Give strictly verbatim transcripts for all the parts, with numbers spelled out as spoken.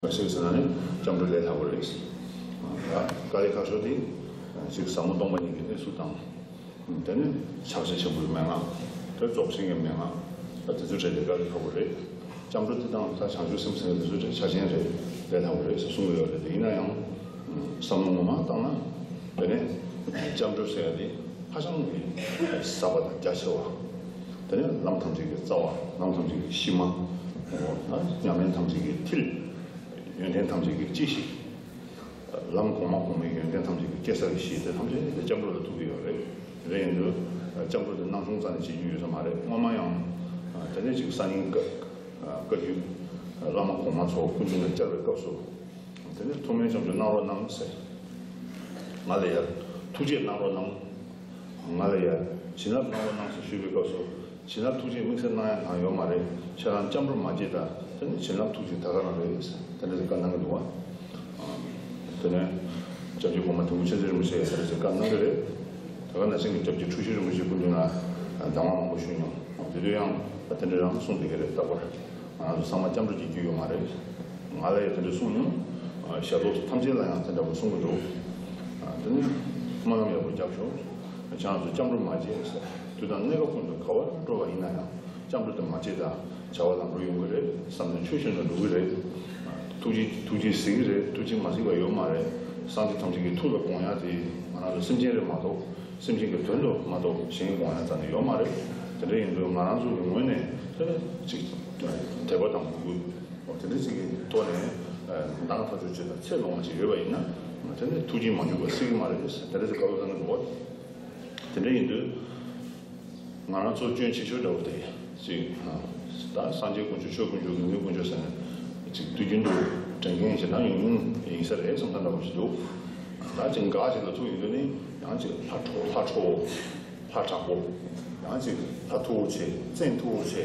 ཞིག་ཟེར་ན་ནི་སྐྱབས་འགྲོ་ལས་སླ་པོ་རེད། དཀའ་ལས་ཁག་ཤོས་དེ་ཅིག་ཟབ་མོ་སྟོང་པ་ཉིད་ཀྱི་གནས་ཚུལ་དང་། དེ་ནས་ཕྱག་རྒྱ་ཆེན་པོའི་མན་ངག་དེ་རྫོགས་ཆེན་གྱི་མན་ངག་དེ་ཚོའི་གྲས་དེ་དཀའ་ལས་ཁག་པོ་རེད། སྐྱབས་འགྲོ་དེ་དང་ད་བྱང་ཆུབ་སེམས་ཟེར་ཡག་དེ་ཚོའི་གྲས་ཆ་ཆེན་རེད། ལས་སླ་པོ་རེད་ཟེར་གསུང་གི་ཡོད་རེད། དེ་ཡིན་ན་ཡང་བསམ་བློ་ངོ་མ་བཏང་ན་དེ་ནས་སྐྱབས་འགྲོ་ཟེར་ཡག་དེ་ཧ་ཅང་གི་ཟབ་པ་དང་རྒྱ་ཆེ་བ། དེ་ནས་ལམ་ཐམས་ཅད་ཀྱི་རྩ་བ། ལམ་ཐམས་ཅད་ཀྱི་གཞི་མ། ཉམས་ལེན་ཐམས་ཅད་ཀྱི་མཐིལ། ཡོན་ཏན་ཐམས་ཅད་ཀྱི་སྤྱི་གཞི། ལམ་གོང་མ་གོང་མའི་ཡོན་ཏན་ཐམས་ཅད་ཀྱི་སྐྱེ་སར་གྱི་གཞི་དེ་ཐམས་ཅད་དེ་སྐྱབས་འགྲོ་ལ་ཐུག་གི་ཡོད་རེད། རེད། ཡིན་དུས་སྐྱབས་འགྲོ་དེ་སྣང་ཆུང་རྩ་ནས་བྱེད་རྒྱུ་ཡོད་ས་མ་རེད། སྔོན་མ་ཡང་དེ་ནས་ཅིག་སང་ཉིན་བཀའ་བཀའ་བརྒྱུད་བླ་མ་གོང་མ་ཚོ་སྐུ་མདུན་ལ་བཅར་བའི་སྐབས་སུ། དེ་ནས་ཐུགས་སྨོན་སྐྱབས་འཇུག་གནང་རོགས་གནང་ཟེར། ང་ལ་ཡ་ཐུགས་རྗེ་གནང་རོགས་གནང་། ང་ལ་ཡ་བྱིན་རླབས་གནང་རོགས་གནང་ཟེར་ཞུས་པའི་སྐབས་སུ། བྱིན་རླབས་ཐུགས་རྗེ་དམིགས་བསལ་གནང་ཡ་གང་ཡོད་མ་རེད། ཁྱེད་རང་སྐྱབས་འགྲོ་མ་བྱེད་ད། དེ་ནི་བྱིན་རླབས་ཐུགས་རྗེ་ད་ག་རང་རེད། དེ་འདྲ་ཞིག་བཀའ་གནང་གི་འདུག་བ། དེ་ནས་སྐྱབས་རྗེ་གོང་མ་དིལ་མགོ་མཁྱེན་བརྩེ་རིན་པོ་ཆེ་ཡ་དེ་འདྲ་ཞིག་བཀའ་གནང་གི་རེད། ད་ག་ནང་བཞིན་གྱི་སྐྱབས་རྗེ་འཁྲུལ་ཞིག་རིན་པོ་ཆེ་སྐུ་མདུན་ལ་གདམས་ངག་མང་པོ་ཞུས་མྱོང་། དེ་དུས་ཡང་དེ་འདྲ་རང་གསུངས་བསྡད་ཀྱི་རེད། རྟག་པར་ང་རང་ཚོ་ཚང་མ་སྐྱབས་འགྲོ་བྱེད་རྒྱུ་ཡོད་མ་རེད། ང་ལ་ཡང་དེ་འདྲ་གསུངས་མྱོང་། ཞབས་ཏོག་ཐམས་ཅད་ལ་ཡང་དེ་འདྲ་པོ་གསུང་གི་འདུག་དེ་ནི་སྨོན་ལམ་ཡག་པོ་རྒྱབ་ཤོག་ཁྱེད་རང་ཚོ་སྐྱབས་འགྲོ་མ་བྱེད་ཟེར། དུས་དང་གནས་སྐབས་ཀུན་ཏུ་ག་བར་འགྲོ་བ་ཡིན་ན་ཡང་སྐྱབས་འགྲོ་དེ་མ་བྱེད་ད། བྱ་བ་ལམ་འགྲོ་ཡོང་གི་རེད། བསམ་དོན་ཆོས་བཞིན་དུ་འགྲུབ་ཀྱི་རེད། ཐུགས་རྗེ་ཐུགས་རྗེས་གཟིགས་ཀྱི་རེད། ཐུགས་རྗེས་མ་གཟིགས་པ་ཡོད་མ་རེད། སངས་རྒྱས་ཐམས་ཅད་ཀྱི་ཐུགས་ལ་དགོངས་ཡ་དེ་ང་རང་ཚོ་སེམས་ཅན་རེད་མ་གཏོགས། སེམས་ཅན་གྱི་དོན་དུ་མ་གཏོགས་གཞན་གྱི་དགོངས་ཡ་རྩ་ནས་ཡོད་མ་རེད། དེ་འདྲ་ཡིན་དུས་ང་རང་ཚོ་གི་ངོས་ནས་དེ་ནི་ཅིག་དད་པ་དང་མོས་གུས་དེ་འདྲ་ཅིག་གི་ཐོག་ནས་མདང་ཐག་ཆོད་ཅིག་དང་ཚེ་ལོངས་པ་ཅིག་ཡོད་པ་ཡིན་ན། དེ་ནི་ཐུགས་རྗེས་མ་འཇུག་པ་སྲིད་ཀྱི་མ་རེད། དེ་འདྲ་ཅིག་བཀའ་སློབ་གནང་གི་འདུག་དེ་འདྲ་ཡིན་དུས། ང་རང་ཚོ་སྐྱོན་ཆེ་ཤོས་འདྲ་བོ་དེ་ཅིག་ད་སངས་རྒྱས་དཀོན་མཆོག་ཆོས་དཀོན་མཆོག་དགེ་འདུན་དཀོན་མཆོག་ཟེར་ནས་ཅིག་དུས་རྒྱུན་དུ་དྲན་མཁན་ཞེ་དྲག་ཡོང་ཡོང་ཡིན་ས་རེད་བསམ་ས་འདྲ་བོ་ཞིག་འདུག་ད་ཅིག་འགག་ཅིག་ལ་ཐུག་ཡོང་དུས་ནི་ཡང་ཅིག་ལྷ་ཁྲོ་ལྷ་ཁྲོ་བོ། ལྷ་དྲག་པོ། ཡང་ཅིག་ལྷ་མཐུ་བོ་ཆེ། བཙན་མཐུ་བོ་ཆེ།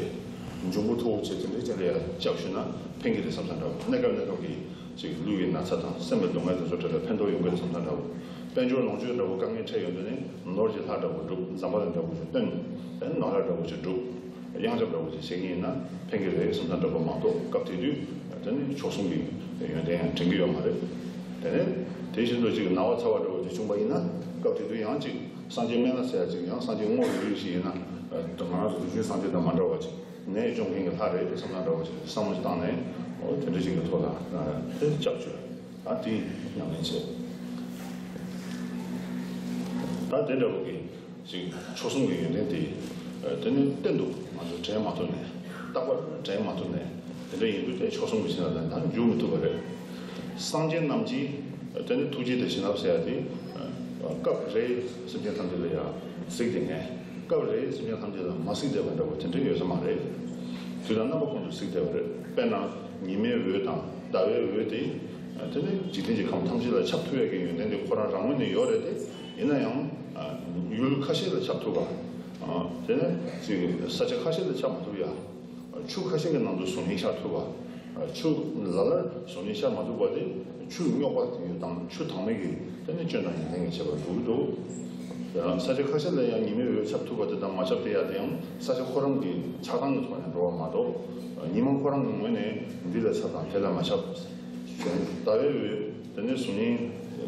འབྱུང་པོ་མཐུ་བོ་ཆེ་དེ་འདྲའི་ཅན་ལ་ཡང་སྐྱབས་ཞུས་ན་ཕན་གྱི་རེད་བསམ་ས་འདྲ་བོ། གནས་སྐབས་གནས་སྐབས་ཀྱི་ཅིག་ལུས་ཀྱི་ན་ཚ་དང་སེམས་ཀྱི་སྡུག་བསྔལ་དེ་ཚོ་འཕྲོད་ལ་ཕན་ཐོགས་ཡོང་གི་རེད་བསམ་ས་འདྲ་བོ། དཔལ་འབྱོར་ལོངས་སྤྱོད་འདྲ་བོ་དཀའ་ངལ་འཕྲད་ཡོང་དུས་ནི་ནོར་གྱི་ལྷ་འདྲ་བོ་སྒྲུབ། ཛམ་བྷ་ལ་འདྲ་བོ་ཞིག་བཏོན། དེ་ནི་ནོར་ལྷ་འདྲ་བོ་ཞིག་སྒྲུབ། གཡང་ཆབ་འདྲ་བོ་ཞིག་བྱེད་ཀྱི་ཡིན་ན་ཕན་གྱི་རེད་བསམ་ས་འདྲ་བོ་མ་གཏོགས། སྐབས་དེ་དུས་དེ་ནི་མཆོག་གསུམ་གྱི་ཡོན་ཏན་ཡང་དྲན་གྱི་ཡོད་མ་རེད། དེ་ནས་དེ་བཞིན་དུ་ཅིག་ན་བ་ཚ་བ་འདྲ་བོ་ཅིག་བྱུང་པ་ཡིན་ན། སྐབས་དེ་དུས་ཡང་ཅིག་སངས་རྒྱས་སྨན་བླ་ཟེར་ཡ་ཅིག་ཡང་སངས་རྒྱས་དངོས་ཀྱི་རིགས་ཤིག་ཡིན་ན། ང་རང་ཚོ་རིགས་ཅན་སངས་རྒྱས་དང་མ་འདྲ་བ་ཅིག་ནད་སྐྱོང་མཁན་གྱི་ལྷ་རེད་བསམ་ན་འདྲ་བོ་ཅིག་བསམ་བློ་ཞིག་བཏང་ནས། འོ་དེ་འདྲ་ཞིག་གི་ཐོག་ལ་དེ་སྐྱབས་བཅོལ། ད་དེ་ཉམས་ལེན་བྱས། ད་དེ་འདྲ་བོ་གི་ཅིག་མཆོག་གསུམ་གྱི་ཡོན་ཏན་དེ། དེ་ནི་གཏན་དུ་ང་ཚོ་དྲན་མ་ཐུབ་ནས། རྟག་པར་དྲན་མ་ཐུབ་ནས། དེ་འདྲ་ཡིན་དུས་དེ་མཆོག་གསུམ་གྱི་བྱིན་རླབས་ལ་ད་འཇུག་མི་ཐུབ་པ་རེད། སངས་རྒྱས་རྣམས་ཀྱིས་དེ་ནི་ཐུགས་རྗེ་དང་བྱིན་རླབས་ཟེར་ཡ་དེ། སྐབས་རེ་སེམས་ཅན་ཐམས་ཅད་ལ་ཡང་གཟིགས་བསྡད་མཁན། སྐབས་རེ་སེམས་ཅན་ཐམས་ཅད་ལ་མ་གཟིགས་བསྡད་པ་འདྲ་བོ་དེ་འདྲ་ཡོད་ས་མ་རེད། དུས་དང་རྣམ་པ་ཀུན་ཏུ་གཟིགས་བསྡད་པ་རེད། དཔེར་ན་ཉི་མའི་འོད་དང་ཟླ་བའི་འོད་དེ། དེ་ནི་འཇིག་རྟེན་གྱི་ཁམས་ཐམས་ཅད་ལ་ཁྱབ་ཐུབ་ཡག་གི་ཡོན་ཏན་དེ་ཁོ་རང་རང་ངོས་ནས་ཡོད་རེད་དེ། ཡིན་ན་ཡང་ཡུལ་ཁ་ཤས་ལ་ཁྱབ་ཐུབ་པ། དེ་ནི་ཅིག་ས་ཆ་ཁ་ཤས་ལ་ཁྱབ་མ་ཐུབ་ཡ། ཆུ་ཁ་ཤས་ཀྱི་ནང་དུ་གཟུགས་བརྙན་ཤར་ཐུབ་པ། ཆུ་ལ་ལར་གཟུགས་བརྙན་ཤར་མ་ཐུབ་པ་དེ་ཆུ་རྙོག་པ་དེ་དང་ཆུ་དྭངས་མའི་གི་དེ་ནི་སྐྱོན་དང་ཉེས་ལྡན་གྱི་ཁྱད་པར་འགྲོ་གི་འདུག་ཡང་ས་ཆ་ཁ་ཤས་ལ་ཡང་ཉི་མའི་འོད་ཁྱབ་ཐུབ་པ་དེ་དང་མ་ཁྱབ་དེ་ཡ་དེ་ཡང་ས་ཆ་ཁོ་རང་གི་ཆགས་སྡང་གི་ཐོག་ནས་འགྲོ་བ་མ་གཏོགས། ཉི་མ་ཁོ་རང་གི་ངོས་ནས་འདི་ལ་ཁྱབ་དང་དེ་ལ་མ་ཁྱབ། ཟླ་བའི་འོད་དེ་ནི་གཟུགས་བརྙན་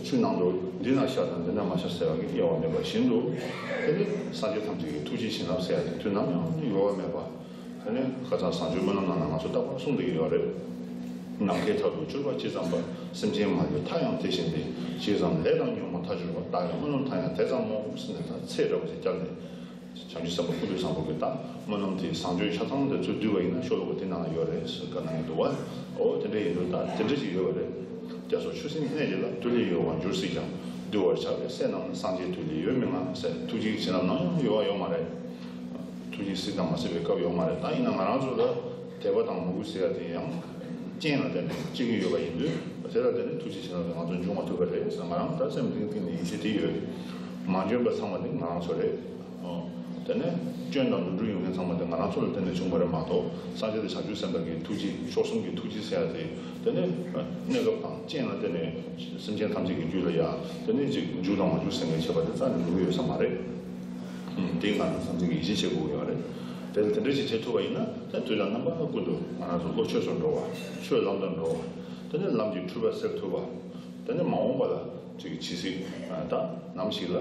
ཆུ་ནང་དུ་འདི་ན་ཤར་དང་འདི་ན་མ་ཤར་ཟེར་བ་གི་དབྱེ་བ་མེད་པ་བཞིན་དུ། དེ་ནི་སངས་རྒྱས་ཐམས་ཅད་ཀྱི་ཐུགས་རྗེ་བྱིན་རླབས་ཟེར་ཡ་དེ་དུས་ནམ་ཡང་གཡོ་བ་མེད་པ། དེ་ནས་ཁ་སང་བཟང་སྤྱོད་སྨོན་ལམ་ནང་ལ་ང་ཚོ་རྟག་པར་གསུང་བསྡད་ཀྱི་ཡོད་རེད། ནམ་མཁའི་མཐར་ཐུག་གྱུར་པ་ཇི་ཙམ་པ། སེམས་ཅན་མ་ལུས་མཐའ་ཡང་དེ་བཞིན་ཏེ། ཇི་ཙམ་ལས་དང་ཉོན་མོངས་མཐར་གྱུར་པ། བདག་ཀྱང་སྨོན་ལམ་མཐའ་ཡང་དེ་ཙམ་མོ། ཟེར་ནས་ད་ཚེས་འདྲ་བོ་ཞིག་བརྒྱབ་ནས། བྱང་ཆུབ་སེམས་དཔའ་ཀུན་ཏུ་བཟང་པོ་གིས་ད་སྨོན་ལམ་དེའི་བཟང་སྤྱོད་ཆ་ཚང་དེ་ཚུར་བསྡུས་པ་ཡིན་ན་ཤོ་ལོ་ཀ་དེ་ནང་ལ་ཡོད་རེད་ཟེར་བཀའ་གནང་གི་འདུག་བ། འོ་དེ་འདྲ་ཡིན་དུས་ད་དེ་འདྲ་ཞིག་ཡོད་པ་རེད། རྒྱ་མཚོ་ཆུ་སྲིན་གནས་བརྒྱད་ལ། བདུད་ལས་གཡོལ་བར་འགྱུར་སྲིད་ཀྱང་། འདུལ་བར་བྱ་བའི་སྲས་རྣམས་ནི། སངས་རྒྱས་དུས་ལས་གཡོལ་མི་མངའ་ཟེར། ཐུགས་རྗེ་བྱིན་རླབས་ནམ་ཡང་གཡོལ་བ་ཡོད་མ་རེད། ཐུགས་རྗེ་སྲིད་དང་མ་སྲིད་པའི་སྐབས་ཡོད་མ་རེད། ད་ཡིན་ན་ང་རང་ཚོ་ལ་དད་པ་དང་མོས་གུས་ཟེར་ཡ་དེ་ཡང་རྐྱེན་ལ་བརྟེན་ནས་སྐྱེ་གི་ཡོད་པ་ཡིན་དུས། དེ་ལ་བརྟེན་ནས་ཐུགས་རྗེ་བྱིན་རླབས་དེ་ང་ཚོ་འབྱུང་མ་ཐུབ་པ་རེད་ཟེར། ང་རང་ད་སེམས་གཏིང་གཏིང་ནས་ཡིད་ཆེས་དེ་ཡོད། མ་འཇོན་པ་ཚང་མ་དེ་ང་རང་ཚོ་རེད། ཨོ། དེ་ནས་སྐྱོན་དང་ནོར་འཁྲུལ་ཡོང་མཁན་ཚང་མ་དེ་ང་རང་ཚོ་ལ་བརྟེན་ནས་བྱུང་བ་རེད་མ་གཏོགས། སངས་རྒྱས་དང་བྱང་ཆུབ་སེམས་དཔའ་གི་ཐུགས་རྗེ། མཆོག་གསུམ་གྱི་ཐུགས་རྗེ་ཟེར་ཡ་དེ། དེ་ནས་གནས་སྐབས་དང་རྐྱེན་ལ་བརྟེན་ནས་སེམས་ཅན་ཐམས་ཅད་ཀྱི་རྒྱུད་ལ་ཡ། དེ་ནས་ཅིག་འཇུག་དང་མ་འཇུག་ཟེར་མཁན་ཁྱད་པར་དེ་རྩ་ནས་འགྲོ་གི་ཡོད་ས་མ་རེད། ཨུམ། དེ་ང་རང་ཚོ་སེམས་ཅན་གྱིས་ཡིད་ཆེས་བྱེད་དགོས་ཀྱི་ཡོད་རེད། དེ་ལ་དེ་འདྲ་ཞིག་བྱེད་ཐུབ་པ་ཡིན་ན། ད་དུས་དང་རྣམ་པ་ཀུན་ཏུ་ང་རང་ཚོ་སློབ་ཆོས་སུ་འགྲོ་བ། ཆོས་ལམ་དུ་འགྲོ་བ། དེ་ནས་ལམ་གྱི་འཁྲུལ་པ་སེལ་ཐུབ་པ། དེ་ནས་མ་འོངས་པ་ལ་ཅིག་ཇི་སྲིད་ད་ནམ་ཞིག་ལ་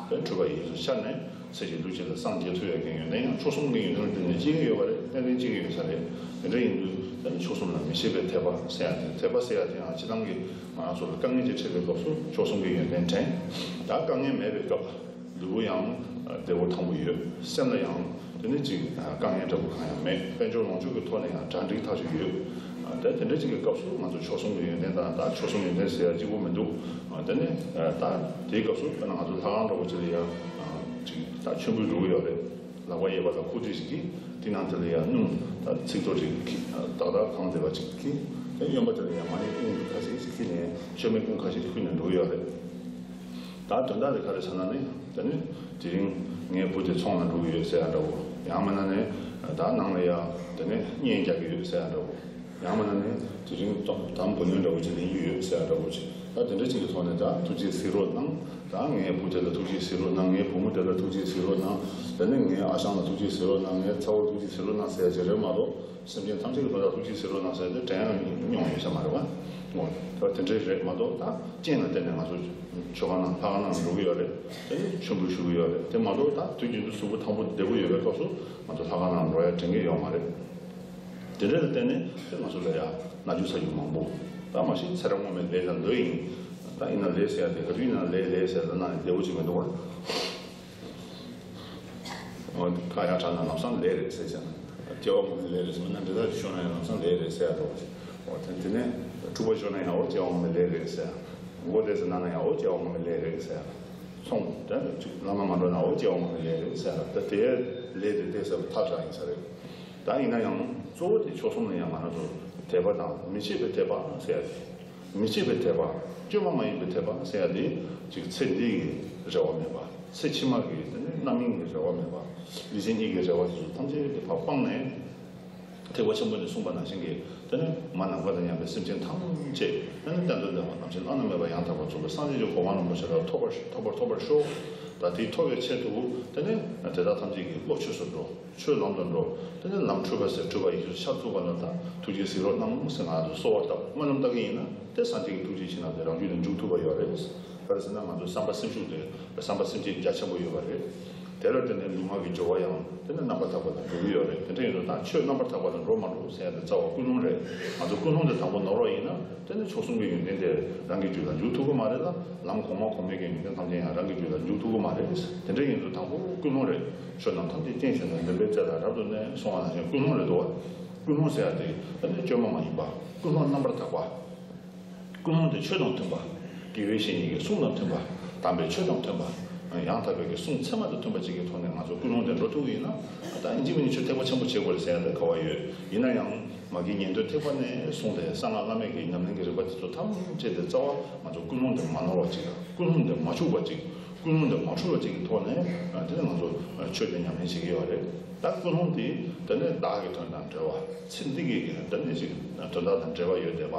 དེ་འཁྲུལ་པ་ཡིས་སུ་ཤར་ནས་ཚེ་གཅིག་ལུས་གཅིག་ལ་སངས་རྒྱས་ཐུབ་ཡ་གི་ཡོན་ཏན་ཡང་མཆོག་གསུམ་གྱི་ཡོན་ཏན་ལ་བརྟེན་ནས་སྐྱེ་གི་ཡོད་པ་རེད། ཏན་ཏན་སྐྱེ་གི་ཡོད་ས་རེད། དེ་འདྲ་ཡིན་དུས་དེ་ནི་མཆོག་གསུམ་ལ་མི་ཕྱེད་པའི་དད་པ་ཟེར་ཡ་དེ། དད་པ་ཟེར་ཡ་དེ་ཡང་སྤྱིར་བཏང་གི་ང་རང་ཚོ་ལ་དཀའ་ངལ་ཅིག་འཕྲད་པའི་སྐབས་སུ་མཆོག་གསུམ་གྱི་ཡོན་ཏན་དྲན། ད་དཀའ་ངལ་མེད་པའི་སྐབས། ལུས་པོ་ཡང་བདེ་པོ་ཐང་པོ་ཡོད། སེམས་ལ་ཡང་དེ་ནི་ཅིག་དཀའ་ངལ་འདྲ་པོ་གང་ཡང་མེད། དཔལ་འབྱོར་ལོངས་སྤྱོད་ཀྱི་ཐོག་ནས་ཡང་གྲ་འགྲིག་ཐག་ཆོད་ཡོད། དེ་དེ་འདྲ་ཅིག་གི་སྐབས་སུ་ང་ཚོ་མཆོག་གསུམ་གྱི་ཡོན་ཏན་དང་། ད་མཆོག་གསུམ་ཡོན་ཏན་ཟེར་ཡ་གཅིག་པོ་མི་འདུག་དེ་ནི་ད་དེའི་སྐབས་སུ་དཔེར་ན་ང་ཚོ་ལྷ་ཁང་འདྲ་པོ་ཅིག་ལ་ཡང་ཅིག་ད་མཆོད་འབུལ་འགྲོ་གི་ཡོད་རེད། ལག་པ་གཡས་པ་ལ་ཁུག་ཀྲི་ཞིག་གིས། དེ་ནང་དེ་ལ་ཡང་སྣུམ་དང་ཚིགས་ཐོ་ཅིག་གིས། དག་དག་གང་མཛེས་པ་ཅིག་གིས། དེ་གཡོན་པ་དེ་ལ་ཡང་མ་ཎི་ཀུན་ཁ་ཤས་ཤིག་གིས་ནས་མཆོད་མེ་ཀུན་ཁ་ཤས་ཤིག་ཕུལ་ནས་འགྲོ་གི་ཡོད་རེད། ད་དོན་དག་དེ་ག་རེ་ཟེར་ན་ནི། དེ་ནི་དེ་རིང་ངའི་བུ་དེ་ཚོང་ལ་འགྲོ་གི་ཡོད་ཟེར་ཡ་འདྲ་བོ། ཡང་མིན་ན་ནི་ད་ནང་ལ་ཡ་དེ་ནི་གཉེན་རྒྱག་གི་ཡོད་ཟེར་ཡ་འདྲ་བོ། ཡང་མིན་ན་ནི་དེ་རིང་དམ་བུ་ལོན་འདྲ་བོ་ཅིག་ལེན་རྒྱུ་ཡོད་ཟེར་ཡ་འདྲ་བོ་ཅིག་ད་དེ་འདྲ་ཅིག་གི་ཐོག་ནས་ད་ཐུགས་རྗེ་གཟིགས་རོགས་གནང་། ད་ངའི་བུ་དེ་ལ་ཐུགས་རྗེ་གཟིགས་རོགས་གནང་། ངའི་བུ་མོ་དེ་ལ་ཐུགས་རྗེ་གཟིགས་རོགས་གནང་། དེ་ནས་ངའི་ཨ་ཞང་ལ་ཐུགས་རྗེ་གཟིགས་རོགས་གནང་། ངའི་ཚ་བོར་ཐུགས་རྗེ་གཟིགས་རོགས་གནང་ཟེར་ཡ་ཅིག་རེད་མ་གཏོགས། སེམས་ཅན་ཐམས་ཅད་ཀྱི་དོན་དག་ཐུགས་རྗེ་གཟིགས་རོགས་གནང་ཟེར་ཏེ་དྲན་ཡང་མྱོང་ཡོད་ས་མ་རེད་བ། འོ། ད་དེ་འདྲའི་རེད་མ་གཏོགས། ད་རྐྱེན་ལ་བརྟེན་ནས་ང་ཚོ་མཆོད་ཁང་ནང་ལྷ་ཁང་ནང་འགྲོ་གི་ཡོད་རེད། དེ་ནས་མཆོད་འབུལ་ཞུ་གི་ཡོད་རེད། དེ་མ་གཏོགས་ད་དུས་རྒྱུན་དུ་གཟུགས་པོ་ཐང་པོ་བདེ་པོ་ཡོད་པའི་སྐབས་སུ་ང་ཚོ་ལྷ་ཁང་ནང་འགྲོ་ཡ་དྲན་གྱི་ཡོད་མ་རེད། དེ་འདྲ་ལ་བརྟེན་ནས་དེ་ང་ཚོ་ལ་ཡ་ན་རྒྱུ་ཚ་རྒྱུ་མང་པོ། ད་མ་གཞི་ཚེ་རབས་སྔོན་མའི་ལས་ལ་འདོད་ཡིན། ད་ཡིན་ན་ལས་ཟེར་ཡ་དེ་ག་དུས་ཡིན་ན་ལས་ལས་ཟེར་ལབ་ན་བདེ་པོ་ཅིག་མི་འདུག་བ། ཁ་ཡག་དྲགས་ན་ལམ་སང་ལས་རེད་ཟེར་ཟེར་ན། སྐྱེ་བ་སྔོན་མའི་ལས་རེད་ཟེར། མིན་ན་འདི་ལྟར་ཤོར་ན་ཡང་ལམ་སང་ལས་རེད་ཟེར་ཡ་འདྲ་བོ་ཞིག་འོ་དེ་དེ་ནས་འཁྲུག་པ་ཤོར་ན་ཡང་འོ་སྐྱེ་བ་སྔོན་མའི་ལས་རེད་ཟེར། མགོ་བདེ་ཟེར་ན་ན་ཡང་འོ་སྐྱེ་བ་སྔོན་མའི་ལས་རེད་ཟེར། ཚོང་དེ་ཅིག་ལམ་ལ་མ་འགྲོ་ན་འོ་སྐྱེ་བ་སྔོན་མའི་ལས་རེད་ཟེར། ད་དེའི་ལས་དེ་བལྟས་ཟེར་བ་ཐག་ཆོད་ཡིན་ས་རེད། ད་ཡིན་ན་ཡང་གཙོ་བོ་དེ་མཆོག་གསུམ་ལ་ཡང་ང་རང་ཚོ་དད་པ་དང་མི་ཕྱེད་པའི་དད་པ་ཟེར་ཡ་དེ། མི་ཕྱེད་པའི་དད་པ། བཅོས་མ་མ་ཡིན་པའི་དད་པ་ཟེར་ཡ་དེ། ཅིག་ཚེ་འདི་ཡི་རེ་བ་མེད་པ། ཚེ་ཕྱི་མ་གི་དེ་ནི་རྣམ་སྨིན་གྱི་རེ་བ་མེད་པ། ཡིད་ཆེས་གཉིས་ཀྱི་རེ་བ་དེ་ཚོ་ཐམས་ཅད་དེ་ཕར་སྤངས་ནས། ཐེག་པ་ཆེན་པོ་ནས་གསུངས་པ་ནང་བཞིན་གྱི་དེ་ནི་མ་ནམ་མཁའ་དང་མཉམ་པའི་སེམས་ཅན་ཐམས་ཅད་དེ་ནི་གཏན་དུ་བདེ་བ་ནམ་མཁའི་བླ་ན་མེད་པ་ཡང་དག་པར་རྫོགས་པའི་སངས་རྒྱས་ཀྱི་གོ་འཕང་རིན་པོ་ཆེ་ལ་ཐོབ་པར་ཐོབ་པར་ཐོབ་པར་ཤོག་ད་དེ་ཐོབ་པའི་ཆེད་དུ་དེ་ནི་དེ་དག་ཐམས་ཅད་ཀྱི་བློ་ཆོས་སུ་འགྲོ། ཆོས་ལམ་དུ་འགྲོ། དེ་ནས་ལམ་འཁྲུལ་པ་ཟེར་འཁྲུལ་པ་ཡིས་ཤར་བཅུག་པ་ལ་ད་ཐུགས་རྗེས་གཟིགས་རོགས་གནང་ཟེར་ང་ཚོ་གསོལ་བ་བཏབ། སྨོན་ལམ་བཏབ་ཀྱི་ཡིན་ན་དེ་སངས་རྒྱས་ཀྱི་ཐུགས་རྗེ་ཆེ་ན་དེ་རང་རྒྱུད་ལ་འཇུག་ཐུབ་པ་ཡོད་རེད། ག་རེ་ཟེར་ན་ང་ཚོ་བསམ་པ་སེམས་ཤུགས་དེ་བསམ་པ་སེམས་བསྐྱེད་རྒྱ་ཆེན་པོ་ཡོད་པ་རེད། དེ་ལ་བརྟེན་ནས་ལུས་ངག་གི་སྦྱོར་བ་ཡང་དེ་ནས་རྣམ་པར་དག་པ་དང་འགྲོ་གི་ཡོད་རེད། དེ་འདྲ་ཡིན་དུས་ད་ཆོས་རྣམ་པར་དག་པ་དང་འགྲོ་མ་འགྲོ་ཟེར་ཡ་དེ་རྩ་བ་ཀུན་སློང་རེད། ང་ཚོ་ཀུན་སློང་དེ་དང་པོ་ནོར་བ་ཡིན་ན། དེ་ནི་མཆོག་གསུམ་གྱི་ཡོན་ཏན་དེ་རང་གི་རྒྱུད་ལ་འཇུག་ཐུབ་ཀྱི་མ་རེད་ལ། ལམ་གོང་མ་གོང་མའི་གི་ཡོན་ཏན་ཐམས་ཅད་ཡང་རང་གི་རྒྱུད་ལ་འཇུག་ཐུབ་ཀྱི་མ་རེད། དེ་འདྲ་ཡིན་དུས་དང་པོ་ཀུན་སློང་རེད། ཆོས་རྣམས་ཐམས་ཅད་རྟེན་བཞིན་དུ་འདུན་པའི་རྩེ་ལ་རབ་ཏུ་གནས་གསུངས་པ་ནང་བཞིན་ཀུན་སློང་རེད་འདུག་བ། ཀུན་སློང་ཟེར་ཡ་དེ་དེ་ནི་བཅོས་མ་མ་ཡིན་པ། ཀུན་སློང་རྣམ་པར་དག་པ། ཀུན་སློང་དེ་ཆོས་དང་མཐུན་པ། དགེ་བའི་བཤེས་གཉེན་གྱི་གསུང་དང་མཐུན་པ། དམ་པའི་ཆོས་དང་མཐུན་པ། ཡང་དག་པའི་གི་གསུང་ཚད་མ་དང་མཐུན་པ་ཅིག་གི་ཐོག་ནས་ང་ཚོ་ཀུན་སློང་དེ་འགྲོ་ཐུབ་ཀྱི་ཡིན་ན། ད་ཨིན་ཇི་མི་ནི་ཆོས་ཐེག་པ་ཆེན་པོ་བྱེད་དགོས་རེད་ཟེར་ཡ་དེ་ག་བ་ཡོད། ཡིན་ན་ཡང་། མ་གི་ཉན་ཐོས་ཐེག་པ་ནས་བཟུང་སྟེ་གསང་སྔགས་བླ་མེད་ཀྱི་ཉམས་ལེན་གྱི་རིམ་པ་དེ་ཚོ་ཐམས་ཅད་དེ་རྩ་བ་ང་ཚོ་ཀུན་སློང་དེ་མ་ནོར་བ་ཅིག་དང་། ཀུན་སློང་དེ་མ་འཆུག་པ་ཅིག་ཀུན་སློང་དེ་མ་འཁྲུལ་བ་ཅིག་གི་ཐོག་ནས་དེ་ནས་ང་ཚོ་ཆོས་དེ་ཉམས་ལེན་བྱེད་ཀྱི་ཡོད་རེད། ད་ཀུན་སློང་དེ་དེ་ནས་བདག་གི་དོན་དང་འབྲེལ་བ། ཚེ་འདི་གི་དེ་ནས་ཅིག་དོན་དག་དང་འབྲེལ་བ་ཡོད་བསྡད་པ།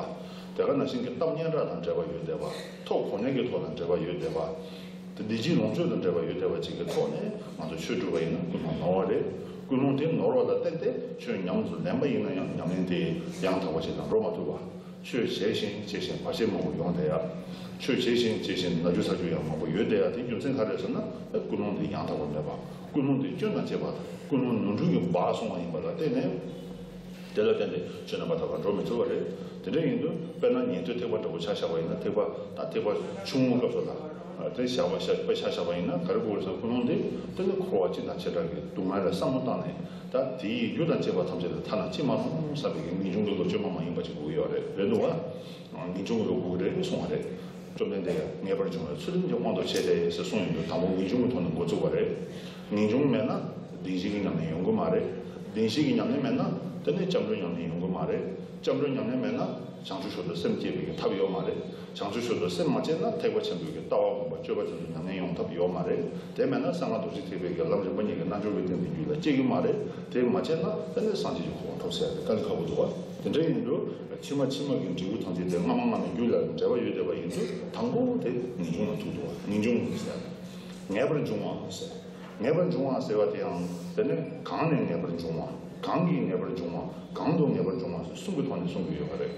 དེ་ག་ནང་བཞིན་གྱི་གཏམ་སྙན་གྲགས་དང་འབྲེལ་བ་ཡོད་བསྡད་པ། ཐོབ་གོ་གནས་ཀྱི་ཐོག་དང་འབྲེལ་བ་ཡོད་བསྡད་པ། དེ་བདེ་སྐྱིད་ལོངས་སྤྱོད་དང་འབྲེལ་བ་ཡོད་བསྡད་པ་ཅིག་གི་ཐོག་ནས་ང་ཚོ་ཆོས་སྒྲུབ་པ་ཡིན་ན་ཀུན་སློང་ནོར་བ་རེད། ཀུན་སློང་དེ་ནོར་བ་ལ་བརྟེན་ཏེ་ཆོས་ཉམས་སུ་ལེན་པ་ཡིན་ན་ཡང་ཉམས་ལེན་དེ་ཡང་དག་པ་ཞིག་དང་འགྲོ་མ་ཐུབ་པ། ཆོས་བྱས་ཤིང་བྱེད་བཞིན་བར་ཆད་མང་པོ་ཡོང་བསྡད་ཡ། ཆོས་བྱས་ཤིང་བྱེད་བཞིན་ན་རྒྱུ་ཚ་རྒྱུ་ཡང་མང་པོ་ཡོད་བསྡད་ཡ་དེ་རྒྱུ་མཚན་ག་རེ་ཟེར་ན། ཀུན་སློང་དེ་ཡང་དག་པ་མེད་པ། ཀུན་སློང་དེ་སྐྱོན་དང་བཅས་པ་དང་ཀུན་སློང་ནོར་འཁྲུལ་གྱི་སྦགས་སོང་བ་ཡིན་པ་ལ་བརྟེན་ནས། དེ་ལ་བརྟེན་ཏེ་ཆོས་རྣམ་པར་དག་པར་འགྲོ་མི་ཐུབ་པ་རེད། དེ་འདྲ་ཡིན་དུས་དཔེར་ན་ཉན་ཐོས་ཐེག་པ་འདྲ་པོ་ཆ་བཞག་པ་ཡིན་ན། ཐེག་པ་ད་ཐེག་པ་ཆུང་ངུའི་སྐབས་སུ་ལ་དེ་བཞག་པ་བཞག་པ་ཆ་བཞག་པ་ཡིན་ན་ག་རེ་དགོས་རེད་ཟེར་ན། ཀུན་སློང་དེ་དེ་ནི་འཁོར་བ་སྤྱི་དང་བྱེ་བྲག་གི་སྡུག་བསྔལ་ལ་བསམ་བློ་བཏང་ནས། ད་དེའི་རྒྱུ་དང་བཅས་པ་ཐམས་ཅད་ལ་ཐ་ན་ཅི་མ་རུང་བསམ་པའི་གི་ངེས་འབྱུང་གི་བློ་བཅོས་མ་མ་ཡིན་པ་ཅིག་དགོས་ཀྱི་ཡོད་རེད། རེད་འདུག་བ། ངེས་འབྱུང་གི་བློ་དགོས་ཀྱི་རེད་གསུངས་པ་རེད། བཅོམ་ལྡན་འདས་ཀྱིས་ངེས་པར་འབྱུང་བའི་ཚུལ་ཁྲིམས་ཀྱི་དབང་དུ་བྱས་ཏེ་ཟེར་གསུངས་ཡོང་དུས་དང་པོ་ངེས་འབྱུང་གི་ཐོག་ནས་འགོ་བཙུགས་པ་རེད། ངེས་འབྱུང་མེད་ན་བདེན་བཞི་གི་ཉམས་ལེན་ཡོང་གི་མ་རེད། བདེན་བཞི་གི་ཉམས་ལེན་མེད་ན་དེ་ནས་སྐྱབས་འགྲོའི་ཉམས་ལེན་ཡོང་གི་མ་རེད། སྐྱབས་འགྲོའི་ཉམས་ལེན་མེད་ན་བྱང་ཆུབ་མཆོག་ཏུ་སེམས་བསྐྱེད་པའི་གི་ཐབས་ཡོད་མ་རེད། བྱང་ཆུབ་མཆོག་ཏུ་སེམས་མ་བསྐྱེད་ན་ཐེག་པ་ཆེན་པོའི་གི་ལྟ་བ་སྒོམ་པ་སྤྱོད་པ་དེ་ཚོ་ཉམས་ལེན་ཡོང་ཐབས་ཡོད་མ་རེད། དེ་མེད་ན་གསང་སྔགས་རྡོ་རྗེ་ཐེག་པའི་གི་ལམ་རིམ་པ་གཉིས་ཀྱི་རྣལ་འབྱོར་གྱི་རྟེན་དེ་རྒྱུད་ལ་སྐྱེ་གི་མ་རེད། དེ་མ་བྱས་ན་དེ་ནས་སངས་རྒྱས་ཀྱི་གོ་འཕང་ཐོབ་ཟེར་ཡ་དེ་དཀའ་ལས་ཁག་པོ་འདུག་བ། དེ་འདྲ་ཡིན་དུས་ཕྱི་མ་ཕྱི་མ་གི་འབྲས་བུ་ཐམས་ཅད་དེ་སྔ་མ་སྔ་མའི་རྒྱུད་ལ་འབྲེལ་བ་ཡོད་བསྡད་པ་ཡིན་དུས་དང་པོ་དེ་ངེས་འབྱུང་ལ་ཐུག་འདུག་བ། ངེས་འབྱུང་ཟེར་ཡ་དེ། ངེས་པར་འབྱུང་བ་ཟེར། ངེས་པར་འབྱུང་བ་ཟེར་བ་དེ་ཡང་དེ་ནི་གང་ནས་ངེས་པར་འབྱུང་བ། གང་གིས་ངེས་པར་འབྱུང་བ། གང་དུ་ངེས་པར་འབྱུང་བ་ཟེར་གསུམ་གྱི་ཐོག་ནས་གསུང་གི་ཡོད་པ་རེད།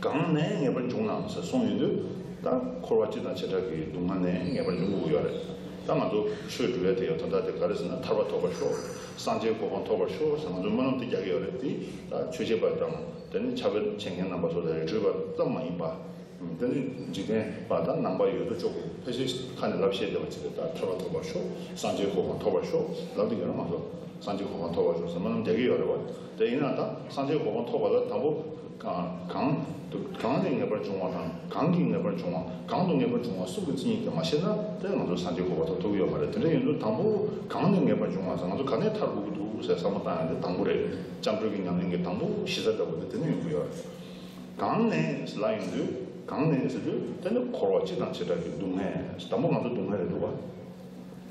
གང་ནས་ངེས་པར་འབྱུང་ནའང་ཟེར་གསུངས་ཡོང་དུས། ད་འཁོར་བ་སྤྱི་དང་བྱེ་བྲག་གི་སྡུག་བསྔལ་ནས་ངེས་པར་འབྱུང་དགོས་ཀྱི་ཡོད་རེད། ད་ང་ཚོ་ཆོས་སྒྲུབ་ཡ་དེ་ཡང་དོན་དག་དེ་ག་རེ་ཟེར་ན། ཐར་པ་ཐོབ་པར་ཤོག་སངས་རྒྱས་གོ་འཕང་ཐོབ་པར་ཤོག་ཟེར་ང་ཚོ་སྨོན་ལམ་དེ་རྒྱག་གི་ཡོད་རེད། དེ་ད་ཆོས་བྱེད་པ་དང་དེ་ནི་ཕྱག་དཔེ་བྱེད་མཁན་རྣམ་པ་ཚོ་ལ་རི་ཁྲོད་པ་ཙམ་མ་ཡིན་པ། དེ་ནི་འཇིག་རྟེན་པ་དང་ནང་པ་ཡོད་དོ་ཅོག་གི་ཕལ་ཆེར་ཁ་ནས་ལབ་བཤད་བསྡད་པ་ཅིག་རེད། ད་ཐར་པ་ཐོབ་པར་ཤོག་སངས་རྒྱས་གོ་འཕང་ཐོབ་པར་ཤོག་ལབ་བསྡད་ཀྱི་རེད། ང་ཚོ་སངས་རྒྱས་གོ་འཕང་ཐོབ་པར་ཤོག་ཟེར་སྨོན་ལམ་རྒྱག་གི་ཡོད་རེད་བ། དེ་ཡིན་ན་ད་སངས་རྒྱས་གོ་འཕང་ཐོབ་པ་ལ་དང་པོ་གང་གང་དུ་གང་ནས་ངེས་པར་འབྱུང་བ་དང་། གང་གིས་ངེས་པར་འབྱུང་བ། གང་དུ་ངེས་པར་འབྱུང་བ་གསུམ་གྱི་མཚན་ཉིད་དེ་མ་ཤེས་ན། དེ་ང་ཚོ་སངས་རྒྱས་གོ་འཕང་ཐོབ་ཐུབ་ཀྱི་ཡོད་མ་རེད། དེ་འདྲ་ཡིན་དུས་དང་པོ་གང་ནས་ངེས་པར་འབྱུང་བ་ཟེར། ང་ཚོ་ག་ནས་ཐར་དགོས་ཀྱི་འདུག་ཟེར་བསམ་བློ་བཏང་ཡ་དེ་དང་པོ་རེད། སྐྱབས་འགྲོ་གི་ཉམས་ལེན་གྱི་དང་པོ་གཞི་རྩ་ལྟ་བུ་དེ་དེ་ནས་ཡོང་གི་ཡོད་རེད། གང་ནས་ལབ་ཡོང་དུས། གང་ནས་ཟེར་དུས་དེ་ནི་འཁོར་བ་སྤྱི་དང་བྱེ་བྲག་གི་སྡུག་བསྔལ། དང་པོ་ང་ཚོ་སྡུག་བསྔལ་རེད་འདུག་བ།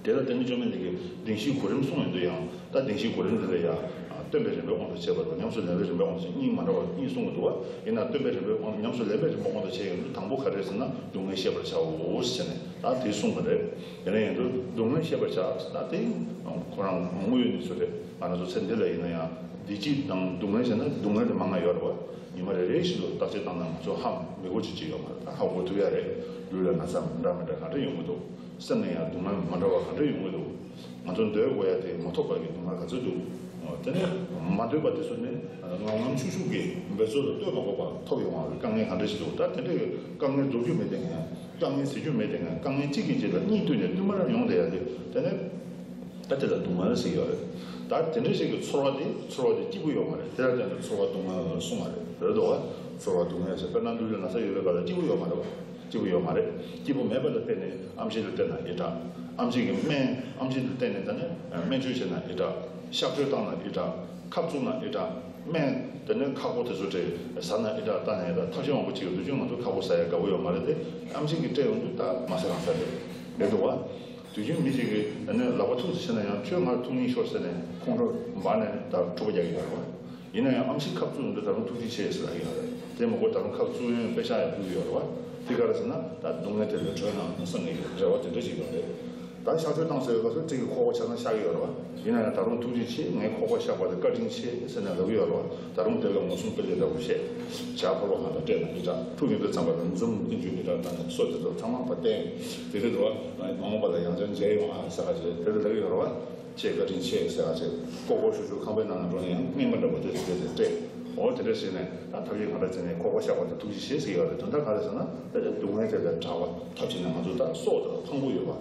དེ་ལ་བརྟེན་ནས་བཅོམ་ལྡན་འདས་ཀྱིས་བདེན་བཞིའི་གོ་རིམ་གསུངས་ཡོང་དུས་ཡང་། ད་བདེན་བཞིའི་གོ་རིམ་དེ་ལ་ཡང་སྟོན་པའི་རིམ་པའི་དབང་དུ་བྱས་པ་དང་ཉམས་སུ་ལེན་པའི་རིམ་པའི་དབང་དུ་བྱས། གཉིས་མ་འདྲ་བ་གཉིས་གསུང་གི་འདུག་བ། ཡིན་ན་སྟོན་པའི་རིམ་པའི་དབང་། ཉམས་སུ་ལེན་པའི་རིམ་པའི་དབང་དུ་བྱས་ཡོང་དུས་དང་པོ་ག་རེ་ཟེར་ན། སྡུག་བསྔལ་ཤེས་པར་བྱའོ་ཟེར་ནས་ད་དེ་གསུངས་པ་རེད། དེ་ནས་ཡིན་དུས་སྡུག་བསྔལ་ཤེས་པར་བྱ། ད་དེ་ཁོ་རང་དངོས་ཡོད་གནས་ཚུལ་རེད། ང་རང་ཚོ་ཚེ་འདི་ལ་ཡིན་ན་ཡང་བདེ་སྐྱིད་དང་སྡུག་བསྔལ་ཟེར་ན་སྡུག་བསྔལ་དེ་མང་ང་ཡོད་རེད་བ། ཉི་མ་རེ་རེ་བཞིན་དུ་བརྟག་དཔྱད་བཏང་ན་ང་ཚོ་ཧ་མི་གོ་ཅིག་ཅིག་ཡོད་མ་རེད། ད་ཧ་གོ་ཐུབ་ཡ་རེད། ལུས་ལ་ན་ཚ་མི་འདྲ་མི་འདྲ་ག་འདྲ་ཡོང་གི་འདུག་སེམས་ནང་ཡང་སྡུག་བསྔལ་མ་འདྲ་བ་ག་འདྲ་ཡོང་གི་འདུག་ང་ཚོ་འདོད་དགོས་ཡ་དེ་མ་ཐོབ་པ་གི་སྡུག་བསྔལ་ག་ཚོད་འདུག་དེ་ནས་མ་འདོད་པ་དེ་ཚོ་ནི་ངམ་ངམ་ཤུགས་ཤུགས་ཀྱིས་འབད་རྩོལ་ལ་ལྟོས་མ་དགོས་པར་ཐོབ་ཡོང་བ་གི་དཀའ་ངལ་ག་འདྲ་ཞིག་འདུག་ད་དེ་འདྲའི་དཀའ་ངལ་བཟློག་རྒྱུ་མེད་དེ་ངས། དཀའ་ངལ་ཟེར་རྒྱུ་མེད་དེ་ངས། དཀའ་ངལ་གཅིག་གིས་གཅིག་ལ་གཉིས་བསྟུན་ནས་བསྟུན་མར་ཡོང་བསྡད་ཡ་དེ། དེ་ནས་ད་དེ་ལ་སྡུག་བསྔལ་ཟེར་གྱི་ཡོད་རེད། ད་དེ་འདྲ་ཞིག་གི་ཚོར་བ་དེ། ཚོར་བ་དེ་སྐྱིད་པོ་ཡོད་མ་རེད། དེ་ལ་བརྟེན་ནས་ཚོར་བ་སྡུག་བསྔལ་གསུངས་པ་རེད། རེད་འདུག་བ། ཚོར་བ་སྡུག་བསྔལ་ཟེར། དཔེར་ན་ལུས་ལ་ན་ཚ་ཡོད་པའི་སྐབས་ལ་སྐྱིད་པོ་ཡོད་མ་རེད་བ། སྐྱིད་པོ་ཡོད་མ་རེད། སྐྱིད་པོ་མེད་པ་ལ་བརྟེན་ནས་ཨེམ་ཆི་ལ་བསྟེན་ན་ཡི་དྲག་ཨེམ་ཆི་གི་སྨན། ཨེམ་ཆི་ལ་བརྟེན་ནས་ད་ནི་སྨན་བཅོས་བྱས་ན་ཡི་དྲག་གཤག་བཅོས་བཏང་ན་ཡི་དྲག་ཁབ་བཙུགས་ན་ཡི་དྲག་སྨན་དེ་ནས་ཁ་སྒོ་དེ་ཚོ་དེ་ཟ་ན་ཡི་དྲག་བཏང་ན་ཡི་དྲག་ཐབས་ཤེས་མང་པོ་བྱེད་ཀྱི་འདུག་ཅུང་ང་ཚོ་ཁ་སྒོ་ཟ་ཡ་དགའ་པོ་ཡོད་མ་རེད་དེ། ཨེམ་ཆི་གིས་སྤྲད་ཡོང་དུས་ད་མ་ཟ་རང་ཟ་རེད། རེད་འདུག་བ། དུས་རྒྱུན་མི་ཞིག་གིས་ཨ་ནི་ལག་པ་ཐུག་ཙམ་བྱས་ན་ཡང་། ཁྱོད་ང་ལ་ཐུག་སྙིང་ཤོར་ཟེར་ནས་ཁོང་ཁྲོ་འབར་ནས་ད་འཁྲུག་པ་རྒྱག་གི་ཡོད་རེད་བ། ཡིན་ན་ཡང་ཨེམ་ཆི་ཁབ་བཙུགས་ཡོང་དུས་ད་རུང་ཐུགས་རྗེ་ཆེ་ཟེར་ལབ་ཀྱི་ཡོད་རེད། དེ་མ་གཏོགས་ད་རུང་ཁབ་བཙུགས་ཡོང་པེ་ཤག་ཡང་ཕུལ་གྱི་ཡོད་རེད་བ། དེ་ག་རེ་ཟེར་ན་ད་སྡུག་བསྔལ་དེ་ལས་གྲོལ་ན་བསམ་གྱི་ཡོད་རེད་བ། དེ་འདྲ་ཞིག་ཡོད་རེད། ད་གཤག་བཅོས་བཏང་ཟེར་བའི་སྐབས་སུ་དེ་གི་ཁོག་པ་ཆག་ན་གཤག་གི་ཡོད་རེད་བ། ཡིན་ན་ཡང་ད་རུང་ཐུགས་རྗེ་ཆེ། ངའི་ཁོག་པ་གཤག་པ་དེ་བཀའ་དྲིན་ཆེ་ཟེར་ནས་ལབ་ཀྱི་ཡོད་རེད་བ། ད་རུང་དེ་ལ་ངོ་སྲུང་དཔེ་ལེགས་འདྲ་པོ་བྱས། ཇ་ཕོར་པ་གང་དང་སྤྲད་ན་ཡི་དྲག་འཁྲུག་ཡོང་དུས་ཙམ་པ་ལ་འཛུམ་ཏིང་ཅུ་ཡི་དྲག་བཏང་ནས་སོ་དེ་ཚོ་ཚང་མ་ཕར་བསྟན། དེ་རེད་འདུག་བ། མ་འོངས་པ་ལ་ཡང་བསྐྱར་མཇལ་ཡོང་ཨ་ཟེར་ག་བྱས། དེ་ལ་ལབ་ཀྱི་ཡོད་རེད་བ། ཁྱེད་བཀའ་དྲིན་ཆེ་ཟེར་ག་བྱས། ལྐོག་ལྐོག་ཤུགས་ཤུགས་ཁང་པའི་ནང་ལ་འགྲོ་ནས་ཡང་རྔན་པ་འདྲ་པོ་དེ་ཚོ་དེ་ཚོ་སྤྲད། འོ་དེ་འདྲ་བྱས་ནས་ད་ཐབས་ཤེས་གང་འདྲ་བྱས་ནས་ཁོག་པ་གཤགས་པ་དེ་ཐུགས་རྗེ་ཆེ་ཟེར་གྱི་ཡོད་རེད། དོན་དག་ག་རེ་ཟེར་ན། དཔེ་ཆ་སྡུག་བསྔལ་དེ་ལས་དྲག་པ་ཐབས་བྱས་ན་ང་ཚོ་ད་སྲོག་དེ་ལ་ཕངས་པོ་ཡོད་པ།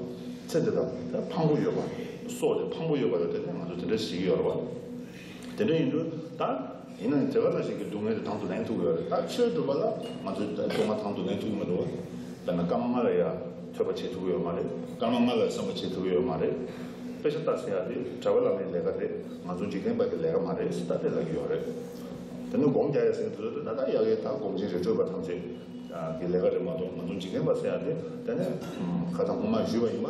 ཚེ་འདི་ལ་ད་ཕངས་པོ་ཡོད་པ། སྲོག་དེ་ཕངས་པོ་ཡོད་པ་ལ་བརྟེན་ནས་ང་ཚོ་དེ་འདྲ་བྱེད་ཀྱི་ཡོད་རེད་བ། དེ་འདྲ་ཡིན་དུས་ད་ཡིན་ན་དེ་ག་ནང་བཞིན་གྱི་སྡུག་བསྔལ་དེ་དང་དུ་ལེན་ཐུབ་ཀྱི་ཡོད་རེད། ད་ཆོས་སྒྲུབ་པ་ལ་ང་ཚོས་ད་སྡུག་བསྔལ་དང་དུ་ལེན་ཐུབ་ཀྱི་མི་འདུག་བ། དཔེར་ན་སྐར་མ་ལྔ་ལ་ཡ་ཐོས་པ་བྱེད་ཐུབ་ཀྱི་ཡོད་མ་རེད། སྐར་མ་ལྔ་ལ་བསམ་པ་བྱེད་ཐུབ་ཀྱི་ཡོད་མ་རེད། དཔེ་ཆ་ལྟ་ཟེར་ཡ་དེ་གྲྭ་པ་བླ་མའི་ལས་ཀ་རེད། ང་ཚོ་འཇིག་རྟེན་པ་གི་ལས་ཀ་མ་རེད་ཟེར་ད་དེ་ལབ་ཀྱི་ཡོད་རེད། དེ་ནས་སྒོམ་རྒྱག་ཡ་ཟེར་དུས་ད་ལྟ་ཡ་གི་ད་སྒོམ་ཆེན་རི་ཁྲོད་པ་ཐམས་ཅད་གི་ལས་ཀ་རེད་མ་གཏོགས། ང་ཚོ་འཇིག་རྟེན་པ་ཟེར་ཡ་དེ་དེ་ནས་ཁ་སང་སྔོན་མ་ཞུས་པ་ཡིན་པ་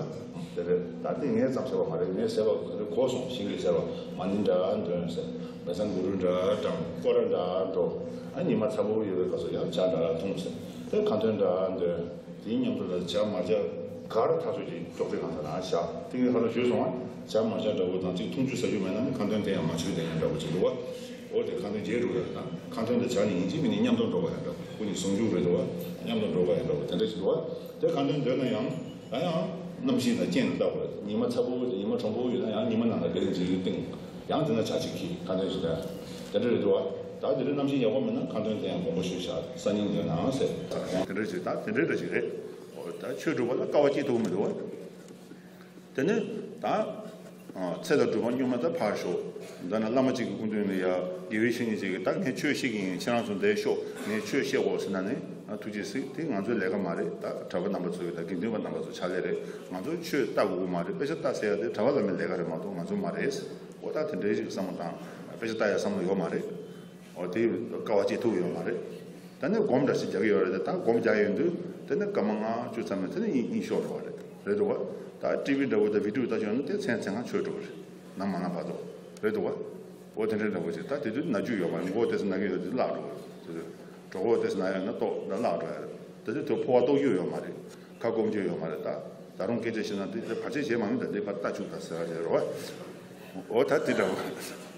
དེ་རེད། ད་དེ་ངས་ཙམ་བཤད་པ་མ་རེད། ངས་ཟེར་བ་དེ་གོ་སོང་། ཞིང་གི་ཟེར་བ་མ་ཎི་འདྲ་འདོན་ཟེར། མེ་སང་གུ་རུ་འདྲ་བགྲང་། སྐོར་ར་འདྲ་འགྲོ། ཨ་ཉི་མ་ཚ་པོ་ཡོད་པའི་སྐབས་སུ་ཡང་ཇ་འདྲ་འཐུང་ཟེར། དེ་ཁ་འདོན་འདྲ་འདོན། དེའི་མཉམ་དུ་ལ་ཇ་མར་ཇ་གར་ཐག་ཆོད་ཀྱི་ཅོག་ཙེ་གང་ས་ན་བཞག་དེ་གའི་ཧ་ལ་ཞུས་སོང་ང་། ཇ་མར་ཇ་འདྲ་བོ་དང་གཅིག་འཐུང་ཆུ་ཟ་རྒྱུ་མེད་ན་ནི་ཁ་འདོན་དེ་ཡང་མ་ཆོད་དེ་ཡང་འདྲ་བོ་ཅིག་འདུག་བ། འོ་དེ་ཁ་འདོན་བརྗེད་འགྲོ་ཡ་དང་། ཁ་འདོན་དེ་ཇ་ནི་ཡིན་གཅིག་མིན་གཉིས་མཉམ་དུ་འགྲོ་བ་ཡང་འདྲ་བོ། སྐུ་ཉིད་ཟུང་འཇུག་རེད་འདུག་བ། མཉམ་དུ་འགྲོ་བ་ཡང་འདྲ་བོ་དེ་འདྲ་ཞིག་འདུག་བ། དེ་ཁ་འདོན་འདོན་ན་ཡང་ད་ཡང་གནམ་གཤིས་དང་རྐྱེན་ལ་བལྟ་དགོས་རེད། ཉི་མ་ཚ་པོ་ཉི་མ་གྲང་པོ་ཡོད་ན་ཡང་ཉི་མ་ནང་ལ་དེ་རིང་ཅིག་སྟེང་ཡང་དེ་ན་ཇ་ཅིག་འཁྱེར། ཁ་འདོན་ཞིག་ད་དེ་འདྲ་རེད་འདུག་བ། ད་དེ་རིང་གནམ་གཤིས་ཡག་པོ་མེད་ན་ཁ་འདོན་དེ་ཡང་དགོངས་པ་ཞུས་བཞག་སང་ཉིན་འདོན་ནའང་ཟེར། དེ་འདྲ་ཞིག་ད་དེ་འདྲའི་འདྲ་ཞིག་རེད། འོ་ད་ཆོས་སྒྲུབ་པ་ལ་དཀའ་བ་སྐྱེ་ཐུབ་མི་འདུག་བ། དེ་ནས་ད་ཚེ་དང་སྒྲུབ་པ་གཉུག་མ་དང་ཕར་ཞོག་ད་ནི་བླ་མ་གཅིག་གི་སྐུ་མདུན་ལ་ཡ་དགེ་བའི་བཤེས་གཉེན་གཅིག་གིས་ད་ངས་ཆོས་བཤད་ཀྱི་ཡིན། ཁྱེད་རང་ཚོ་འདིར་ཤོག་ངས་ཆོས་བཤད་དགོས་ཟེར་ན་ནི་ཐུགས་རྗེ་གཟིགས། དེ་ང་ཚོའི་ལས་ཀ་མ་རེད། ད་གྲྭ་པ་རྣམ་པ་ཚོ་གི་ད་དགེ་འདུན་པ་རྣམ་པ་ཚོ་ཕྱག་ལས་རེད། ང་ཚོ་ཆོས་ལྟ་དགོས་ཀྱི་མ་རེད། དཔེ་ཆ་ལྟ་ཟེར་ཡ་དེ་གྲྭ་པ་བླ་མའི་ལས་ཀ་རེད་མ་གཏོགས་ང་ཚོ་མ་རེད། འོ་ད་དེ་འདྲའི་ཞིག་བསམ་བློ་བཏང་། དཔེ་ཆ་ལྟ་ཡ་བསམ་བློ་ཡོད་མ་རེད། འོ་དེ་དཀའ་བ་སྤྱད་ཐུབ་ཡོད་མ་རེད། ད་ནི་སྒོམ་འདྲ་ཞིག་རྒྱག་གི་ཡོད་རེད། ད་སྒོམ་རྒྱག་ཡོང་དུས་དེ་ནི་སྐར་མ་ལྔ་བཅུ་ཙམ་ནས་དེ་ནི་དབྱིངས་དབྱིངས་ཤོར་འགྲོ་བ་རེད། རེད་འདུག་བ། ད་ཊི་ཝི་འདྲ་བོ་དང་བི་ཌིའོ་ལྟ་ཤོག་ན་དེ་མཚན་མཚན་གང་ཆོད་འགྲོ་བ་རེད། ནམ་མ་ལངས་བར་དུ། རེད་འདུག་བ། འོ་དེ་འདྲའི་འདྲ་བོ་ཞིག་ད་དེ་དུས་ན་རྒྱུ་ཡོད་མ་རེད། མགོ་དེ་ཚོ་ན་གི་ཡོད་དུས་བརླག་འགྲོ་བ་རེད། དེ་དུས་གྲོད་ཁོག་དེ་ཚོ་ན་ཡོད་ན་ལྟོགས་ན་བརླག་འགྲོ་ཡ་རེད། དེ་དུས་དེ་ཕོ་བ་ལྟོགས་རྒྱུ་ཡོད་མ་རེད། ཁ་སྐོམ་རྒྱུ་ཡོད་མ་རེད། ད་ད་རུང་སྐད་ཆ་བཤད་ན་དེ་དེ་བར་ཆད་བྱེད་མ་མིན། ད་དེ་ཕར་ལྟ་བཅུག་ད་ཟེར་བ་རེད་རོ། འོ་ད་དེ་འདྲ་བོ།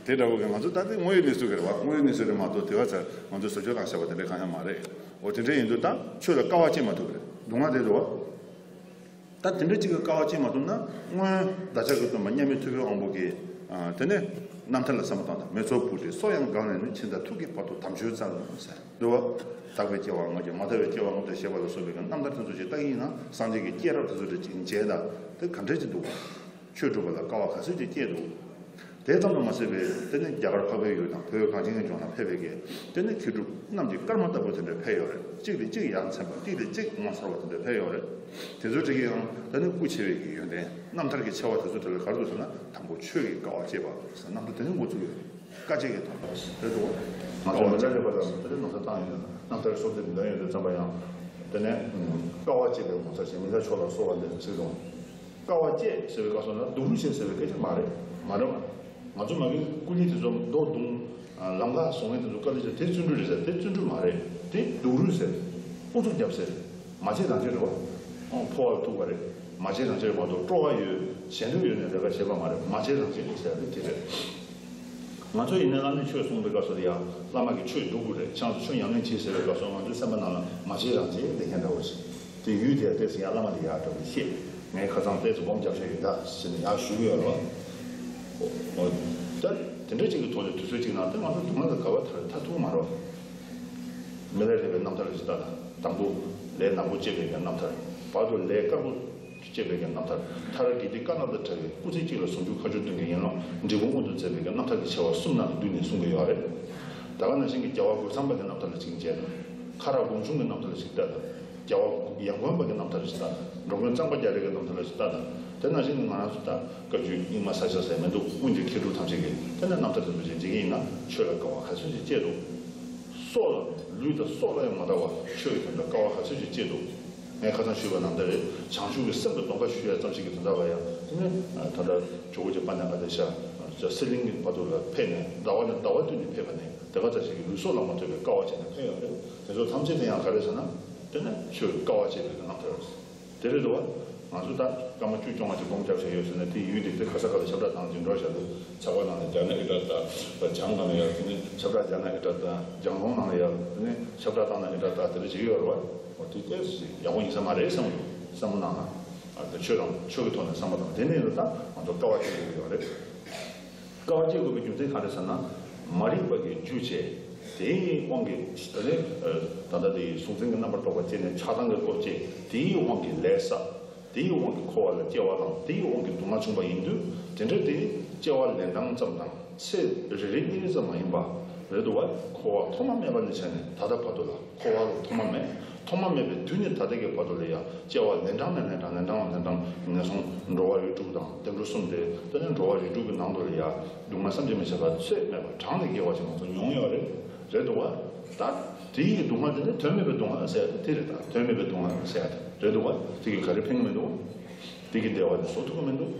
དེ་འདྲ་བོ་གི་ང་ཚོ་ད་དེ་དངོས་ཡོད་གནས་ཚུལ་གི་རེད་བ། དངོས་ཡོད་གནས་ཚུལ་རེད་མ་གཏོགས་དེ་བ་ཚ་ང་ཚོ་བཟོ་བཅོས་བཏང་བཞག་པ་དེ་འདྲ་གང་ཡང་མ་རེད། འོ་དེ་འདྲ་ཡིན་དུས་ད་ཆོས་ལ་དཀའ་བ་སྤྱད་མ་ཐུབ་པ་རེད། སྡུག་བསྔལ་དེ་རེད་བ། ད་དེ་འདྲ་གཅིག་གི་དཀའ་བ་སྤྱད་མ་ཐུབ་ན། སྔོན་བདག་ཅག་གི་སྟོན་པ་མཉམ་མེད་ཐུབ་པའི་དབང་པོ་གིས་ཨ་དེ་ནས་རྣམ་ཐར་ལ་བསམ་བློ་བཏང་དང་། མེ་ཚོགས་སྤུ་གྲིས་སོ་ཡང་འགགས་ནས་ནི། ཕྱི་མཐའ་ཐུགས་ཀྱི་བར་དུ་དམ་ཆོས་བཙལ་ལོ་ཟེར་འདུག་བ། དག་པའི་སྐྱེ་བ་ལྔ་བརྒྱ། མ་དག་པའི་སྐྱེ་བ་ལྔ་བརྒྱ་ཞེས་པ་ལ་སོགས་པའི་གི་རྣམ་ཐར་དེ་ཚོ་ཅིག་ལྟ་གི་ཡིན་ན། སངས་རྒྱས་ཀྱི་སྐྱེས་རབས་དེ་ཚོ་འདྲ་ཅིག་མཇལ་དང་། དེ་ག་འདྲ་ཅིག་འདུག་བ། ཆོས་སྒྲུབ་པ་ལ་དཀའ་བ་ག་ཚོད་ཅིག་སྤྱད་འདུག། དེ་ཙམ་དུ་མ་ཟད་པའི་དེ་ནི་རྒྱ་གར་འཕགས་པའི་ཡུལ་དང་བོད་གངས་ཅན་གྱི་ལྗོངས་ལ་ཕེབས་པའི་གི་དེ་ནི་མཁས་གྲུབ་རྣམས་ཀྱི་སྐར་མ་ལྟ་བུ་དེ་འདྲ་ཕེབས་ཡོད་རེད། གཅིག་ལས་གཅིག་ཡ་མཚན་པ། གཅིག་ལས་གཅིག་ངོ་མཚར་བ་དེ་འདྲ་ཕེབས་ཡོད་རེད། དེ་ཚོ་འདྲ་གི་ཡང་དེ་ནི་སྐུ་ཆེ་བའི་གི་ཡོན་ཏན་རྣམ་ཐར་གྱི་ཆེ་བ་དེ་ཚོ་དེ་ལ་ག་རེ་འདུག་ཟེར་ན། དང་པོ་ཆོས་ཀྱི་དཀའ་བ་སྤྱད་པ་ཟེར་རྣམ་ཐར་དེ་ནི་འགོ་ཚུགས་ཡོད་རེད། དཀའ་སྤྱད་ཀྱི་དང་པོ་རེད་འདུག། ང་ཚོ་མི་ལ་རས་པ་ལ་དེ་ནི་ནང་ས་བཏང་ཡོད། རྣམ་ཐར་སོ་བདུན་འདོན་ཡོད་དུས་ཙམ་པ་ཡང་དེ་ནས་དཀའ་བ་སྤྱད་པའི་ངོ་མཚར་ཞིང་། མི་ལ་མཆོག་ལ་གསོལ་བ་འདེབས་ཟེར་རུང་། དཀའ་བ་སྤྱད་ཟེར་བའི་སྐབས་སུ་ན་སྡུག་རུས་བྱེད་ཟེར་བའི་སྐད་ཆ་མ་རེད། མ་རེད་བ། ང་ཚོ་མ་གི་སྐུ་ཉིད་དེ་ཚོ་མདོ་བརྡུང་། ལམ་ཁ་བཟོ་མཁན་དེ་ཚོ་དཀའ་ལས་བྱས། དེ་བརྩོན་འགྲུས་རེད་ཟེར། དེ་བརྩོན་འགྲུས་མ་རེད། དེ་སྡུག་རུས་ཟེར། ཨུ་ཚུགས་རྒྱབ་ཟེར། མ་བྱས་རང་བྱས་རེད་བ། ཨོ་འཕོ་བ་ལ་ཐུག་པ་རེད། མ་བྱས་རང་བྱས་རེད་མ་གཏོགས། སྤྲོ་བ་ཡོད་ཞེ་འདོད་ཡོད་ནས་ལས་ཀ་བྱས་པ་མ་རེད། མ་བྱས་རང་བྱས་རེད་ཟེར་ཡ་དེ་དེ་རེད། ང་ཚོ་ཡིན་ན་བླ་མས་ཆོས་གསུངས་པའི་སྐབས་སུ་ཡང་བླ་མ་གིས་ཆོས་སྡུག་གུ་རེད། ཁྱེད་ཚོ་ཆོས་ཉམས་ལེན་བྱེད་ཟེར་བའི་སྐབས་སུ་ང་ཚོའི་སེམས་པ་ནང་ལ་མ་བྱས་རང་བྱས་ལབ་མཁན་འདྲ་བོ་ཞིག། དེ་ཡུལ་དེར་བལྟས་ཚེ་ཡང་བླ་མ་ལ་ཡར་འདྲ་བོ་བཤད། ངའི་ཁ་སང་བལྟས་ཚེ་སྦོམ་རྒྱབ་བཞག་ཡོད་ད་ཟེར་ནས་ཡར་ཞུ་གི་ཡོད་རེད་བ། འོ། ད་དེ་འདྲ་ཅིག་གི་ཐོག་ནས་དུས་ཚོད་ཅིག་ནང་དེ་ང་ཚོ་སྡུག་བསྔལ་ལ་དགའ་བ་ཐར་ཐར་ཐུབ་མ་རེད་བ། མི་ལ་རས་པའི་རྣམ་ཐར་ལ་ཅིག་ལྟ་དང་། དང་པོ་ལས་ནག་པོ་སྤྱད་པའི་གི་རྣམ་ཐར། བར་དུ་ལས་དཀར་པོ་སྤྱད་པའི་གི་རྣམ་ཐར། མཐར་དགེ་སྡིག་དཀར་ནག་དང་བྲལ་བའི་སྐུ་ཚེ་གཅིག་ལ་ཟུང་འཇུག་མཁའ་སྤྱོད་བདུན་གྱི་ཡན་ལག་འབྲས་བུ་མངོན་དུ་མཛད་པའི་གི་རྣམ་ཐར་གྱི་ཆེ་བ་གསུམ་ནང་ལ་བསྡུས་ནས་གསུང་གི་ཡོད་རེད། ད་ག་ནང་བཞིན་གྱི་རྒྱལ་བ་རྒོད་ཚང་པ་གི་རྣམ་ཐར་ལ་ཅིག་མཇལ་དང་། ཁ་རག་སྒོམ་ཆུང་གི་རྣམ་ཐར་ལ་ཅིག་ལྟ་དང་། རྒྱལ་བ་ཡང་དགོན་པ་གི་རྣམ་ཐར་ལ་ཅིག་ལྟ་དང་། འགྲོ་མགོན་གཙང་པ་རྒྱ་རས་ཀྱི་རྣམ་ཐར་ལ་ཅིག་ལྟ་དང་། དེ་ནང་བཞིན་གྱི་ང་རང་ཚོ་ད་བཀའ་བརྒྱུད་རྙིང་མ་ས་སྐྱ་ཟེར་མི་འདུག། སྔོན་གྱི་མཁས་གྲུབ་ཐམས་ཅད་ཀྱི་དེ་ནས་རྣམ་ཐར་དེ་ཚོ་ཅིག་མཇལ་གྱི་ཡིན་ན། ཆོས་ལ་དགའ་བ་ག་ཚོད་ཅིག་སྐྱེས་འདུག། སྲོག་ལ་ལུས་དང་སྲོག་ལ་ཡང་མ་དགའ་བ། ཆོས་ཀྱི་དོན་དུ་དཀའ་བ་ག་ཚོད་ཅིག་སྤྱད་འདུག། ངས་ཁ་སང་ཞུས་པ་ནང་ལྟར་རེད། བྱང་ཆུབ་ཀྱི་སེམས་ཀྱི་སྡོམ་པ་ཞུ་ཡ་ཙམ་ཞིག་གི་དོན་དག་ལ་ཡང་དེ་ནས་ད་ལྟ་ཇོ་བོ་རྗེ་པཎ་ཉི་ག་དེ་ཤ་ཟི་ལིང་གི་བར་དུ་ལ་ཕེབས་ནས། ཟླ་བ་ནས་ཟླ་བ་བསྟུད་ནས་ཕེབས་པ་ནས་དེ་ག་ཙམ་ཞིག་གི་ལུས་སྲོག་ལ་མ་ལྟོས་པའི་དཀའ་བ་སྤྱད་ནས་ཕེབས་ཡོད་རེད། དེ་ཚོ་ཐམས་ཅད་དེ་ཡང་ག་རེ་ཟེར་ན། དེ་ནས་ཆོས་དཀའ་བ་སྤྱད་པའི་རྣམ་ཐར་རེད། དེ་རེད་འདུག་བ། ང་ཚོ་ད་སྐར་མ་བཅུ་བཅོ་ལྔ་ཅིག་སྒོམ་རྒྱབ་བྱས་ཡོད་ཟེར་ན། དེ་ཡུལ་དེ་དེ་ག་ས་ག་ལ་ཁྱབ་བསྒྲགས་བཏང་ཅིག་འགྲོ་བྱ་འདུག། ཚ་བ་ནང་ལ་རྒྱག་ན་ཨི་འདྲ་ལྟ། བྱང་ནང་ལ་ཡར་དེ་ནས་ཁྱབ་བསྒྲགས་རྒྱག་ན་ཨི་འདྲ་ལྟ། རྒྱང་མཐོང་ནང་ལ་ཡར་དེ་ནས་ཁྱབ་བསྒྲགས་བཏང་ན་ཨི་འདྲ་ལྟ། དེ་འདྲ་བྱེད་ཀྱི་ཡོད་རེད་བ། འོ་དེ་ཏོག་ཙམ་ཡག་པོ་ཡིན་ས་མ་རེད་བསམ་གྱི་འདུག། བསམ་བློ་ནང་ལ་ཨ་ད་ཆོས་དང་ཆོས་ཀྱི་ཐོག་ནས་བསམ་པ་དང་། དེ་ནས་ཡིན་ན་ད་ང་ཚོ་དཀའ་བ་སྤྱད་དགོས་ཀྱི་ཡོད་རེད། དཀའ་བ་སྤྱད་དགོས་པའི་རྒྱུ་མཚན་གང་རེད་ཟེར་ན། མ་རིག་པ་གི་རྒྱུ་བྱས། དེའི་དབང་གིས་ད་ནི་ད་ལྟ་དེ་གཟུང་འཛིན་གྱི་རྣམ་པར་རྟོག་པ་སྐྱེས་ནས་ཆགས་སྡང་གི་བློ་སྐྱེས། དེའི་དབང་གིས་ལས་བསགས། དེའི་དབང་གིས་འཁོར་བ་ལ་སྐྱེ་བ་དང་། དེའི་དབང་གིས་སྡུག་བསྔལ་བྱུང་བ་ཡིན་དུས། དེ་འདྲ་དེ་སྐྱེ་བ་ལན་གྲངས་ཙམ་དང་། ཚེ་རེ་རེ་གཉིས་རེ་ཙམ་མ་ཡིན་པ་རེད་འདུག་བ། འཁོར་བ་ཐོག་མ་མེད་པ་ནས་བྱས་ནས་ད་ལྟ་བར་དུ་ལ། འཁོར་བ་ལ་ཐོག་མ་མེད། ཐོག་མ་མེད་པའི་དུས་ནས་ད་ལྟ་གི་བར་དུ་ལ་ཡང་སྐྱེ་བ་ལན་གྲངས་ནས་ལན་གྲངས། ལན་གྲངས་ནས་ལན་གྲངས། ངན་སོང་འགྲོ་བ་རིགས་དྲུག་དང་བདེ་འགྲོ་གསུམ་སྟེ། དེ་ནས་འགྲོ་བ་རིགས་དྲུག་གི་ནང་དུ་ལ་ཡང་སྡུག་བསྔལ་བསམ་གྱིས་མི་ཁྱབ་པ་ཚད་མེད་པ་གྲངས་ལས་བརྒལ་བ་ཞིག་ང་ཚོ་མྱོང་ཡོད་རེད། རེད་འདུག་བ། ད་དེ་ཡི་སྡུག་བསྔལ་དེ་ནི་དོན་མེད་པའི་སྡུག་བསྔལ་ཟེར་ཡ་དེ་རེད། ད་དོན་མེད་པའི་སྡུག་བསྔལ་ཟེར་ཡ་དེ་རེད་འདུག་བ། དེ་གིས་ག་རེ་ཕན་གྱི་མི་འདུག། དེ་གི་བདེ་བ་དེ་བཟོ་ཐུབ་ཀྱི་མི་འདུག།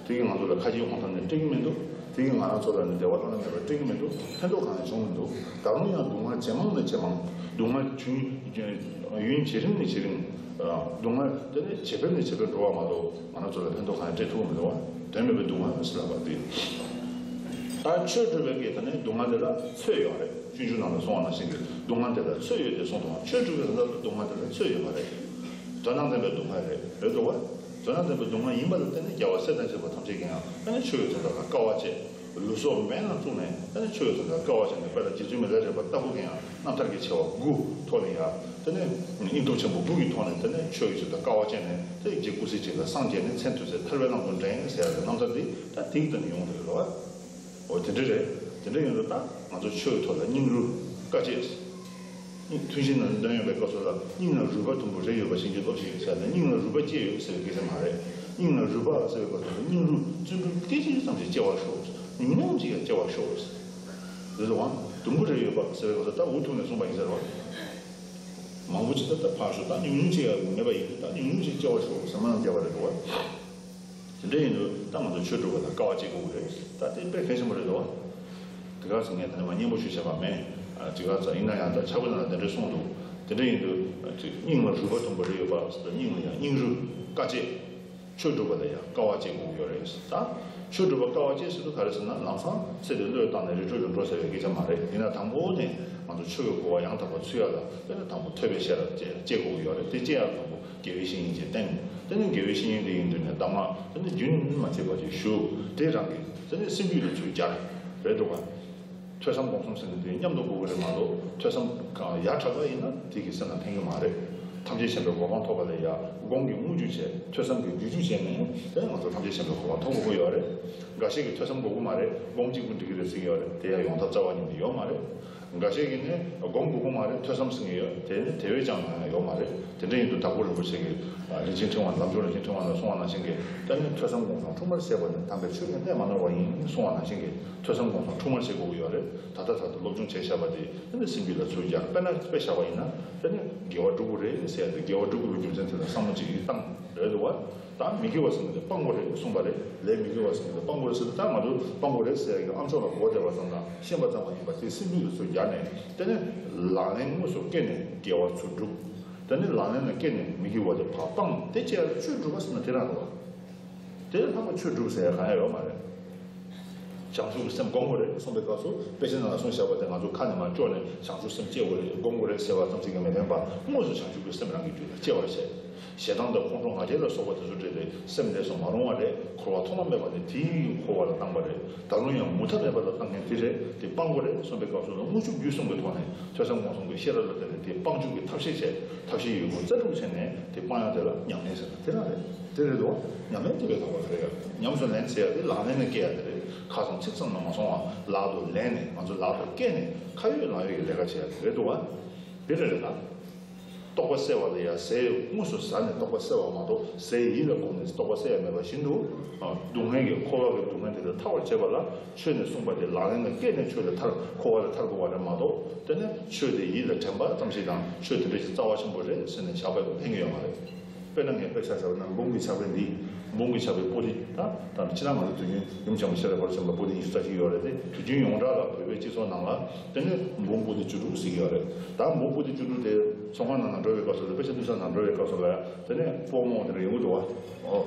དེ་གི་ང་ཚོ་ལ་ཁ་རྗེ་དབང་ཐང་ནས་སྤྲད་ཀྱི་མི་འདུག། དེ་གི་ང་རང་ཚོ་ལ་ནི་བདེ་བ་བླ་ན་མེད་པ་སྤྲད་ཀྱི་མི་འདུག། ཕན་ཐོགས་གང་ཡང་བྱུང་མི་འདུག། ད་རུང་ཡང་སྡུག་བསྔལ་ཇེ་མང་ནས་ཇེ་མང་། སྡུག་བསྔལ་ཇུན་ཡུན་ཇེ་རིང་ནས་ཇེ་རིང་། སྡུག་བསྔལ་དེ་ནི་ཇེ་འཕེལ་ནས་ཇེ་འཕེལ་འགྲོ་བ་མ་གཏོགས་ང་རང་ཚོ་ལ་ཕན་ཐོགས་གང་ཡང་སྤྲད་ཐུབ་ཀྱི་མི་འདུག་བ། དོན་མེད་པའི་སྡུག་བསྔལ་ཟེར་ལབ་པ་དེ། ད་ཆོས་སྒྲུབ་པའི་གི་ད་ནི་སྡུག་བསྔལ་དེ་ལ་ཚོད་ཡོད་རེད། སྤྱོད་འཇུག་ནང་ལ་གསུངས་པ་ནང་བཞིན་གྱི་སྡུག་བསྔལ་དེ་ལ་ཚོད་ཡོད་དེ་གསུངས་འདུག། ཆོས་སྒྲུབ་པའི་ད་ལྟ་སྡུག་བསྔལ་དེ་ལ་ཚོད་ཡོད་མ་རེད། དོན་དང་ལྡན་པའི་སྡུག་བསྔལ་རེད། རེད་འདུག་བ། དོན་དང་ལྡན་པའི་སྡུག་བསྔལ་ཡིན་པ་ལ་བརྟེན་ནས་རྒྱལ་བ་སྲས་དང་བཅས་པ་ཐམས་ཅད་ཀྱིས་ཡང་ད་ནི་ཆོས་ཀྱི་དོན་དག་ལ་དཀའ་བ་སྤྱད། ལུས་སྲོག་མེ་ནང་བཙུགས་ནས་ད་ནི་ཆོས་ཀྱི་དོན་དག་ལ་དཀའ་བ་སྤྱད་ནས། དཔེ་ལ་རྗེ་བཙུན་མི་ལ་རས་པ་ལྟ་བུ་གིས་ཡང་རྣམ་ཐར་གྱི་ཆེ་བ་དགུ་ཐོག་ནས་ཡང་ད་ནི་སྙིང་སྟོབས་ཆེན་པོ་དགུ་གི་ཐོག་ནས་ད་ནི་ཆོས་ཀྱི་དོན་དག་ལ་དཀའ་བ་སྤྱད་ནས། ད་རྗེ་སྐུ་ཚེ་གཅིག་ལ་སངས་རྒྱས་ནས་མཚན་ཐོས་སྲས་ཐར་པའི་ལམ་དུ་འདྲེན་ཟེར་ཡ་གི་རྣམ་ཐར་འདི་ད་དེའི་སྟེང་ནས་ཡོང་བ་རེད་བ། འོ་དེ་འདྲ་རེད། དེ་འདྲ་ཡིན་དུས་ད་ང་ཚོ་ཆོས་ཀྱི་ཐོག་ལ་སྙིང་རུས་དཀའ་སྤྱད། ཐུན་བཞིའི་ནང་ནས་འདོན་ཡོང་བའི་སྐབས་སུ་ལ། སྙིང་ལ་རུས་པ་དུམ་བུ་རེ་ཡོད་པ་བཞིན་གྱིས་སློབས་ཤིག་ཟེར་ནས། སྙིང་ལ་རུས་པ་བཅས་ཡོད་ཟེར་བའི་སྐད་ཆ་མ་རེད། སྙིང་ལ་རུས་པ་ཟེར་བའི་སྐབས་སུ་ལ་སྙིང་རུས་བརྩོན་འགྲུས་སྐད་ཅིག་ཙམ་ཞིག་སྐྱེ་བར་ཤོག། ཉུང་ཉུང་ཅིག་ཡང་སྐྱེ་བར་ཤོག། རེད་དོ། དུམ་བུ་རེ་ཡོད་པ་ཟེར་བའི་སྐབས་སུ་ད་འུ་ཐུག་ནས་གསུངས་པ་ཡིན་ཟེར་བ། མང་པོ་ཅིག་ད་ད་ཕར་ཞོག། ད་ཉུང་ཉུང་ཅིག་ཡང་མེད་པ་ཡིན་དུས། ད་ཉུང་ཉུང་ཅིག་སྐྱེ་བར་ཤོག་ཟེར་མ་ནང་བརྒྱབ་པ་རེད་དོ། དེ་འདྲ་ཡིན་དུས་ད་ང་ཚོ་ཆོས་སྒྲུབ་པ་ལ་དཀའ་བ་སྤྱད་དགོས་ཀྱི་རེད། ད་དེ་དཔེ་གལ་ཆེན་པོ་རེད་དོ། དེ་ག་ཚོད་ངས་ད་ནི་མ་སྙན་པོ་ཞུ་བྱས་པ་མེད། ཨ་དེ་ག་ཚོད་ཡིན་ན་ཡང་ད་ཕྱག་དཔེ་ནང་ལ་དེ་འདྲ་གསུངས་འདུག། དེ་འདྲ་ཡིན་དུས་ཨ་ཅིག་སྙིང་ལ་རུས་པ་དུམ་བུ་རེ་ཡོད་པ་ཟེར། སྙིང་ལ་ཡང་སྙིང་རུས་དཀའ་སྤྱད། ཆོས་སྒྲུབ་པ་ལ་ཡང་དཀའ་བ་སྤྱད་དགོས་ཀྱི་ཡོད་རེད། ད་ཆོས་སྒྲུབ་པ་དཀའ་བ་སྤྱད་ཟེར་དུས་ག་རེ་ཟེར་ན། ལམ་སང་ཚེ་འདི་བློས་བཏང་ནས་རིགས་དྲུག་ལ་འགྲོ་ཟེར་བའི་སྐད་ཆ་མ་རེད། ཡིན་ན་དང་པོ་ནས་ ང་ཚོ་ཆོས་ཀྱི་གོ་བ་ཡང་དག་པ་ཚུད་ཡ་ལ་དེ་ནི་དང་པོ་ཐོས་པའི་ཤེས་རབ་སྐྱེ་སྐྱེ་དགོས་ཀྱི་ཡོད་རེད། དེ་སྐྱེ་ཡ་དང་པོ་དགེ་བའི་བཤེས་གཉེན་གྱིས་བསྟེན། དེ་ནི་དགེ་བའི་བཤེས་གཉེན་དེ་ཡིན་དུས་ནས་གདམས་ངག་དེ་ནི་རྒྱུན་མ་ཆད་པ་ཅིག་ཞུ། དེ་རང་གིས་དེ་ནི་སེམས་རྒྱུད་ལ་ཚུར་སྦྱར། རེད་འདུག་ག་ཐོས་བསམ་སྒོམ་གསུམ་ཟེར་ནས་དེ་མཉམ་དུ་དགོས་ཀྱི་རེད་མ་གཏོགས། ཐོས་བསམ་གང་ཡར་དྲགས་པ་ཡིན་ན་དེ་གིས་སེམས་ལ་ཕན་གྱི་མ་རེད། ཐམས་ཅད་མཁྱེན་པའི་གོ་འཕང་ཐོབ་པ་ལ་ཡ་སྒོམ་གྱི་དངོས་རྒྱུ་བྱས། ཐོས་བསམ་གྱི་རྒྱུ་རྒྱུ་བྱས་ནས་དེ་ང་ཚོ་ཐམས་ཅད་མཁྱེན་པའི་གོ་འཕང་ཐོབ་དགོས་ཀྱི་ཡོད་རེད། འགའ་ཤས་ཀྱིས་ཐོས་བསམ་དགོས་ཀྱི་མ་རེད། སྒོམ་གཅིག་པུ་འགྲིག་གི་རེད་ཟེར་གྱི་ཡོད་རེད། དེ་ཡང་ཡོང་ཐབས་རྩ་བ་ཉིད་ནས་ཡོད་མ་རེད། འགའ་ཤས་ཀྱིས་ནི་སྒོམ་དགོས་ཀྱི་མ་རེད། ཐོས་བསམ་ཟེར་གྱི་ཡོད། དེ་ནི་དེ་བས་ཀྱང་ཡང་ཡོད་མ་རེད། དེ་འདྲ་ཡིན་དུས་དྭགས་པོ་རིན་པོ་ཆེ་གིས་རིན་ཆེན་ཕྲེང་བ། ལམ་མཆོག་རིན་ཆེན་ཕྲེང་བ་ལ་གསུངས་པ་ནང་བཞིན་གྱི་དེ་ནི་ཐོས་བསམ་སྒོམ་གསུམ་འཁྲུལ་པར་བྱེད་པ་ནི་དམ་པའི་ཆོས་ཀྱི་གནད་མ་ནོར་བ་ཡིན་གསུངས་པ་ནང་བཞིན་གྱི་ཐོས་བསམ་སྒོམ་གསུམ་འཁྲུལ་མ་བྱེད་དགོས་ཀྱི་ཡོད་རེད། ད་ལྟ་ད་ལྟ་སློབ་སྦྱོང་བྱས་བཞག་པ་དེ་དེ་ནི་སེམས་རྒྱུད་ལ་ཚུར་སྦྱར། དཔེར་ན་དཔེ་བཞག་པ་ཡིན་ན་དེ་ནི་དགེ་བ་སྒྲུབ་དགོས་རེད་ཟེར་ཡ་དེ། དགེ་བ་སྒྲུབ་དགོས་པའི་རྒྱུ་མཚན་དེ་ལ་བསམ་བློ་གཅིག་གིས་བཏང་རེད་འདུག་བ། ད་མི་དགེ་བ་ཟེར་མཁན་དེ་སྤང་དགོས་རེད་གསུངས་པ་རེད། ལས་མི་དགེ་བ་ཟེར་མཁན་དེ་སྤང་དགོས་རེད་ཟེར་དུས། ད་ང་ཚོ་སྤང་དགོས་རེད་ཟེར་ཡ་གི་ཨ་མཆོག་ལ་གོ་བདེ་བ་ཙམ་དང་ཤེས་པ་ཙམ་མ་ཡིན་པ་དེ་སེམས་རྒྱུད་དུ་ཚུར་སྦྱར་ནས། དེ་ནས་ལག་ལེན་དངོས་སུ་བཀལ་ནས་དགེ་བ་ཚུར་སྒྲུབ། དེ་ནས་ལག་ལེན་ལ་བཀལ་ནས་མི་དགེ་བ་དེ་ཕར་སྤང་། དེ་བྱས་ཡ་ཆོས་སྒྲུབ་པ་ཟེར་ན་དེ་རང་རེད་བ། དེ་ལྷག་པ་ཆོས་སྒྲུབ་ཟེར་ཡ་གང་ཡང་ཡོད་མ་རེད། བྱང་ཆུབ་ཀྱི་སེམས་སྒོམ་དགོས་རེད་གསུངས་པའི་སྐབས་སུ། དཔེ་ཆ་ནང་ལ་གསུངས་བཞག་པ་དེ་ང་ཚོ་ཁ་ནས་མར་ཅོག་ནས་བྱང་ཆུབ་སེམས་སྐྱེ་དགོས་རེད། སྒོམ་དགོས་རེད་ཟེར་བ་ཙམ་ཞིག་གིས་མི་ཕན་པ། དངོས་སུ་བྱང་ཆུབ་ཀྱི་སེམས་རང་གི་རྒྱུད་ལ་སྐྱེ་བར་བྱེད། ཞེ་སྡང་དང་ཁོང་ཁྲོ་ང་རྒྱལ་ལ་སོགས་པ་དེ་ཚོ་འདྲེས་ཏེ་སེམས་ལས་སུ་མ་རུང་བ་རེད། འཁོར་བ་ཐོག་མ་མེད་པ་ནས་དེའི་འཁོར་བ་ལ་བཏང་པ་རེད། ད་རུང་ཡང་མུ་མཐའ་མེད་པ་ལ་བཏང་མཁན་དེ་རེད། དེ་སྤང་དགོས་རེད་གསུངས་པའི་སྐབས་སུ་ལ་དངོས་ཆོས་རྒྱུད་གསུམ་གྱི་ཐོག་ནས་ཐོས་བསམ་སྒོམ་གསུམ་གྱི་ཤེས་རབ་ལ་བརྟེན་ནས་དེ་སྤང་བཅུག་གི་ཐབས་ཤེས་བྱས། ཐབས་ཤེས་ཡོད་རྒུ་རྩལ་སྤྲུགས་བྱས་ནས་དེ་སྤང་ཡག་དེ་ལ་ཉམས་ལེན་ཟེར་ན་དེ་རང་རེད། དེ་རེད་དོ། ཉམས་ལེན་དེ་བས་ལྷག་པ་ག་རེ་ཡོད། ཉམས་སུ་ལེན་ཟེར་ཡག་དེ་ལག་ལེན་ལ་བཀལ་ཡག་དེ་རེད། ཁ་ཙམ་ཚིག་ཙམ་ལ་མ་སོང་བ། ལག་ཏུ་ལེན་ནས་ང་ཚོ་ལག་ཏུ་བཀལ་ནས་ཁ་ཡོད་ལག་ཡོད་ཀྱི་ལས་ཀ་བྱེད་ཡག་དེ་རེད་འདུག་བ། དེ་རེད་རེད་ད། རྟོག་པ་སད་པ་ལ་ཡ་ཟས་དངོས་སུ་ཟ་ནས་རྟོག་པ་སད་པ་མ་གཏོགས། ཟས་ཡིད་ལ་བསྒོམས་ནས་རྟོག་པ་སད་ཡ་མེད་པ་བཞིན་དུ། ཨ། སྡུག་བསྔལ་གྱི་འཁོར་བ་གི་སྡུག་བསྔལ་དེ་ལས་ཐར་བར་བྱེད་པ་ལ་ཆོས་ནས་གསུངས་པ་དེ་ལག་ལེན་ལ་བཀལ་ནས་ཆོས་ལ་ཐར། འཁོར་བ་ལས་ཐར་དགོས་པ་རེད་མ་གཏོགས། དེ་ནས་ཆོས་དེ་ཡིད་ལ་དྲན་པ་ཙམ་ཞིག་དང་། ཆོས་དེ་འདྲ་ཞིག་རྩ་བ་ཆེན་པོ་རེད་ཟེར་ནས་བཞག་པ་ཕན་གྱི་ཡོད་མ་རེད། དཔེར་ན་ངས་དཔེ་ཆ་བཞག་པ་ན་འབུམ་གྱི་ཕྱག་དཔེ་འདི། འབུམ་གྱི་ཕྱག་དཔེ་པོ་ཏི། ད་ད་ཕྱི་ནང་ང་ཚོ་དུས་རྒྱུན་ཡུམ་ཆེན་པོ་ཤེས་རབ་དཔལ་ཆེན་པོ་པོ་ཏི་ཉི་ཤུ་རྩ་གཅིག་ཡོད་རེད་དེ། དུས་རྒྱུན་ཡོངས་གྲགས་ལ་བོད་པའི་སྤྱི་ཚོགས་ནང་ལ་དེ་ནས་འབུམ་པོ་ཏི་བཅུ་དྲུག་ཟེར་གྱི་ཡོད་རེད། ད་འབུམ་པོ་ཏི་བཅུ་དྲུག་དེ་ཚོང་ཁང་ནང་ན་འགྲོ་བའི་སྐབས་སུ་ལ། དཔེ་ཆ་བསྡུ་ས་ནང་འགྲོ་བའི་སྐབས་སུ་ལ། དེ་ནས་སྤོ་རྨོ་དེ་འདྲ་ཡོང་གི་འདུག་བ། ཨོ།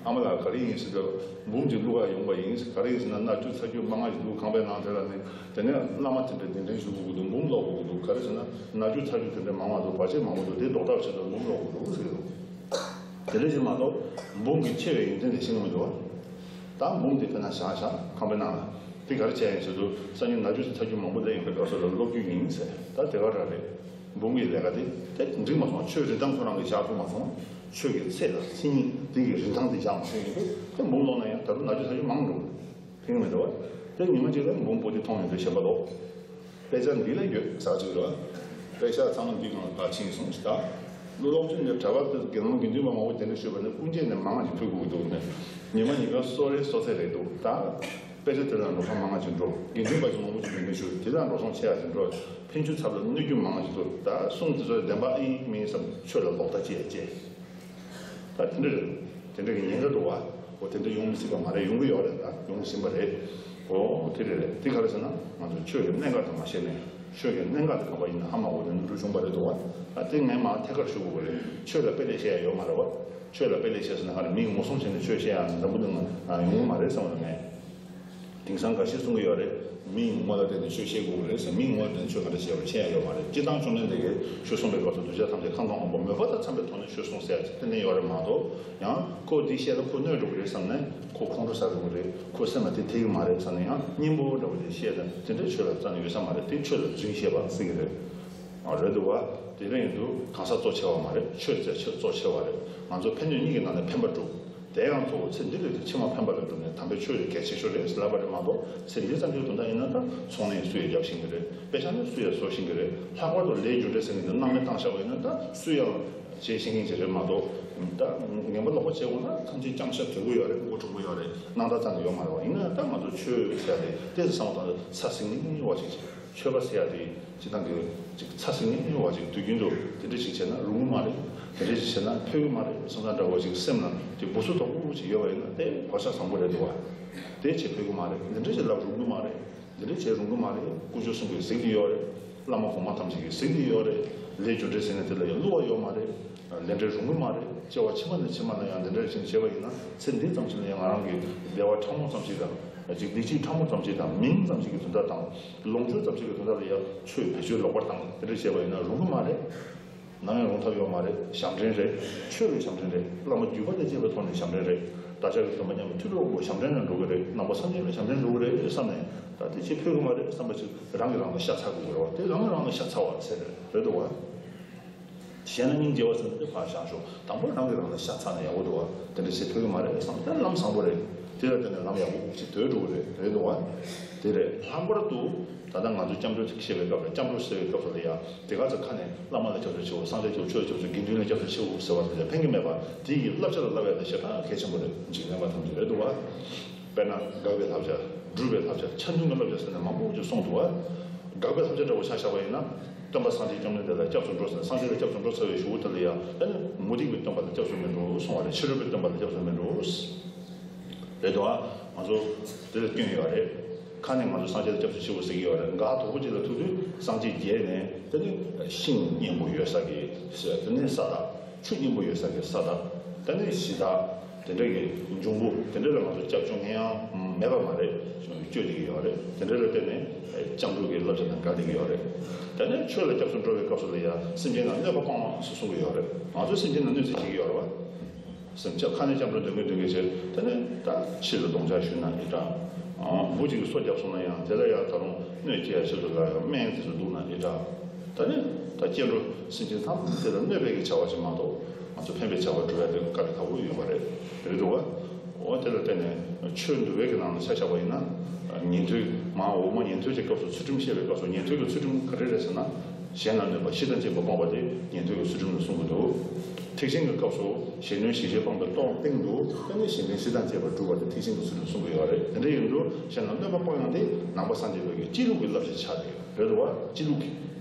ཨ་མ་ལགས་ག་རེ་ཡིན་ཟེར་དུས། འབུམ་གྱི་གླུ་གར་ཡོང་བ་ཡིན། ག་རེ་ཡིན་ཟེར་ན། ན་བཅུ་ཚ་རྒྱུད་མང་ང་ཞིག་འདུག་ཁང་པའི་ནང་དེ་ལ་ནི། དེ་ནས་བླ་མ་དེ་འདྲ་གདན་འདྲེན་ཞུ་དགོས་ཀྱི་འདུག་འབུམ་སློག་དགོས་ཀྱི་འདུག་ག་རེ་ཟེར་ན། ན་བཅུ་ཚ་རྒྱུད་དེ་འདྲ་མང་བ་འདུག་བར་ཆད་མང་པོ་འདུག་དེ་ཟློག་ཐབས་ཆེད་དུ་འབུམ་སློག་དགོས་འདུག་ཟེར་གྱི་འདུག་དེ་འདྲ་ཞིག་མ་གཏོགས་འབུམ་གྱི་ཆེ་བའི་ཡོན་ཏན་དེ་ཤེས་ཀྱི་མི་འདུག་ད་འབུམ་དེ་དཔེར་ན་བཞག་བཞག་ཁང་པའི་ནང་ལ། དེ་ག་རེ་བྱས་ཡིན་ཟེར་དུས། སང་ཉིན་ན་བཅུ་ཚ་རྒྱུད་མང་པོ་སླེབས་ཡོང་པའི་སྐབས་སུ་ལ་སློག་རྒྱུ་ཡིན་ཟེར། ད་དེ་ག་རང་རེད། འབུམ་གྱི་ལས་ཀ་དེ་དེ་འགྲིག་མ་སོང་། ཆོས་རིན་ཐང་ཁོ་རང་གིས་བཞག་ཐུབ་མ་སོང་། ཆོས་ཀྱི་ཚད་དང་མཚན་ཉིད་དེ་གི་རིན་ཐང་དེ་བཞག་མ་སོང་ཡིན་དུས། དེ་འབུམ་སློག་ན་ཡང་ད་དུང་ན་བཅུ་ཚ་རྒྱུད་མང་འགྲོ། ཕན་གྱི་མི་འདུག་བ། དེ་ཉི་མ་གཅིག་ལ་འབུམ་པོ་ཏི་མཐོང་ཡོང་དུས་ཞེན་པ་ལོག་དཔེ་ཆ་འདི་ལ་ཡོད་ཟེར་ཅིག་རེད་བ། དཔེ་ཆ་ཚང་མ་འདི་སྒང་ལ་ཕར་ཕྱིན་སོང་ཟེར། ད་སློབ་སྦྱོང་ནས་གྲྭ་པ་དེ་དགེ་སློང་དགེ་འདུན་པ་མང་པོ་དེ་འདྲ་ཞུས་པ་ནི་ཀུན་རྒྱལ་ནས་མང་ང་ཞིག་ཕུལ་དགོས་ཀྱི་འདུག་ནས། ཉི་མ་ཉིན་གང་གསོལ་རས་གསོལ་ཚད་རེད་འདུག་ད་དཔེ་ཆ་དེ་ལ་འགྲོ་སོང་མང་ང་ཞིག་འགྲོ། དགེ་འདུན་པ་ཞིག་མང་པོ་ཞིག་དེ་འདྲ་ཞུ། དེ་ལ་འགྲོ་སོང་ཆེ་ཡ་ཞིག་འགྲོ། ཕན་ཆུ་ཚབ་ལ་གནོད་རྒྱུ་མང་ང་ཞིག་འདུག་ད་གསུང་དེ་ཚོ་བདེན་པ་ཨེ་ཡིན་མིན་བསམ། ཆོས་ལ་ལོག་ལྟ་ཅི་ཡ་ཅེ། ད་དེ་འདྲ་རེད། དེ་འདྲ་གི་ཉེན་ཁ་འདུག་བ། འོ། དེ་འདྲ་ཡོང་མི་སྲིད་པ་མ་རེད། ཡོང་གི་ཡོད་རེད། ད་ཡོང་བཞིན་པ་རེད། འོ། དེ་རེད་རེད། དེ་ག་རེ་ཟེར་ན། ང་ཚོ་ཆོས་ཀྱི་གནད་འགག་དེ་མ་ཤེས་ནས། ཆོས་ཀྱི་གནད་འགག་དེ་ག་པར་ཡིན་ན་ཧ་མ་གོ་ནས་འགྲོ་བྱུང་བ་རེད་འདུག་བ། ད་དེ་ངས་མར་ཐད་ཀར་ཞུ་དགོས་པ་རེད། ཆོས་ལ་དཔེ་ལེགས་བཤད་ཡ་ཡོད་མ་རེད་བ། ཆོས་ལ་དཔེ་ལེགས་བཤད་ཟེར་ན་ག་རེ། མིས་ངོ་སྲུང་བྱས་ནས་ཆོས་བཤད་ཡ་འཛམ་བུ་གླིང་ལ་ཡོང་གི་མ་རེད་བསམ་པ་ངས། དེང་སང་འགའ་ཤས་གསུང་གི་ཡོད་རེད། མིའི་ངོ་ལ་བལྟས་ནས་ཆོས་བཤད་དགོས་ཀྱི་རེད་ཟེར། མིའི་ངོ་ལ་བལྟས་ནས་ཆོས་ག་འདྲ་བཤད་པ་ཤེས་ཡ་ཡོད་མ་རེད། སྤྱིར་བཏང་བཅོམ་ལྡན་འདས་ཀྱིས་ཆོས་གསུངས་པའི་སྐབས་སུ་གདུལ་བྱ་ཐམས་ཅད་ཁམས་དང་དབང་པོ་མོས་པ་དང་འཚམ་པའི་ཐོག་ནས་ཆོས་གསུངས་ཟེར་ཡ་ཅིག་གཏན་ནས་ཡོད་རེད་མ་གཏོགས། ཡང་ཁོ་འདི་བཤད་ན་ཁོ་གནོད་འགྲོ་གི་རེད་བསམ་ནས། ཁོ་ཁོང་ཁྲོ་ཟ་འགྲོ་གི་རེད། ཁོ་སེམས་ལ་དེ་ཐེག་གི་མ་རེད་བསམ་ནས། ཡང་སྙན་པོ་འདྲ་བོ་དེ་བཤད་ན་དེ་འདྲའི་ཆོས་ལ་རྩ་ནས་ཡོད་ས་མ་རེད། དེ་ཆོས་ལ་རྫུན་བཤད་པ་ཟེར་གི་རེད། ཨ། རེད་འདུག་བ། དེ་འདྲ་ཡིན་དུས་གང་ཟག་གཙོ་ཆེ་བ་མ་རེད། ཆོས་རྩ་ཆེ། གཙོ་ཆེ་བ་རེད། ང་ཚོ་ཕན་གནོད་གཉིས་ཀྱི་ནང་ནས་ཕན་པ་སྒྲུབ། དེ་ཡང་གཙོ་བོ་ཚེ་འདི་ལས་དེ་ཕྱི་མ་ཕན་པ་ལ་བསྒྲུབས་ནས་དམ་པའི་ཆོས་དེ་གལ་ཆེ་ཤོས་རེད་ལབ་པ་རེད་མ་གཏོགས། ཚེ་འདི་ཙམ་གྱི་དོན་དག་ཡིན་ན་ད་ཚོང་ལས་སུ་ཡང་རྒྱབ་ཤེས་ཀྱི་རེད། དཔེ་ཆ་ནི་སུ་ཡང་བཟོ་ཤེས་ཀྱི་རེད། ལྷག་པར་དུ་ལས་རྒྱུ་འབྲས་ཟེར་མཁན་དེ་སྣང་མེད་བཏང་བཞག་པ་ཡིན་ན་ད་སུ་ཡང་བྱེད་ཤེས་མཁན་ཅིག་རེད་མ་གཏོགས། ད་ངན་པ་ལོག་པ་བྱེད་དགོས་ན་ཐམས་ཅད་བཅང་ཤ་དོད་པོ་ཡོད་རེད། མགོ་ཁྲོ་པོ་ཡོད་རེད། སྣང་དག་ཙམ་གྱི་ཡོད་མ་རེད་བ། ཡིན་ན་ད་ང་ཚོ་ཆོས་ཟེར་ཡ་དེ་ཏོག་ཙམ་བསམ་བློ་བཏང་ཚེ་ཚ་ཟིང་ངེ་བ་ཞིག་བྱེད། ཆོས་པ་ཟེར་ཡ་དེ་སྤྱིར་བཏང་གི་ཅིག་ཚ་ཟིང་ངེ་བ་ཅིག་དུས་རྒྱུན་དུ་དེ་འདྲ་ཞིག་བྱས་ན་རུང་གི་མ་རེད། དེ་འདྲ་ཞིག་བྱས་ན་ཕན་གྱི་མ་རེད་བསམ་ས་འདྲ་བོ་ཅིག་སེམས་ལ་དེ་སྦུ་སུ་དོག་པོ་ཅིག་ཡོད་པ་ཡིན་ན་དེ་གོ་ཆ་བཟང་པོ་རེད་འདུག་བ། དེ་བྱེད་ཕན་གྱི་མ་རེད། འདི་འདྲ་ཞིག་ལབ་རུང་གི་མ་རེད། འདི་འདྲ་བྱེད་རུང་གི་མ་རེད། དཀོན་མཆོག་གསུམ་གྱིས་གཟིགས་ཀྱི་ཡོད་རེད། བླ་མ་གོང་མ་ཐམས་ཅད་ཀྱིས་གཟིགས་ཀྱི་ཡོད་རེད། ལས་རྒྱུ་འབྲས་ཟེར་ནས་དེ་ལ་ཡང་བསླུ་བ་ཡོད་མ་རེད། ལས་འབྲས་རུང་གི་མ་རེད། སྐྱེ་བ་ཕྱི་མ་ནས་ཕྱི་མ་ལ་ཡང་འདི་འདྲ་ཞིག་བྱས་པ་ཡིན་ན་ཚེ་འདི་ཙམ་ཞིག་ལ་ཡང་ང་རང་གི་བདེ་བ་ཕྲ་མོ་ཙམ་ཞིག་དང་། ཅིག་བདེ་སྐྱིད་ཕྲ་མོ་ཙམ་ཞིག་དང་མིང་ཙམ་ཞིག་གི་དོན་དག་དང་། ལོངས་སྤྱོད་ཙམ་ཞིག་གི་དོན་དག་ལ་ཡང་ཆོས་བེད་སྤྱོད་ལོག་པར་བཏང་། དེ་འདྲ་བྱས་པ་ཡིན་ན་རུང་གི་མ་རེད། ནམ་ཡང་རུང་ཐབས་ཡོད་མ་རེད། ཞབས་འདྲེན་རེད། ཆོས་ལ་ཞབས་འདྲེན་རེད། བླ་མ་བརྒྱུད་པ་དང་བཅས་པའི་ཐོག་ནས་ཞབས་འདྲེན་རེད། བདག་ཅག་གི་སྟོན་པ་མཉམ་པའི་ཐུགས་ཀྱི་དབང་པོ་ཞབས་འདྲེན་ལ་འགྲོ་གི་རེད། ནང་པ་སངས་རྒྱས་ལ་ཞབས་འདྲེན་འགྲོ་གི་རེད་བསམ་ནས། ད་དེ་ཅིག་ཕོད་ཀྱི་མ་རེད་བསམ་པ་ཅིག་རང་གིས་རང་ལ་ཤ་ཚ་དགོས་ཀྱི་རེད་བ། དེ་རང་གིས་རང་ལ་ཤ་ཚ་བ་ཟེར་རེད་འདུག་བ། གཞན་ལ་སྙིང་རྗེ་བ་ཟེར་ན་དེ་ཕར་བཞག་ཤོག་དང་པོ་རང་གིས་རང་ལ་ཤ་ཚ་ན་ཡག་པོ་འདུག་བ། དེ་འདྲ་བྱེད་ཕོད་ཀྱི་མ་རེད་བསམ། དེ་ལམ་བཟང་པོ་རེད། དེ་ལ་བརྟེན་ནས་ལམ་ཡག་པོ་ཅིག་བརྡོལ་འགྲོ་གི་རེད། རེད་འདུག་བ། དེ་རེད། ལྷག་པར་དུ་ད་ལྟ་ང་ཚོ་སྐྱབས་འགྲོ་ཅིག་བཤད་པའི་སྐབས་ལ། སྐྱབས་འགྲོ་ཟེར་བའི་སྐབས་སུ་ལ་ཡང་དེ་ག་ཚོད་ཁ་ནས་བླ་མ་ལ་སྐྱབས་སུ་མཆིའོ། སངས་རྒྱས་མཆིའོ། ཆོས་ལ་སྐྱབས་སུ་མཆིའོ། དགེ་འདུན་ལ་སྐྱབས་སུ་མཆིའོ་ཟེར་བ་དེ་ལ་ཕན་གྱི་མེད་པ། དེ་ཡི་བསླབ་བྱ་ལ་བསླབ་ཡ་དེ་ཞེ་དྲག་གལ་ཆེན་པོ་རེད། འཇིག་རྟེན་པ་ཐམས་ཅད་རེད་འདུག་བ། དཔེར་ན་དགག་པའི་བསླབ་བྱ། སྒྲུབ་པའི་བསླབ་བྱ། ཆ་མཐུན་གྱི་བསླབ་བྱ་ཟེར་ནས་མང་པོ་ཅིག་གསུངས་འདུག་བ། དགག་པའི་བསླབ་བྱ་འདྲ་བོ་ཆ་བཞག་པ་ཡིན་ན། སྟོན་པ་སངས་རྒྱས་བཅོམ་ལྡན་འདས་ལ་སྐྱབས་སུ་འགྲོ་ཟེར། སངས་རྒྱས་ལ་སྐྱབས་སུ་འགྲོ་ཚར་བའི་གཞུག་གུ་དེ་ལ་ཡང་། ཨ་ནི་མུ་སྟེགས་པའི་སྟོན་པ་ལ་སྐྱབས་སུ་མི་འགྲོ་གསུང་བ་རེད། ཕྱི་རོལ་པའི་སྟོན་པ་ལ་སྐྱབས་སུ་མི་འགྲོ། རེད་དོ། ང་ཚོ་དེ་ལ་སྐྱོན་ཡོད་རེད། ཁ་ནས་ང་ཚོ་སངས་རྒྱས་ལ་སྐྱབས་སུ་མཆིའོ་ཟེར་གྱི་ཡོད་རེད། འགག་དོག་པོ་ཅིག་ལ་ཐུག་དུས་སངས་རྒྱས་རྒྱལ་ནས། དེ་ནི་ཤིང་སྙིང་པོ་ཡོད་ས་གི་ཟེར། དེ་ནི་ས་དང་། ཆུ་སྙིང་པོ་ཡོད་ས་གི་ས་དང་། དེ་ནི་གཞི་བདག་དེ་འདྲ་གི་འབྱུང་པོ་དེ་འདྲ་ལ་ང་ཚོ་སྐྱབས་བཅོལ་མཁན་ཡང་མེད་པ་མ་རེད། སྤྱོད་བསྡད་ཀྱི་ཡོད་རེད། དེ་འདྲ་ལ་བརྟེན་ནས་སྐྱབས་འགྲོ་གི་བསླབ་བྱ་དང་འགལ་བསྡད་ཀྱི་ཡོད་རེད། དེ་ནས་ཆོས་ལ་སྐྱབས་སུ་འགྲོ་བའི་སྐབས་སུ་ལ་ཡང་སེམས་ཅན་ལ་གནོད་པ་སྤང་བ་ཟེར་གསུང་གི་ཡོད་རེད། ང་ཚོས་སེམས་ཅན་ལ་གནོད་འཚེ་བྱེད་ཀྱི་ཡོད་རེད་བ། སེམས་ཅན་ཁ་ནས་སྐྱབས་འགྲོ་འདོན་གྱི་འདོན་གྱི་བྱས། དེ་ནས་ད་ཕྱི་ལ་གདོང་ཆ་ཞུས་ན་ཨི་འདྲ། འབུ་གཅིག་གིས་སོ་བརྒྱབ་སོང་ན་ཡང་། དེ་ལ་ཡང་ད་རུང་གནོད་སྐྱེལ་ཡ་ཆེད་དུ་ལ་ཡང་སྨན་དེ་ཚོ་བླུགས་ན་ཨི་འདྲ། ད་ནི་ད་སྐྱེ་འགྲོ་སེམས་ཅན་ཐམས་ཅད་ལ་གནོད་པའི་གི་བྱ་བ་ཅིག་མ་གཏོགས། ང་ཚོ་ཕན་པའི་བྱ་བ་སྒྲུབ་ཡ་དེ་བཀའ་དྲིན་དག་པོ་ཡོད་པ་རེད། རེད་འདུག་བ། འོ་དེ་ལ་བརྟེན་ནས་ཆོས་འདུལ་བའི་གི་ནང་ལ་ཆ་བཞག་པ་ཡིན་ན། ཉན་ཐོས་མ་འོག་མ་ཉན་ཐོས་ཀྱི་སྐབས་སུ་ཚུལ་ཁྲིམས་བཤད་པའི་སྐབས་སུ། ཉན་ཐོས་ཀྱི་ཚུལ་ཁྲིམས་ག་རེ་རེད་ཟེར་ན། གཞན་ལ་གནོད་པ་ཕྱི་དང་བཅས་པ་སྤོང་བ་དེ་ཉན་ཐོས་ཀྱི་ཚུལ་ཁྲིམས་ལ་གསུང་གི་འདུག་ཐེག་ཆེན་གྱི་སྐབས་སུ་གཞན་གནོད་གཞན་གཤེས་སྤངས་པའི་སྟོང་སྟེང་དུ། དེ་ནས་གཞན་ཕན་ཕྱི་དང་བཅས་པ་སྒྲུབ་པ་དེ་ཐེག་ཆེན་གྱི་ཚུལ་ཁྲིམས་གསུང་གི་ཡོད་རེད། དེ་འདྲ་ཡིན་དུས་གཞན་ལ་གནོད་པ་སྤང་ཡང་དེ་ནང་པ་སངས་རྒྱས་པའི་གི་སྤྱི་ལུགས་ཀྱི་བསླབ་བྱ་ཆགས་ཡོད་རེད་འདུག་བ། སྤྱི་ལུགས་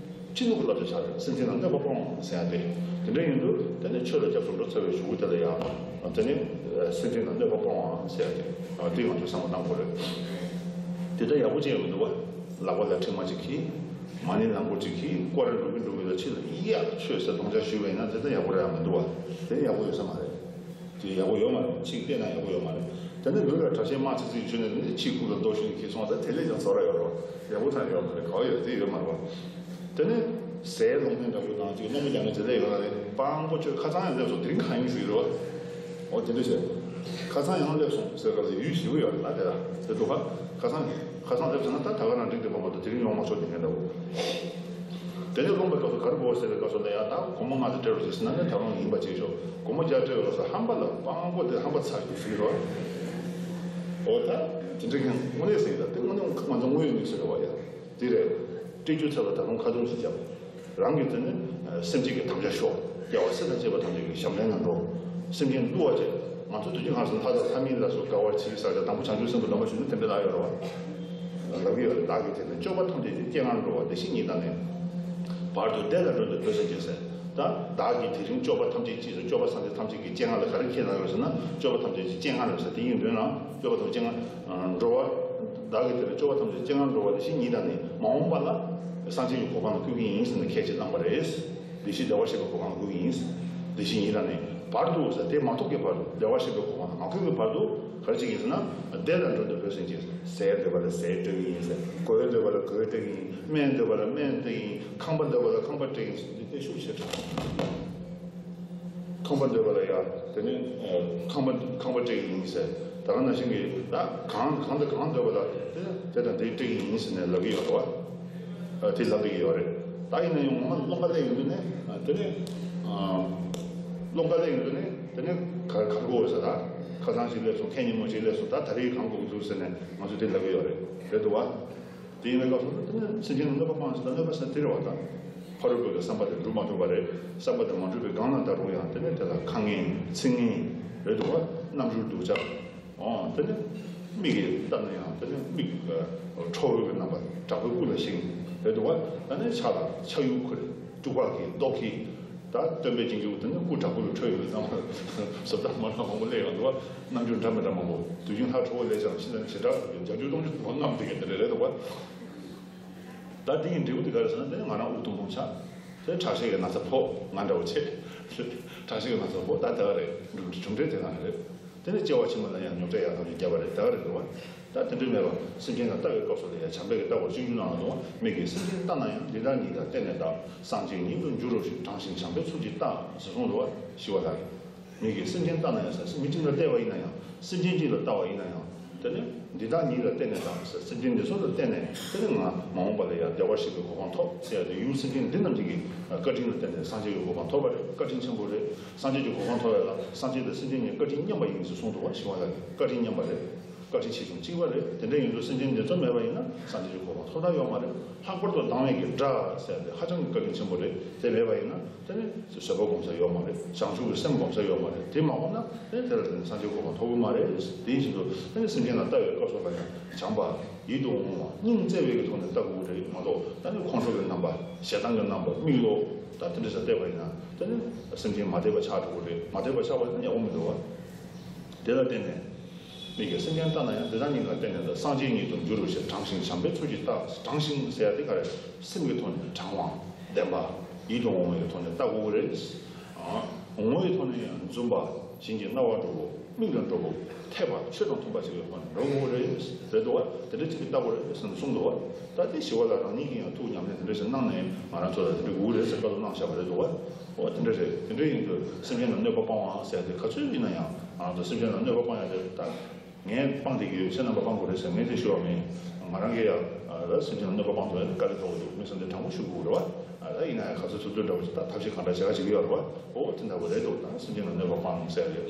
ཀྱི། སྤྱི་ལུགས་ཀྱི་བསླབ་བྱ་ཆགས་རེད། སེམས་ཅན་ལ་གནོད་པ་སྤོང་ཟེར་ཡ་དེ། དེ་འདྲ་ཡིན་དུས་དེ་ནས་ཆོས་ལ་སྐྱབས་སུ་འགྲོ་ཚར་བའི་གཞུག་གུ་དེ་ལ་ཡང་། དེ་ནས་སེམས་ཅན་ལ་གནོད་པ་སྤོང་བ་ཟེར་ཡ་དེ། དེ་ང་ཚོས་བསམ་བློ་གཏང་དགོས་རེད། དེ་ལྟར་ཡག་པོ་ཅིག་ཡང་མི་འདུག་བ། ལག་པ་ལ་མཁྲིག་མ་ཅིག་གིས། མ་ཎི་ལམ་སྐོར་ཅིག་གིས། སྐོར་ར་འགྲོ་གིན་འགྲོ་གིན་ལ་ཕྱི་ལ་ཡ་ཆོས་ཟེར་གདོང་ཆ་ཞུས་པ་ཡིན་ན། དེ་ལྟར་ཡག་པོ་རེད་ཡང་མི་འདུག་བ། དེ་ཡག་པོ་ཡོད་ས་མ་རེད། དེ་ཡག་པོ་ཡོད་མ་རེད། ཕྱིས་བལྟས་ན་ཡག་པོ་ཡོད་མ་རེད། དེ་ནས་ལུས་ལ་གྲྭ་ཆས་དམར་ཚིག་ཚིག་གྱོན་ནས། དེ་ནས་ཕྱིའི་ཁུག་ལ་རྡོ་གཞུས་ནས་ཁྱེར་སོང་བ། ད་དེ་ལས་ཀྱང་ཚོར་བ་ཡོད་རེད་བ། ཡག་པོ་ཐོན་ཡོད་མ་རེད། ག་བ་ཡོད། དེ་ཡོད་མ་རེད་བ། དེ་ནས་ཟས་སློང་མཁན་འདྲ་པོ་དང་ཅིག་སློང་མོ་རྒྱག་མཁན་དེ་ལས་ཡོད་རེད། སྤྲང་པོ་ཁྱོད་ཁ་སང་ཡང་སླེབས་སོང་། དེ་རིང་གང་ཡིན་ཞུས་རེད་བ། འོ་དེ་འདྲ་བྱས། ཁ་སང་ཡང་སླེབས་སོང་ཟེར་ག་ལ་ཡུལ་ཞེ་པོ་ཡོད་རེད་ལ། དེ་ལ་དེ་འདུག་ག་ཁ་སང་ཁ་སང་སླེབས་སོང་ན་ད་ད་ག་རང་འགྲིག་བསྡད་པ་མ་གཏོགས། དེ་རིང་ཡོང་མ་ཆོག་དེ་མཁན་འདྲ་པོ། དེ་ནས་སློང་པའི་སྐབས་སུ་ག་རེ་དགོས་ཟེར་བའི་སྐབས་སུ་ལ་ཡང་། ད་སྒོར་མོ་ལྔ་དེ་སྤྲད་རོགས་ཞེས་ཟེར་ན་ནི། ད་རུང་ཡིན་པ་བྱེད་ཆོག་སྒོར་མོ་བརྒྱ་སྤྲད་རོགས་ཟེར། ཧམ་པ་ལ་སྤྲང་པོ་དེ་ཧམ་པ་ཚ་རྒྱུ་ཟིག་རོ། འོ་ད་དེ་འདྲ་མཁན་དངོས་གནས་ཟེར་ཡིན། ད་དེ་དངོས་གནས་ང་ཚོ་དངོས་ཡོད་གནས་ཚུལ་རེད་བ་ཡ། དེ་རེད། སྤྲད་རྒྱུ་ཚར་བ་ད་རུང་ཁ་རྡུང་ཞིག་བརྒྱབ། རང་གི་དེ་ནི་སེམས་ཅན་གྱི་དམ་བཅའ་ཤོར། རྒྱལ་བ་སྲས་དང་བཅས་པ་ཐམས་ཅད་ཀྱི་ཞབས་འདྲེན་ལ་འགྲོ། སེམས་ཅན་བསླུ་བ་བྱས། ང་ཚོ་དུས་ཀྱི་ཁམས་སུ་ལྷ་དང་ལྷ་མིན་ལ་སོགས་དགའ་བར་གྱིས་ཟེར་ཏེ། དང་པོ་བྱང་ཆུབ་སེམས་ཀྱི་སྡོམ་པ་ཞུས་ན་དེ་འདྲ་ལབ་ཡོད་རེད་བ། ལབ་ཀྱི་ཡོད་རེད། བདག་གིས་དེ་ནི་སྐྱོབ་པ་ཐམས་ཅད་ཀྱི་སྤྱན་སྔར་འགྲོ་བ། བདེ་གཤེགས་ཉིད་དང་ནི། བར་དུ་བདེ་ལ་མགྲོན་དུ་བོས་ཟིན་ཅིང་ཟེར། ད་བདག་གིས་དེ་རིང་སྐྱོབ་པ་ཐམས་ཅད་ཀྱི་ཟེར། སྐྱོབ་པ་སངས་རྒྱས་ཐམས་ཅད་ཀྱི་སྤྱན་སྔར་ལ་ག་རེ་ཁྱེད་ལ་ཡོད་ཟེར་ན། སྐྱོབ་པ་ཐམས་ཅད་ཀྱི་སྤྱན་སྔར་ལ་ཟེར། དེ་ཡིན་དོན་ལ་སྐྱོབ་པ་ཐམས་ཅད་སྤྱན་སྔར་འགྲོ་བ། བདག་གིས་དེ་ལ་སྐྱོབ་པ་ཐམས་ཅད་སྤྱན་སྔར་འགྲོ་བ། བདེ་གཤེགས་ཉིད་དང་ནི། མ་འོངས་པ་ལ་སངས་རྒྱས་ཀྱི་གོ་འཕང་ལ་བཀོད་ཀྱི་ཡིན་ཟེར་ནས་ཁས་ཅིག་བླངས་པ་རེད། བདེ་གཤེགས་བདེ་བར་གཤེགས་པའི་གོ་འཕང་ལ་བཀོད་ཀྱི་ཡིན། བདེ་གཤེགས་ཉིད་དང་ནི། བར་དུ་ཟེར། དེ་མ་ཐོབ་ཀྱི་བར་དུ། བདེ་བར་གཤེགས་པའི་གོ་འཕང་ལ་མ་བཀོད་ཀྱི་བར་དུ་ག་རེ་བྱེད་ཀྱི་ཡིན་ཟེར་ན། བདེ་ལ་མགྲོན་དུ་བོས་ཟིན་ཅིང་། ཟས་འདོད་པ་ལ་ཟས་སྤྲད་ཀྱི་ཡིན་ཟེར། གོས་འདོད་པ་ལ་གོས་སྤྲད་ཀྱི་ཡིན། སྨན་འདོད་པ་ལ་སྨན་སྤྲད་ཀྱི་ཡིན། ཁང་པ་འདོད་པ་ལ་ཁང་པ་སྤྲད་ཀྱི་ཡིན་ཟེར། འདི་དེ་ཤུགས་ཆེ་དྲགས། ཁང་པ་འདོད་པ་ལ་ཡ། དེ་ནས་ཁང་པ་ཁང་པ་སྤྲད་ཀྱི་ཡིན་ཟེར། ད་ག་ནང་བཞིན་གྱི་ད་གང་གང་དང་གང་འདོད་པ་ལ་དེ་དེ་དང་དེ་སྤྲད་ཀྱི་ཡིན་ཟེར་ནས་ལབ་ཀྱི་ཡོད་རེད་བ། དེ་ལབ་བསྡད་ཀྱི་ཡོད་རེད། ད་ཡིན་ན་ཡང་ངོ་མ་སློབ་ག་སླེབས་ཡོང་དུས་ནས། དེ་ནས་སློབ་ག་སླེབས་ཡོང་དུས་ནས་དེ་ནས་ག་ག་རེ་དགོས་ཟེར། ད་ཁ་སང་ཞིག་སླེབས་སོང་། ཁེ་ཉིན་མོ་ཞིག་སླེབས་སོང་། ད་ད་རེས་གང་དགོས་འདུག་ཟེར་ནས་ང་ཚོས་དེ་ལབ་ཀྱི་ཡོད་རེད། རེད་འདུག་བ། དེ་ཡིན་པའི་སྐབས་སུ་དེ་ནས་སེམས་ཅན་ལ་གནོད་པ་སྤངས་ཟེར། ད་གནོད་པ་ཟེར་དེ་རེད་བ། ད་ཕ་རོལ་པོ་གི་བསམ་པ་དེ་འགྲུབ་མ་ཐུབ་པ་རེད། བསམ་པ་དེ་མ་འགྲུབ་པའི་སྒང་ལ་ད་རུང་ཡང་དེ་ནས་དེ་ལ་ཁ་ངན་ཚིག་ངན། རེད་འདུག་བ། རྣམ་འགྱུར་སྡུག་ཅག། འོ་དེ་ནས་མིག་གིས་བལྟས་ན་ཡང་དེ་ནས་མིག་ཁྲོ་བོའི་རྣམ་པ། དྲག་པོའི་སྐུ་ལ་ཞེན། རེད་འདུག་བ། ད་ནས་ཕྱག་ལ་ཕྱག་གཡུག་ཁུར། སྐྱུག་པ་གིས་རྡོ་ཁྱེར། ད་སྟོན་པའི་རྗེས་འཇུག་དེ་ནི་སྐུ་དྲག་པོ་ལ་ཁྲོ་ཡོད་ཙང་། བཟོ་ལྟ་མ་འདྲ་མང་པོ་སླེབས་ཡོང་འདུག་བ། རྣམ་འགྱུར་འདྲ་མི་འདྲ་མང་པོ། དུས་རྒྱུན་ལྷ་ཁྲོ་བོ་སླེབས་ཀྱང་ཕྱི་ནང་བྱེ་བྲག་བརྒྱད་ཅུ་སྟོང་ཅུ་ཐུབ་པ་རྔམ་དེ་ག་དེ་འདྲ་རེད་འདུག་བ། ད་དེ་ཡི་འབྲས་བུ་དེ་ག་རེ་ཟེར་ན། དེ་ནི་ང་རང་དབུགས་ཐུང་ཐུང་ཆགས། དེ་ཁྲག་ཤེད་ཀྱི་ན་ཚ་ཕོག། ང་འདྲ་བོ་བྱས། ཁྲག་ཤེད་ཀྱི་ན་ཚ་ཕོག། ད་དེ་ག་རེད། གྲུབ་འབྲས་དེ་ག་རེ་རེད། དེ་ནི་སྐྱེ་བ་ཕྱི་མ་ལ་ཡང་རྙོག་དྲ་ཡག་ཐག་ཆོད་བརྒྱབ་པ་རེད། དེ་ག་རེ་རེད་བ། ད་དེ་འདྲ་མེད་པར་སེམས་ཅན་ལ་ལྟ་བའི་སྐབས་སུ་ལ་ཡང་བྱམས་པས་ཀྱི་ལྟ་བར་སྤྱོད་འཇུག་ནང་ལ་འདུག་མིག་གིས་སེམས་ཅན་ལྟ་ན་ཡང་། འདི་དག་ཉིད་ལ་བལྟས་ནས་བལྟ། སངས་རྒྱས་ཉིད་དུ་འགྱུར་རོ་ཞེས། དྲང་ཞིང་བྱམས་པའི་ཚུལ་གྱིས་བལྟ་ཞེས་གསུངས་འདུག་བ། ཞི་བ་ལྷ་གིས། མིག་གིས་སེམས་ཅན་ལྟ་ན་ཡང་ཟེར། མི་གཅིག་ལ་བལྟས་པ་ཡིན་ན་ཡང་། སེམས་ཅན་གཅིག་ལ་ལྟ་བ་ཡིན་ན་ཡང་། དེ་ནི་འདི་དག་ཉིད་ལ་བལྟས་ནས་བལྟ་ཟེར། སེམས་ཅན་འདི་ཚོ་ལ་བལྟས་ནས། དེ་ནི་ང་མ་འོངས་པ་ལ་ཡང་བདེ་བར་གཤེགས་པའི་གོ་འཕང་ཐོབ་ཟེར་ཏེ། ཡུལ་སེམས་ཅན་འདི་རྣམས་ཀྱི་བཀའ་དྲིན་ལ་བརྟེན་ནས་སངས་རྒྱས་ཀྱི་གོ་འཕང་ཐོབ་པ་རེད། བཀའ་དྲིན་ཆེན་པོ་རེད། སངས་རྒྱས་ཀྱི་གོ་འཕང་ཐོབ་པ་ལ་སངས་རྒྱས་དང་སེམས་ཅན་གཉིས་བཀའ་དྲིན་མཉམ་པ་ཡིན་ཟེར་གསུངས་འདུག་བ། ཞི་བ་ལྷ་གིས། བཀའ་དྲིན་མཉམ་པ་རེད། བཀའ་དྲིན་ཆེ་ཆུང་གཅིག་པ་རེད། དེ་འདྲ་ཡིན་དུས་སེམས་ཅན་འདི་ཚོ་མེད་པ་ཡིན་ན་སངས་རྒྱས་ཀྱི་གོ་འཕང་ཐོབ་ཐབས་ཡོད་མ་རེད། ལྷག་པར་དུ་སྡང་བའི་གི་དགྲ་ཟེར་ཏེ་ཧ་ཅང་གི་བཀའ་དྲིན་ཆེན་པོ་རེད། དེ་མེད་པ་ཡིན་ན་དེ་ནི་བཟོད་པ་སྒོམ་ས་ཡོད་མ་རེད། བྱང་ཆུབ་ཀྱི་སེམས་སྒོམ་ས་ཡོད་མ་རེད། དེ་མ་སྒོམ་ན་དེ་དེ་ལ་དེ་ནི་སངས་རྒྱས་གོ་འཕང་ཐོབ་ཀྱི་མ་རེད། དེ་བཞིན་དུ་དེ་ནི་སེམས་ཅན་ལ་ལྟ་བའི་སྐབས་སུ་ལ་ཡང་བྱམས་པ་ཡིད་དུ་འོང་བ་སྙིང་བརྩེ་བའི་གི་ཐོག་ནས་ལྟ་དགོས་ཀྱི་རེད་མ་གཏོགས། ད་ནི་ཁོང་ཁྲོ་གི་རྣམ་པ། ཞེ་སྡང་གི་རྣམ་པ། མིག་ལོག་ད་དེ་འདྲ་ཞིག་བལྟས་པ་ཡིན་ན་དེ་ནི་སེམས་ཅན་མ་བདེ་བ་ཆགས་འགྲོ་གི་རེད། མ་བདེ་བ་ཆགས་པ་ཡིན་ན་ཡག་པོ་མི་འདུག་བ། དེ་ལ་བརྟེན་ནས། མིག་གིས་སེམས་ཅན་ལྟ་ན་ཡང་། འདི་དག་ཉིད་ལ་བརྟེན་ནས་བལྟ། སངས་རྒྱས་ཉིད་དུ་འགྱུར་རོ་ཞེས། དྲང་ཞིང་བྱམས་པའི་ཚུལ་གྱིས་བལྟ། དྲང་ཞིང་ཟེར་ཡ་དེ་ག་རེ། སེམས་ཀྱི་ཐོག་ནས་དྲང་བ། བདེན་པ། ཡིད་དུ་འོང་བའི་ཐོག་ནས་ལྟ་དགོས་ཀྱི་རེད། ཨ། ངོ་བོའི་ཐོག་ནས་ཡང་འཛུམ་པ། བཞིན་གྱི་རྣ་བར་འགྲོ་བོ། མིག་ལ་འགྲོ་བོ། འཐད་པ། ཆོས་དང་མཐུན་པ་ཞིག་གི་ཐོག་ནས་འགྲོ་དགོས་ཀྱི་རེད། རེད་འདུག་བ། དེ་འདྲ་ཅིག་གིས་ལྟ་དགོས་རེད་ཟེར་ནས་གསུངས་འདུག་བ། ད་དེ་ཞི་བ་ལྷ་རང་ཉིད་ཀྱིས་ཡང་ཐུགས་ཉམས་ལེན་དེ་འདྲ་ཞིག་གནང་ནས་ང་རང་ཚོ་ལ་དེ་འདྲ་དགོས་ཀྱི་རེད་ཟེར་བཀའ་སློབ་གནང་བཞག་པ་རེད་འདུག་བ། འོ་དེ་འདྲ་རེད། དེ་འདྲ་ཡིན་དུས་སེམས་ཅན་ལ་གནོད་པ་སྤང་བ་ཟེར་དེ་ག་ཚོད་ཡིན་ན་ཡང་ང་རང་ཚོ་སེམས་ཅན་ལ་གནོད་པ་སྤང་ཡ་དེ་ད་ངས་སྤངས་བསྡད་ཀྱི་ཡོད། ཁྱེད་རྣམ་པ་སྤང་དགོས་རེད་ཟེར་ངས་དེ་ཞུ་བ་མིན། ང་རང་གིས་ཡང་ཨ་ད་སེམས་ཅན་ལ་གནོད་པ་སྤང་ཐུབ་ཡ་དེ་དཀའ་ལས་ཁག་པོ་འདུག་མི་སེམས་དེ་དྲང་པོ་ཞུ་དགོས་རེད་བ། ཨ་ད་ཡིན་ན་ཡང་ག་ཚོད་ཐུབ་ཚོད་འདྲ་པོ་ཞིག་ད་ཐབས་ཤེས་གང་འདྲ་བྱེད་ག་བྱེད་ཀྱི་ཡོད་རེད་བ། འོ་དེ་འདྲ་པོ་རེད་འདུག་ད་སེམས་ཅན་ལ་གནོད་པ་སྤང་ཟེར་རེད།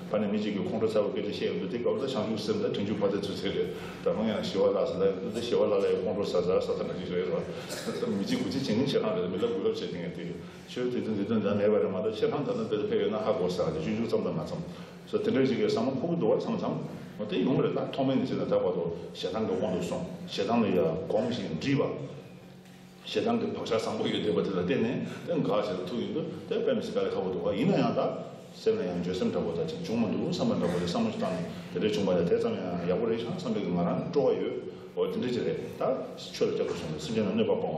ཕ་ནས་མི་གཅིག་གིས་ཁོང་ཁྲོ་ཚ་བོ་སྐད་ཆ་བཤད་ཡོང་དུས་དེ་སྐབས་ལ་བྱང་ཆུབ་སེམས་དང་དྲིན་ཆུབ་ཕ་མཐའ་ཚུད་ཚེ་རེད། ད་རུང་ཡང་ཞི་བ་ལྷ་ཟེར་ལ་ཡོང་དུས་དེ་ཞི་བ་ལྷ་ལ་ཡང་ཁོང་ཁྲོ་ཟ་ཟ་ས་ད་འདྲ་ཞིག་རེད་བ། མི་གཅིག་དགུ་གཅིག་བྱེད་མཁན་ཁྱེད་རང་རེད། མི་ལ་དགུ་ལབ་བྱེད་མཁན་དེ་ཆོས་དེ་དོན་དེ་དོན་ད་མེད་པ་རེད་མ་གཏོགས་ཁྱེད་རང་ད་ལྟ་དཔེ་ཕེབས་ཡོད་ན་ཧ་གོ་ས་རེད། ཆུང་ཆུང་ཙམ་དང་མ་ཙམ་སོ་དེ་འདྲ་ཞིག་གི་བསམ་བློ་འཁོར་གི་འདུག་བ། མཚམས་མཚམས་འོ་དེ་ཡོང་གི་རེད། ད་ཐོག་མེད་ནས་བྱས་ནས་ད་བར་དུ་ཞེ་སྡང་གི་དབང་དུ་སོང་། ཞེ་སྡང་ལ་ཡ་གོམས་ཤིང་འདྲིས་པ། ཞེ་སྡང་གི་བག་ཆགས་བཟང་པོ་ཡོད་བསྡད་པ་དེ་ལ་བརྟེན་ནས་དེ་འགག་བྱས་ལ་ཐུག་ཡོང་དུས་དེ་དཔེ་མི་སྲིད་དཀའ་ལས་ཁག་པོ་འདུག་བ། ཡིན་ན་ཡང་ད་སེམས་ལ་ཡང་འགྱོད་སེམས་འདྲ་པོ་དང་ཅིག་བྱུང་མ་འདུག་བསམ་པ་འདྲ་པོ་དེ་བསམ་བློ་ཞིག་བཏང་ནས་དེ་འདྲ་བྱུང་བ་ཡང་དེ་ཙམ་ཡང་ཡག་པོ་རེད་ཤག་བསམ་པའི་གི་ང་རང་སྤྲོ་བ་ཡོད། འོ་དེ་འདྲ་ཅིག་རེད། ད་ཆོས་ལ་སྐྱབས་སུ་སོང་བའི་སེམས་ཅན་ལ་གནོད་པ་སྤང་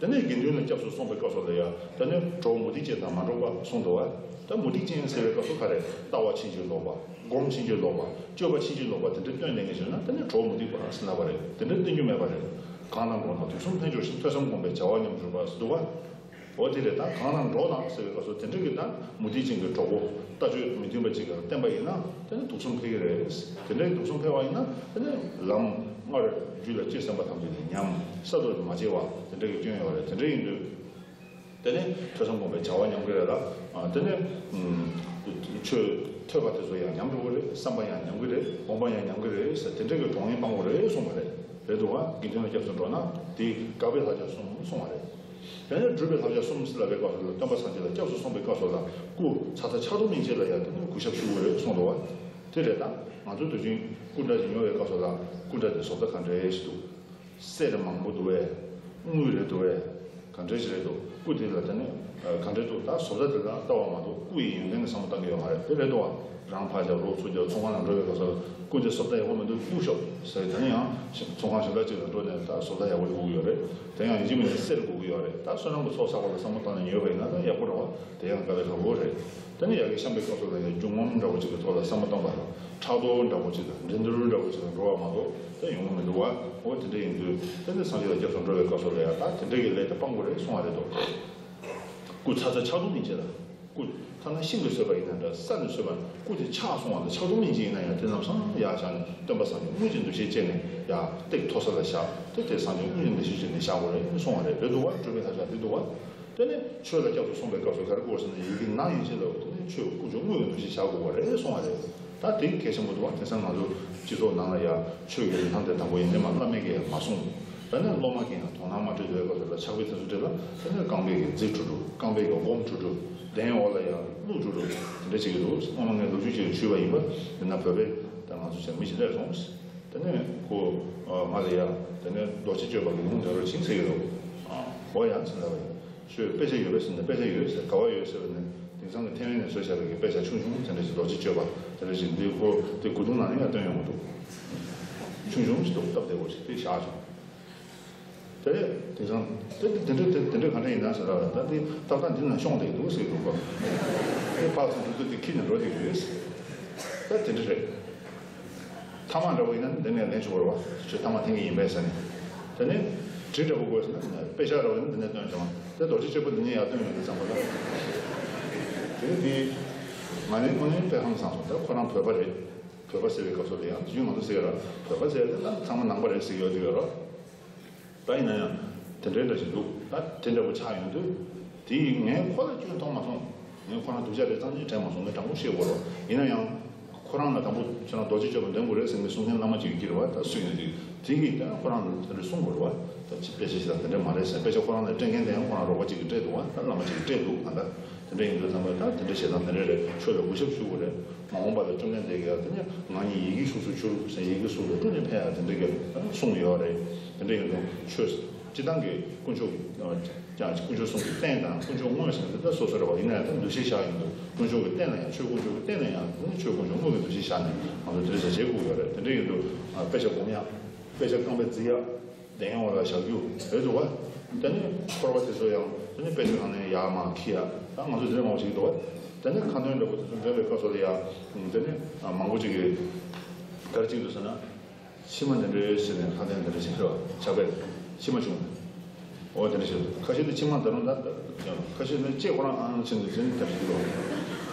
བ། དེ་ནས་དགེ་འདུན་ལ་སྐྱབས་སུ་སོང་བའི་སྐབས་སུ་ལ་ཡང་དེ་ནས་གྲོགས་མུ་སྟེགས་ཅན་དང་མ་འགྲོགས་པ་གསུངས་འདུག་བ། ད་མུ་སྟེགས་ཅན་ཟེར་བའི་སྐབས་སུ་ག་རེ། ལྟ་བ་ཕྱིན་ཅི་ལོག་པ། སྒོམ་ཕྱིན་ཅི་ལོག་པ། སྤྱོད་པ་ཕྱིན་ཅི་ལོག་པ་དེ་འདྲ་སྟོན་ལེན་མཁན་བྱུང་ན་དེ་ནི་གྲོགས་མུ་སྟེགས་པ་ཟེར་ལབ་པ་རེད། དེ་འདྲ་སྟོན་རྒྱུ་མེད་པ་རེད། གང་དང་འགྲོགས་ན་དུག་གསུམ་འཕེལ་འགྱུར་ཞིང་། ཐོས་བསམ་སྒོམ་པའི་བྱ་བ་ཉམས་གྱུར་པ་ཟེར་འདུག་བ། འོ་དེ་རེད། ད་གང་དང་འགྲོགས་ན་ཟེར་བའི་སྐབས་སུ་དེ་འདྲ་གི་ད་མུ་སྟེགས་ཅན་གྱི་གྲོགས་པོ་ལྟ་སྤྱོད་མི་མཐུན་པ་ཅིག་ལ་བསྟེན་པ་ཡིན་ན་དེ་ནི་དུག་གསུམ་འཕེལ་གྱི་རེད། དེ་འདྲའི་དུག་གསུམ་འཕེལ་བ་ཡིན་ན་དེ་ནི་ལམ་སྔར་རྒྱུད་ལ་སྐྱེས་ཟིན་པ་ཐམས་ཅད་ནི་ཉམས། ས་རྡོ་རྗེ་མ་སྐྱེས་པ་དེ་འདྲ་གི་སྐྱོན་ཡོད་རེད། དེ་འདྲ་ཡིན་དུས། དེ་ནས་ཐོས་བསམ་སྒོམ་པའི་བྱ་བ་ཉམས་ཀྱི་རེད་ལ། ཨ། དེ་ནས་ཨུམ། ཆོས་ཐོས་པ་དེ་ཚོ་ཡང་ཉམས་འགྲོ་གི་རེད། བསམ་པ་ཡང་ཉམས་ཀྱི་རེད། སྒོམ་པ་ཡང་ཉམས་ཀྱི་རེད་ཟེར། དེ་འདྲ་གི་གྲོགས་ངན་སྤང་དགོས་རེད་གསུངས་པ་རེད། རེད་འདུག་བ། དགེ་འདུན་ལ་སྐྱབས་སུ་འགྲོ་ན་དེ་དགག་པའི་བསླབ་བྱ་གསུམ་གསུངས་པ་རེད། དེ་ནས་སྒྲུབ་པའི་བསླབ་བྱ་གསུམ་ཟེར་ལབ་པའི་སྐབས་སུ་ལ་སྟོན་པ་སངས་རྒྱས་ལ་སྐྱབས་སུ་སོང་བའི་སྐབས་སུ་ལ་སྐུ་ཚ་ཚ་ཕྱག་རྡོར་སྨིན་བྱེད་ལ་ཡང་དེ་ནས་གུས་ཞབས་ཞུ་དགོས་རེད་གསུངས་འདུག་བ། དེ་རེད། ད་ང་ཚོ་དུས་རྒྱུན་སྐུ་འདྲ་ཞིག་ཉོ་བའི་སྐབས་སུ་ལ་སྐུ་འདྲ་དེ་བཟོ་ལྟ་ག་འདྲ་ཞིག་འདུག་གསེར་མང་པོ་འདུག་བས། དངུལ་རེ་འདུག་བས། ག་འདྲ་ཞིག་རེད་འདུག་སྐུ་དེ་ལ་དེ་ནས་ག་འདྲ་འདུག་ད་བཟོ་ལྟ་དེ་ལ་ལྟ་བ་མ་གཏོགས་སྐུ་ཡི་ཡོན་ཏན་ལ་བསམ་བློ་བཏང་གི་ཡོད་མ་རེད། དེ་རེད་འདུག་བ། རང་ཕར་རྒྱབ་རོགས་ཚུར་རྒྱབ་ཚོང་ཁང་ནང་འགྲོ་བའི་སྐབས་སུ་སྐུ་དེ་བཟོ་ལྟ་ཡག་པོ་མི་འདུག་བླུགས་ཤོག་ཟེར། དེ་ནས་ཡང་ཚོང་ཁང་གཞན་དག་ཅིག་ལ་འགྲོ་ནས་ད་བཟོ་ལྟ་ཡག་པོ་ཞིག་དགོས་ཀྱི་ཡོད་རེད། དེ་ཡང་ཡིན་གཅིག་མིན་གཅིག་གསེར་དགོས་ཀྱི་ཡོད་རེད། ད་བསོད་ནམས་ཀྱི་ཚོགས་བསགས་པ་ལ་བསམ་བློ་བཏང་ནས་ཉོས་པ་ཡིན་ན་ད་ཡག་པོ་རེད་བ། དེ་ཡང་དཀའ་ལས་ཁག་པོ་རེད། དེ་ནས་ཡ་གི་བཤམས་པའི་སྐབས་སུ་ལ་ཡང་རྒྱུ་ངོམ་འདྲ་པོ་ཅིག་གི་ཐོག་ལ་བསམ་བློ་བཏང་པ་དང་ཕྲག་དོག་འདྲ་པོ་ཅིག་དང་འགྲན་བསྡུར་འདྲ་པོ་ཅིག་ལ་འགྲོ་བ་མ་གཏོགས་ད་ཡོང་གི་མི་འདུག་བ། འོ་དེ་འདྲ་ཡིན་དུས་དེ་ནས་སངས་རྒྱས་ལ་སྐྱབས་སུ་འགྲོ་བའི་སྐབས་སུ་ལ་ཡང་ད་དེ་འདྲ་གི་ལས་དེ་སྤང་དགོས་རེད་གསུང་བ་རེད་དོ། སྐུ་ཚ་ཚ་ཕྱག་རྡོར་སྨིན་བྱེད་ལ། སྐུ་ཐ་ན་ཤིང་གིས་བཟོས་པ་ཡིན་ན་འདྲ། ས་ནས་བཟོས་པ་སྐུ་དེ་ཆག་སོང་བ་དང་ཕྱག་རྡོར་སྨིན་བྱེད་ཡིན་ན་ཡང་དེ་ལམ་སང་ཡར་བཞག་ནས་སྟོན་པ་སངས་རྒྱས་དངོས་ཀྱི་འདུ་ཤེས་བསྐྱེད་ནས་ཡར་སྟེགས་མཐོ་ས་ལ་བཞག་དེ་དེ་སངས་རྒྱས་དངོས་ཀྱི་འདུ་ཤེས་བསྐྱེད་ནས་བཞག་དགོས་རེད་གསུང་བ་རེད། རེད་འདུག་བ། སྒྲུབ་པའི་བསླབ་བྱ་འདི་འདུག་བ། དེ་ནས་ཆོས་ལ་སྐྱབས་སུ་སོང་བའི་སྐབས་སུ་ག་རེ་དགོས་ཟེར་ན་ཡི་གེ་ན་ཡན་ཆད་ལ་དེ་ནས་ཆོས་ཀུན་སྤྱོད་དངོས་ཀྱི་འདུ་ཤེས་བྱ་དགོས་པ་རེད་གསུང་བ་རེད། ད་དེ་གལ་ཆེན་པོ་འདུག་བ། དེང་སང་ང་ཚོ་སྤྱི་ཚོགས་ནང་ལ་ཡ་ཆོས་ཀྱི་རིན་ཐང་དེ་དང་པོ་ཡིན་ནས་མ་བླ་མས་ཀྱིས་མ་གསུངས། ད་ནས་སློབ་མ་གིས་ཡང་དོ་སྣང་མ་སྤྲད་དུས་སྐབས་སུ་ལ་ཕྱག་དཔེ་དེ་ཚོ་སྤྲད་ལ་དེ་ནས་རྐང་པས་ཀྱིས་བརྫིས་འགྲོ་འགྲོ། རྐང་པས་ཀྱིས་སྒོམ་འགྲོ་འགྲོ། གདན་འོག་ལ་ཡ་བླུགས་འགྲོ་འགྲོ། དེ་འདྲ་བྱེད་ཀྱི་འདུག་སྔོན་མ་ངས་ལོ་རྒྱུས་ཅིག་ཞུས་པ་ཡིན་པ། དེ་ན་བོད་པས་ད་ང་ཚོ་བྱས་མི་ཞིག་སླེབས་སོང་། དེ་ནས་ཁོ་ང་ལ་ཡ་དེ་ནས་རྡོ་རྗེ་གཅོད་པ་གི་ལུང་དྲངས་རོགས་བྱེད་ཟེར་གྱི་འདུག་འོ་ཡ་ཟེར་ལབ་པ་ཡིན། ཁྱོད་དཔེ་ཆ་ཡོད་པས་ཟེར་ནས་དཔེ་ཆ་ཡོད་ཟེར། ག་བ་ཡོད་ཟེར་བ་ནས་དེང་སང་གི་ཐེ་ཝན་ནས་བཟོས་བཞག་པའི་གི་དཔེ་ཆ་ཆུང་ཆུང་དེ་འདྲ་ཞིག་རྡོ་རྗེ་གཅོད་པ་དེ་འདྲ་ཞིག་འདི་ཁོ་དེ་སྒོ་ཐུང་ནང་ནས་ཡང་བཏོན་ཡོང་གི་འདུག་ཆུང་ཆུང་ཞིག་འདུག་སྟབས་བདེ་བོ་ཞིག་དེ་བཞག་བྱུང་། དེ་དེང་སང་དེ་དེ་འདྲ་དེ་དེ་འདྲ་ག་འདྲ་ཡིན་ན་ཟེར་ར། ད་དེ་ཏག་ཏག་འདི་ན་ཤོང་བསྡད་འདུག་ཟེར་གི་འདུག་གོ། དེ་ཕར་ཚུར་འགྲོ་དུས་དེ་ཁྱེར་ནས་འགྲོ་བསྡད་ཀྱི་ཡོད་ཟེར། ད་དེ་འདྲ་རེད། ཐ་མག་འདྲ་པོ་ཡིན་ན་འདི་ནས་ལེན་ཆོག་གི་རེད་བ། ཆོས་ཐ་མག་འཐེན་གྱི་ཡིན་པས་ཟེར་ནས། དེ་ནས་གྲི་འདྲ་པོ་དགོས་ཟེར་ན་དཔེ་ཆ་འདྲ་པོ་ཡིན་ན་འདི་ནས་སྟོན་བྱུང་བ། དེ་རྡོ་རྗེ་གཅོད་པ་འདི་ནས་ཡར་སྟོན་ཡོང་དུས་ཙམ་པ་ལ། དེ་ནས་དེ་ང་ནི་ཁོ་ནི་དཔེ་ཧང་སངས་སོང་། ད་ཁོ་རང་བོད་པ་རེད། བོད་པ་ཟེར་བའི་སྐབས་སུ་ལ་ཡང་དུས་རྒྱུན་ང་ཚོ་ཟེར་གི་ར། བོད་པ་ཟེར་དེ་ད་ཚང་མ་ནང་པ་རེད་ཟེར་གི་ཡོད་དུས་ཡོད་ར། ད་ཡིན་ན་ཡང་དེ་འདྲའི་འདྲ་ཞིག་འདུག། ད་དེ་འདྲ་པོ་ཆགས་ཡོང་དུས། དེ་ཡིས་ངས་ཁོ་ལ་སྐྱོན་མཐོང་མ་སོང་། ངས་ཁོ་རང་སྡུག་ཅག་རེད་རྩ་ནས་དྲན་མ་སོང་། ངས་དྲང་པོ་བཤད་དགོས་རེད། ཡིན་ན་ཡང་ཁོ་རང་ལ་དང་པོ་ཁྱེད་རང་རྡོ་རྗེ་གཅོད་པ་འདོན་དགོས་རེད་ཟེར་ནས་གསུང་མཁན་བླ་མ་ཅིག་ཡོད་ཀྱི་རེད་བ། ད་སུ་ཡིན་ན་ཅིག་དེ་གིས་ད་ཁོ་རང་ལ་དེ་འདྲ་གསུང་དགོས་རེད་བ། ད་ཅི་དཔེ་ཆ་ཞིག་ལ་དེ་འདྲ་མ་རེད་ཟེར། དཔེ་ཆ་ཁོ་རང་ལ་སྤྲད་མཁན་དེ་ཡང་ཁོ་རང་རོགས་པ་ཅིག་གིས་སྤྲད་འདུག་བ། ད་བླ་མ་ཅིག་གིས་སྤྲད་འདུག་ག། ད་དེ་འདྲ་ཡིན་དུས་ཙམ་པ་ད་དེ་འདྲ་བྱེད་སྟངས་དེ་འདྲ་རེད། ཆོས་ལ་གུས་ཞབས་ཞུ་དགོས་རེད། མ་འོངས་པ་ལ་བཅོམ་ལྡན་འདས་ཀྱིས་ཡང་དེ་ནས་ང་གཉིས་ཡི་གེ་གཟུགས་སུ་གྱུར་ཟེར། ཡི་གེ་གཟུགས་ལ་སྤྲུལ་ནས་ཕེབས་ཡ་དེ་འདྲ་གི་གསུངས་ཡོད་རེད། དེ་འདྲ་ཡིན་དུས་ཆོས་སྤྱི་བཏང་གི་དཀོན་མཆོག་གི་ཀྱང་དཀོན་མཆོག་གསུམ་གྱི་རྟེན་དང་དཀོན་མཆོག་དངོས་ཟེར་ན་དེ་ལྟར་སོ་སོ་རེད་བ། ཡིན་ན་ཡང་ད་འདུ་ཤེས་བཞག་ཡིན་དུས་དཀོན་མཆོག་གི་རྟེན་ལ་ཡང་ཆོས་དཀོན་མཆོག་གི་རྟེན་ལ་ཡང་ཆོས་དཀོན་མཆོག་དངོས་ཀྱི་འདུ་ཤེས་བཞག་ནས་ང་ཚོ་དེ་རེ་ཟ་བྱེད་དགོས་ཡོད་རེད། དེ་འདྲ་ཡིན་དུས་དཔེ་ཆ་སྒོམ་ཡ། དཔེ་ཆ་རྐང་པས་བརྫི་ཡ། གདན་འོག་ལ་བཞག་རྒྱུ་རེད་འདུག་བ། དེ་ནས་འཁོར་བ་དེ་ཚོ་ཡང་དེ་ནས་དཔེ་ཆ་ནང་ནས་ཡར་མར་འཁྱེར་ཡ། ད་ང་ཚོ་དེ་འདྲ་མང་པོ་ཞིག་འདུག་བ། དེ་ནས་ཁ་འདོན་འདྲ་པོ་དེ་ཚོ་འདོན་པའི་སྐབས་སུ་ལ་ཡང་དེ་ནས་མང་པོ་ཅིག་གིས་ག་རེ་བྱེད་ཀྱི་འདུག་ཟེར་ན། མཆིལ་མ་འདི་འདྲའི་ཟེར་ནས་ལྷ་ལྡན་འདི་འདྲ་བྱེད་རོགས་བྱ་བས་མཆིལ་མ་བྱུང་། འོ་དེ་འདྲ་བྱེད། ཁ་ཤས་དེ་མཆིལ་མ་ད་རུང་ད་ཁ་ཤས་ནི་ལྕེ་ཁོ་རང་ཨང་ཕྱིན་ནས་ཟིན་དེ་འདྲ་བྱེད་ཀྱི་རོགས།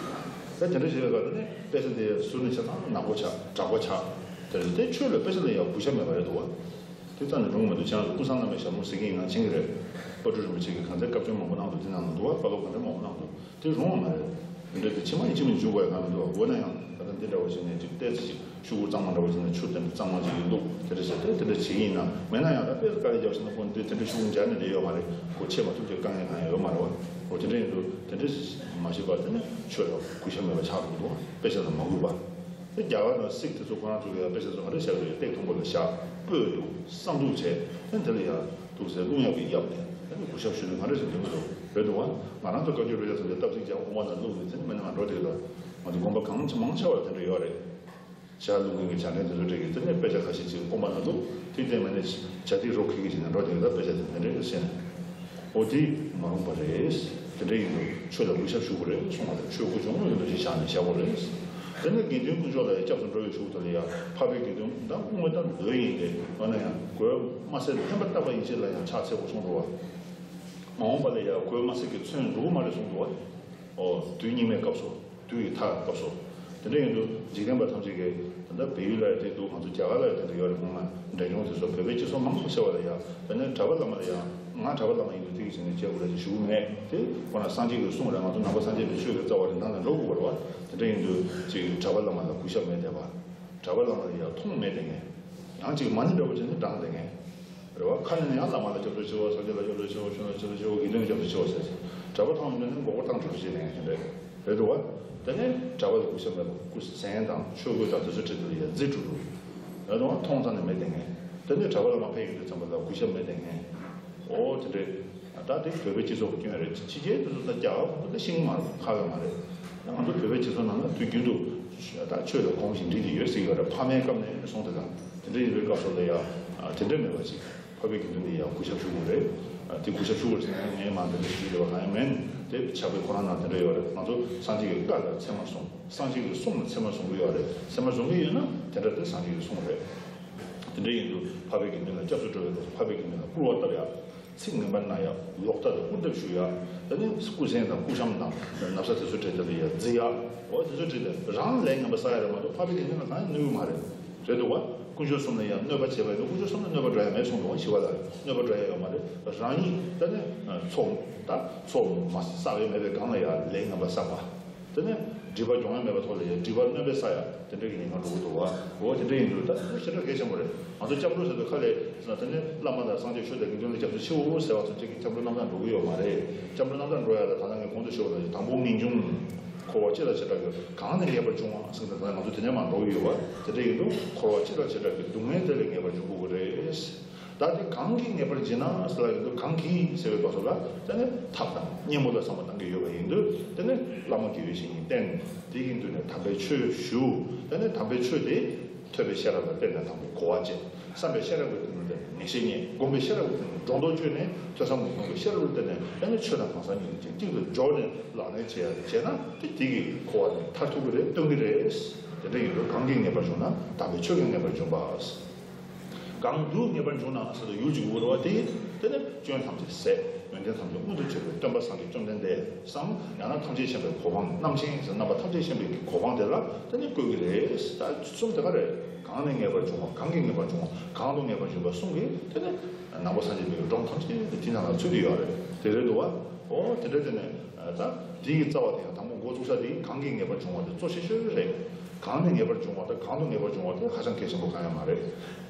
ད་དེ་འདྲ་བྱེད་པའི་སྐབས་དེ་ནས་དཔེ་ཆ་དེ་ཟུར་ནས་ཆ་ཚང་ནག་པོ་ཆགས། དྲག་པོ་ཆགས། དེ་རེད། དེ་ཆོས་ལ་དཔེ་ཆ་ལ་ཡང་གུས་ཞབས་མེད་པ་རེད་འདུག་བ། དེ་རྩ་ནས་རུང་མི་འདུག། ཁྱེད་རང་ཚོ་ཀུན་བཟང་བླ་མའི་ཞབས་ལུང་ཟེར་གྱི་ཡིན་ན་མཁྱེན་གྱི་རེད། དཔལ་སྤྲུལ་རིན་པོ་ཆེ་གིས་གང་ཚེ་བཀའ་བཀྱོན་མང་པོ་གནང་འདུག། དེ་ནང་ལ་འདུག་བ། བཀའ་སློབ་གང་འདྲ་མང་པོ་གནང་འདུག། དེ་རུང་བ་མ་རེད། དེ་འདྲ་དེ་ཕྱི་མ་ཡིན་ཕྱི་མ་ཡིན་འཇུག་པ་ཡང་གང་མི་འདུག། འོ་ན་ཡང་ད་ལྟ་འདི་འདྲ་བ་ཞིག་ནས་ཅིག་ཏོག་ཙམ་ཅིག་ཤོག་གུ་གཙང་མ་འདྲ་བ་ཞིག་ནས་ཆུ་དེ་འདྲ་གཙང་མ་ཅིག་ཡིན་འདུག། དེ་འདྲ་ཟེར་ཏེ་དེ་འདྲ་བྱེད་ཀྱི་ཡིན་ན། མེད་ན་ཡང་ད་དཔེ་དཀའ་ལས་རྒྱབ་ཟིན་ན་ཁོང་འདི་དེ་འདྲ་ཤོག་གུ་སྦྱར་ནས་བསྡད་ཡོད་མ་རེད། ཁོ་བྱེད་མ་ཐུབ་ཀྱི་དཀའ་ངལ་གང་ཡང་ཡོད་མ་རེད་བ། འོ་དེ་འདྲ་ཡིན་དུས་དེ་འདྲ་མ་བྱེད་པར་དེ་ནས་ཆོས་ལ་གུས་ཞབས་མེད་པ་ཆགས་འགྲོ་གི་འདུག། དཔེ་ཆ་ལ་མ་གུས་པ། དེ་རྒྱ་གར་དང་སིག་དེ་ཚོ་ཁོ་རང་ཚོ་གིས་ཡང་དཔེ་ཆ་ཚོ་ག་འདྲ་བཞག་གི་ཡོད། སྟེགས་མཐོན་པོ་ལ་བཞག། སྤོས་འདུག། བསང་འདུག་བྱས། ཨ་ནི་དེ་ལ་ཡང་འདུག་ཟེར་རླུང་ཡག་པའི་གཡབ་ནས་ཨ་ནི་གུས་ཞབས་ཞུ་ནས་ག་འདྲ་ཞིག་འདོན་གི་འདུག། རེད་འདུག་བ། ང་རང་ཚོ་བཀའ་བརྒྱུད་རོལ་ཆ་ཚོ་ལ་སྟབས་གཅིག་ཀྱང་དབུ་མ་ལ་བླུགས་ནས་དེ་ནི་མེད་ན་མ་འགྲོ་དེ་ལ། ང་ཚོ་དགོན་པ་གང་ཆེ་མང་ཆེ་བ་ལ་དེ་འདྲ་ཡོད་རེད། ཇ་བླུགས་མཁན་གྱི་ཇ་འདྲེན་དེ་ཚོ་འདྲ་གི་དེ་ནས་དཔེ་ཆ་ཁ་ཤས་ཅིག་དབུ་མ་ལ་བླུགས། དེ་དེ་མིན་ནས་ཇ་ཐིགས་རོ་ཁྱེར་གྱི་བྱས་ནས་འགྲོ་དེ་ལ་དཔེ་ཆ་དེ་དེ་འདྲ་གི་ཟེར་ནས། འོ་དེ་མ་རུང་བ་རེད། དེ་འདྲ་ཡིན་དུས་ཆོས་ལ་གུས་ཞབས་ཞུ་དགོས་རེད་གསུངས་པ་དང་། ཆོས་དཀོན་མཆོག་དངོས་ཀྱི་འདུ་ཤེས་བཞག་ནས་བཞག་དགོས་རེད། དེ་ནས་དགེ་འདུན་དཀོན་མཆོག་ལ་ཡང་སྐྱབས་སུ་འགྲོ་བའི་གཞུག་ཏུ་ལ་ཡང་འཕགས་པའི་དགེ་འདུན་ད་དངོས་དང་ལོས་ཡིན་ཏེ། འོ་ན་ཡང་གོས་དམར་སེར་ལྷན་པ་བཏགས་པ་ཡན་ཆད་ལ་ཡང་ཕྱག་འཚལ་དགོས་གསུངས་འདུག་བ། མ་འོངས་པ་ལ་ཡང་གོས་དམར་སེར་གྱིས་མཚོན་འགྲོ་གི་མ་རེད་གསུངས་འདུག་བ། ཨོ་དུས་སྙིགས་མའི་སྐབས་སུ། དུས་ཀྱི་མཐའ་སྐབས་སུ། དེ་འདྲ་ཡིན་དུས་འཇིག་རྟེན་པ་ཐམས་ཅད་ཀྱིས་ད་ལྟ་བལ་ཡུལ་ལ་ཡང་དེ་འདུག། ང་ཚོ་རྒྱ་གར་ལ་ཡང་དེ་འདྲ་ཡོད་རེད། ཁོང་ལ་འབྲས་ལྗོངས་དེ་ཚོ་བོད་པའི་སྤྱི་ཚོགས་མང་པོ་ཆེ་བ་ལ་ཡང་དེ་ནས་གྲྭ་པ་བླ་མ་ལ་ཡང་། ང་གྲྭ་པ་བླ་མ་ཡིན་དུས་དེ་གི་ཟིན་ནས་བྱེད་དགོས་རེད་ཅེས་ཞུ་གི་མེད་དེ། ཁོ་ན་སངས་རྒྱས་ཀྱི་གསུང་རེད། ང་ཚོ་ནང་པ་སངས་རྒྱས་པའི་ཆོས་ཀྱི་རྩ་བ་རེད། ནང་ལ་འགྲོ་དགོས་པ་རེད་བ། དེ་འདྲ་ཡིན་དུས་ཅིག་གྲྭ་པ་བླ་མ་ལ་གུས་ཞབས་མེད་བསྡད་པ། གྲྭ་པ་བླ་མ་ལ་ཡང་མཐོང་མེད་བསྡད་མཁན། ཡང་ཅིག་མ་ཎི་འདྲ་པོ་བྱས་ནས་བགྲངས་བསྡད་མཁན། རེད་བ། ཁ་ནས་ཡང་བླ་མ་ལ་སྐྱབས་སུ་མཆིའོ། སངས་རྒྱས་ལ་སྐྱབས་སུ་མཆིའོ། ཆོས་ལ་སྐྱབས་སུ་མཆིའོ། དགེ་འདུན་ལ་སྐྱབས་སུ་མཆིའོ་ཟེར། གྲྭ་པ་མཐོང་ཡོང་དུས་ནི་མགོ་སྐོར་བཏང་གྲབས་བྱས་ནས་དེ་འདྲ་རེད་འདུག་བ། དེ་ནས་གྲྭ་པ་ལ་གུས་ཞབས་མེད་པ། སྐུ་གཟན་དང་ཆོས་གོས་དང་དེ་ཚོ་ཁྲིད་དེ་ལ་ཡ་རྫི་འགྲོ་འགྲོ། རེད་འདུག་བ། མཐོང་ཙམ་ནས་མེད་བསྡད་མཁན། དེ་ནས་གྲྭ་པ་བླ་མ་ཕེབས་ཡོང་དུས་ཙམ་པ་ལ་གུས་ཞབས་མེད་བསྡད་མཁན། ཨོ་དེ་འདྲས། ད་དེ་བོད་པའི་སྤྱི་ཚོགས་ཀྱི་སྐྱོན་རེད། ཕྱི་རྒྱལ་དེ་ཚོ་ད་རྒྱ་གར་ཁོ་ཚོ་ཤེས་ཀྱི་མ་རེད། ཧ་གོ་མ་རེད། ང་ཚོ་བོད་པའི་སྤྱི་ཚོགས་ནང་ན་དུས་རྒྱུན་དུ་ད་ཆོས་ལ་གོམས་ཤིང་འདྲིས་ཀྱི་ཡོད་ཟེར་གྱི་ཡོད་རེད། ཕ་མའི་སྐབས་ནས་བཟུང་དེ་དང་དེ་འདྲ་ཡིན་པའི་སྐབས་སུ་ལ་ཡང་དེ་འདྲ་མེད་པ་ཅིག། འཕགས་པའི་དགེ་འདུན་ལ་ཡང་གུས་ཞབས་ཞུ་དགོས་རེད། དེ་གུས་ཞབས་ཞུ་དགོས་ཟེར་ན་ངས་མ་འདི་འདྲ་ཞུ་དགོས་པ་གང་ཡང་མིན། དེ་ཕྱག་དཔེ་ཁོ་རང་ནང་དེ་འདྲ་ཡོད་རེད། ང་ཚོ་སངས་རྒྱས་ཀྱི་བཀའ་ལ་ཚད་མར་བཟུང་། སངས་རྒྱས་ཀྱི་གསུང་ལ་ཚད་མར་བཟུང་གི་ཡོད་རེད། ཚད་མར་བཟུང་གི་ཡོད་ན་དེ་འདྲ་དེ་སངས་རྒྱས་ཀྱི་གསུང་རེད། དེ་འདྲ་ཡིན་དུས་འཕགས་པའི་དགེ་འདུན་ལ་སྐྱབས་སུ་འགྲོ་བའི་སྐབས་སུ་འཕགས་པའི་དགེ་འདུན་ལ་སྐུར་བ་བཏབ་ཡ། ཚིག་ངན་པ་སྨྲ་ཡ། ལོག་ལྟ་དང་སྐུར་འདེབས་ཞུ་ཡ། དེ་ནས་སྐུ་གཟན་དང་སྐུ་ཤམ་དང་ན་བཟའ་དེ་ཚོ་སྤྲད་དེ་ལ་ཡ་རྫི་ཡ། འོ་དེ་ཚོ་སྤྲད་དེ་རང་ལས་ངན་པ་བསགས་ཡ་རེད་མ་གཏོགས་འཕགས་པའི་དགེ་འདུན་ལ་གང་ཡང་གནོད་ཀྱི་མ་རེད། རེད་འདུག་བ། དཀོན་མཆོག་གསུམ་ལ་ཡང་གནོད་པ་བྱས་པ་ཡིན་ན་དཀོན་མཆོག་གསུམ་ལ་གནོད་པ་འགྲོ་ཡ་མེད་གསུངས་འདུག་བ། ཞི་བ་ལྷ་གིས་གནོད་པ་འགྲོ་ཡ་ཡོད་མ་རེད། རང་ཉིད་དེ་ནས་ཚོགས་ད་ཚོགས་མ་བསགས་ཡ་མེད་པའི་སྒང་ལ་ཡ་ལས་ངན་པ་བསགས་པ། དེ་ནས་སྒྲིབ་པ་སྦྱོང་ཡ་མེད་པ་ཐོག་ལ་ཡང་སྒྲིབ་པ་སྣོན་པས་བསགས་ཡ་དེ་འདྲ་གི་ཉེན་ཁ་འགྲོ་གི་འདུག་བ། འོ་དེ་འདྲ་ཡིན་དུས་ད་དེ་ཞེ་དྲག་གལ་ཆེན་པོ་རེད། ང་ཚོ་སྐྱབས་འགྲོ་ཟེར་དུས་ཁ་ལས་ཟེར་ན་དེ་ནས་བླ་མ་དང་སངས་རྒྱས་ཆོས་དང་དགེ་འདུན་ལ་སྐྱབས་སུ་མཆིའོ་ཟེར་བ་ཙམ་གཅིག་གིས་སྐྱབས་འགྲོ་རྣམ་དག་འགྲོ་གི་ཡོད་མ་རེད། སྐྱབས་འགྲོ་རྣམ་དག་འགྲོ་ཡ་ལ་ད་ལྟ་ངས་གོང་དུ་ཞུས་པ་ནང་བཞིན་དང་པོ་ངེས་འབྱུང་། འཁོར་བ་སྤྱི་ལ་བྱེ་བྲག་གི་གང་ནས་ངེས་པར་འབྱུང་བ་ཟེར་ན་ད་ལྟ་ང་ཚོ་དེ་ནས་མར་འགྲོ་གི་ཡོད་བ། དེ་འདྲ་ཡིན་དུས་འཁོར་བ་སྤྱི་ལ་བྱེ་བྲག་གི་སྡུག་བསྔལ་དེ་ལས་ངེས་པར་འབྱུང་དགོས་ཀྱི་རེད། ད་དེ་གང་གིས་ངེས་པར་འབྱིན་ན་ཟེར་ལ་ཡོད་དུས་གང་གིས་ཟེར་བའི་སྐབས་སུ་ལ་དེ་ནི་ཐབས་དང་གཉེན་པོ་ལ་བསམ་བློ་གཏང་གི་ཡོད་པ་ཡིན་དུས་དེ་ནི་བླ་མ་དགེ་བའི་བཤེས་གཉེན་བསྟེན། དེ་ཡིན་དུས་ནི་དམ་པའི་ཆོས་ཞུ། དེ་ནི་དམ་པའི་ཆོས་དེ་ཐོས་པའི་ཤེས་རབ་ལ་བརྟེན་ནས་དང་པོ་གོ་བ་འབྱེད། བསམ་པའི་ཤེས་རབ་ཀྱི་སྟེང་ནས་ངེས་ཤེས་རྙེད། སྒོམ་པའི་ཤེས་རབ་ཀྱི་སྟེང་ནས་སྒྲོ་འདོགས་གཅོད་ནས་ཐོས་བསམ་སྒོམ་གསུམ་གྱི་ཤེས་རབ་ལ་བརྟེན་ནས་དེ་ནི་ཆོས་དང་གང་ཟག་གཉིས་ཀྱི་གཅིག་ཏུ་སྦྱོར་ནས་ལག་ལེན་བྱེད་ཡ་བྱས་ན་དེ་དེ་གིས་གོ་བ་ནས་ཐར་ཐུབ་ཀྱི་རེད། སྟོན་གྱི་རེད། དེ་འདྲ་ཡིན་དུས་གང་གིས་ངེས་པར་བྱུང་ན། དམ་པའི་ཆོས་ཀྱིས་ངེས་པར་འབྱུང་བ། གང་དུ་ངེས་པར་འབྱུང་ན་ཟེར་དུས་ཡུལ་གཅིག་པུ་རེད་བ། དེ་དེ་ནི་སྐྱོན་ཐམས་ཅད་ཟད། ཡོན་ཏན་ཐམས་ཅད་མངོན་དུ་གྱུར་པའི་སྟོན་པ་སངས་རྒྱས་བཅོམ་ལྡན་འདས་སམ། ཡང་ན་ཐམས་ཅད་མཁྱེན་པའི་གོ་འཕང་། རྣམ་མཁྱེན་ཟེར་རྣམ་པ་ཐམས་ཅད་མཁྱེན་པའི་གོ་འཕང་དེ་ལ་དེ་ནི་བཀོད་ཀྱི་རེད། ད་གསུམ་དེ་ག་རེད། གང་ནས་ངེས་པར་འབྱུང་བ། གང་གིས་ངེས་པར་འབྱུང་བ། གང་དུ་ངེས་པར་འབྱུང་བ་གསུམ་གྱིས་དེ་ནི་ནང་པ་སངས་རྒྱས་པའི་སྒྲུང་ཐམས་ཅད་དེ་དེ་ནང་ལ་ཚུད་དེ་ཡོད་རེད། དེ་རེད་འདུག་བ། ཨོ་དེ་འདྲ་དེ་ནས་ད་དེ་ཡི་རྩ་བ་དེ་ཡང་དང་པོ་འགོ་བཙུགས་ས་དེ་གང་གིས་ངེས་པར་འབྱུང་བ་དེ་གཙོ་ཆེ་ཤོས་རེད། གང་ནས་ངེས་པར་འབྱུང་བ་དང་གང་དུ་ངེས་པར་འབྱུང་བ་དེ་ཧ་ཅང་གལ་ཆེན་པོ་གང་ཡང་མ་རེད།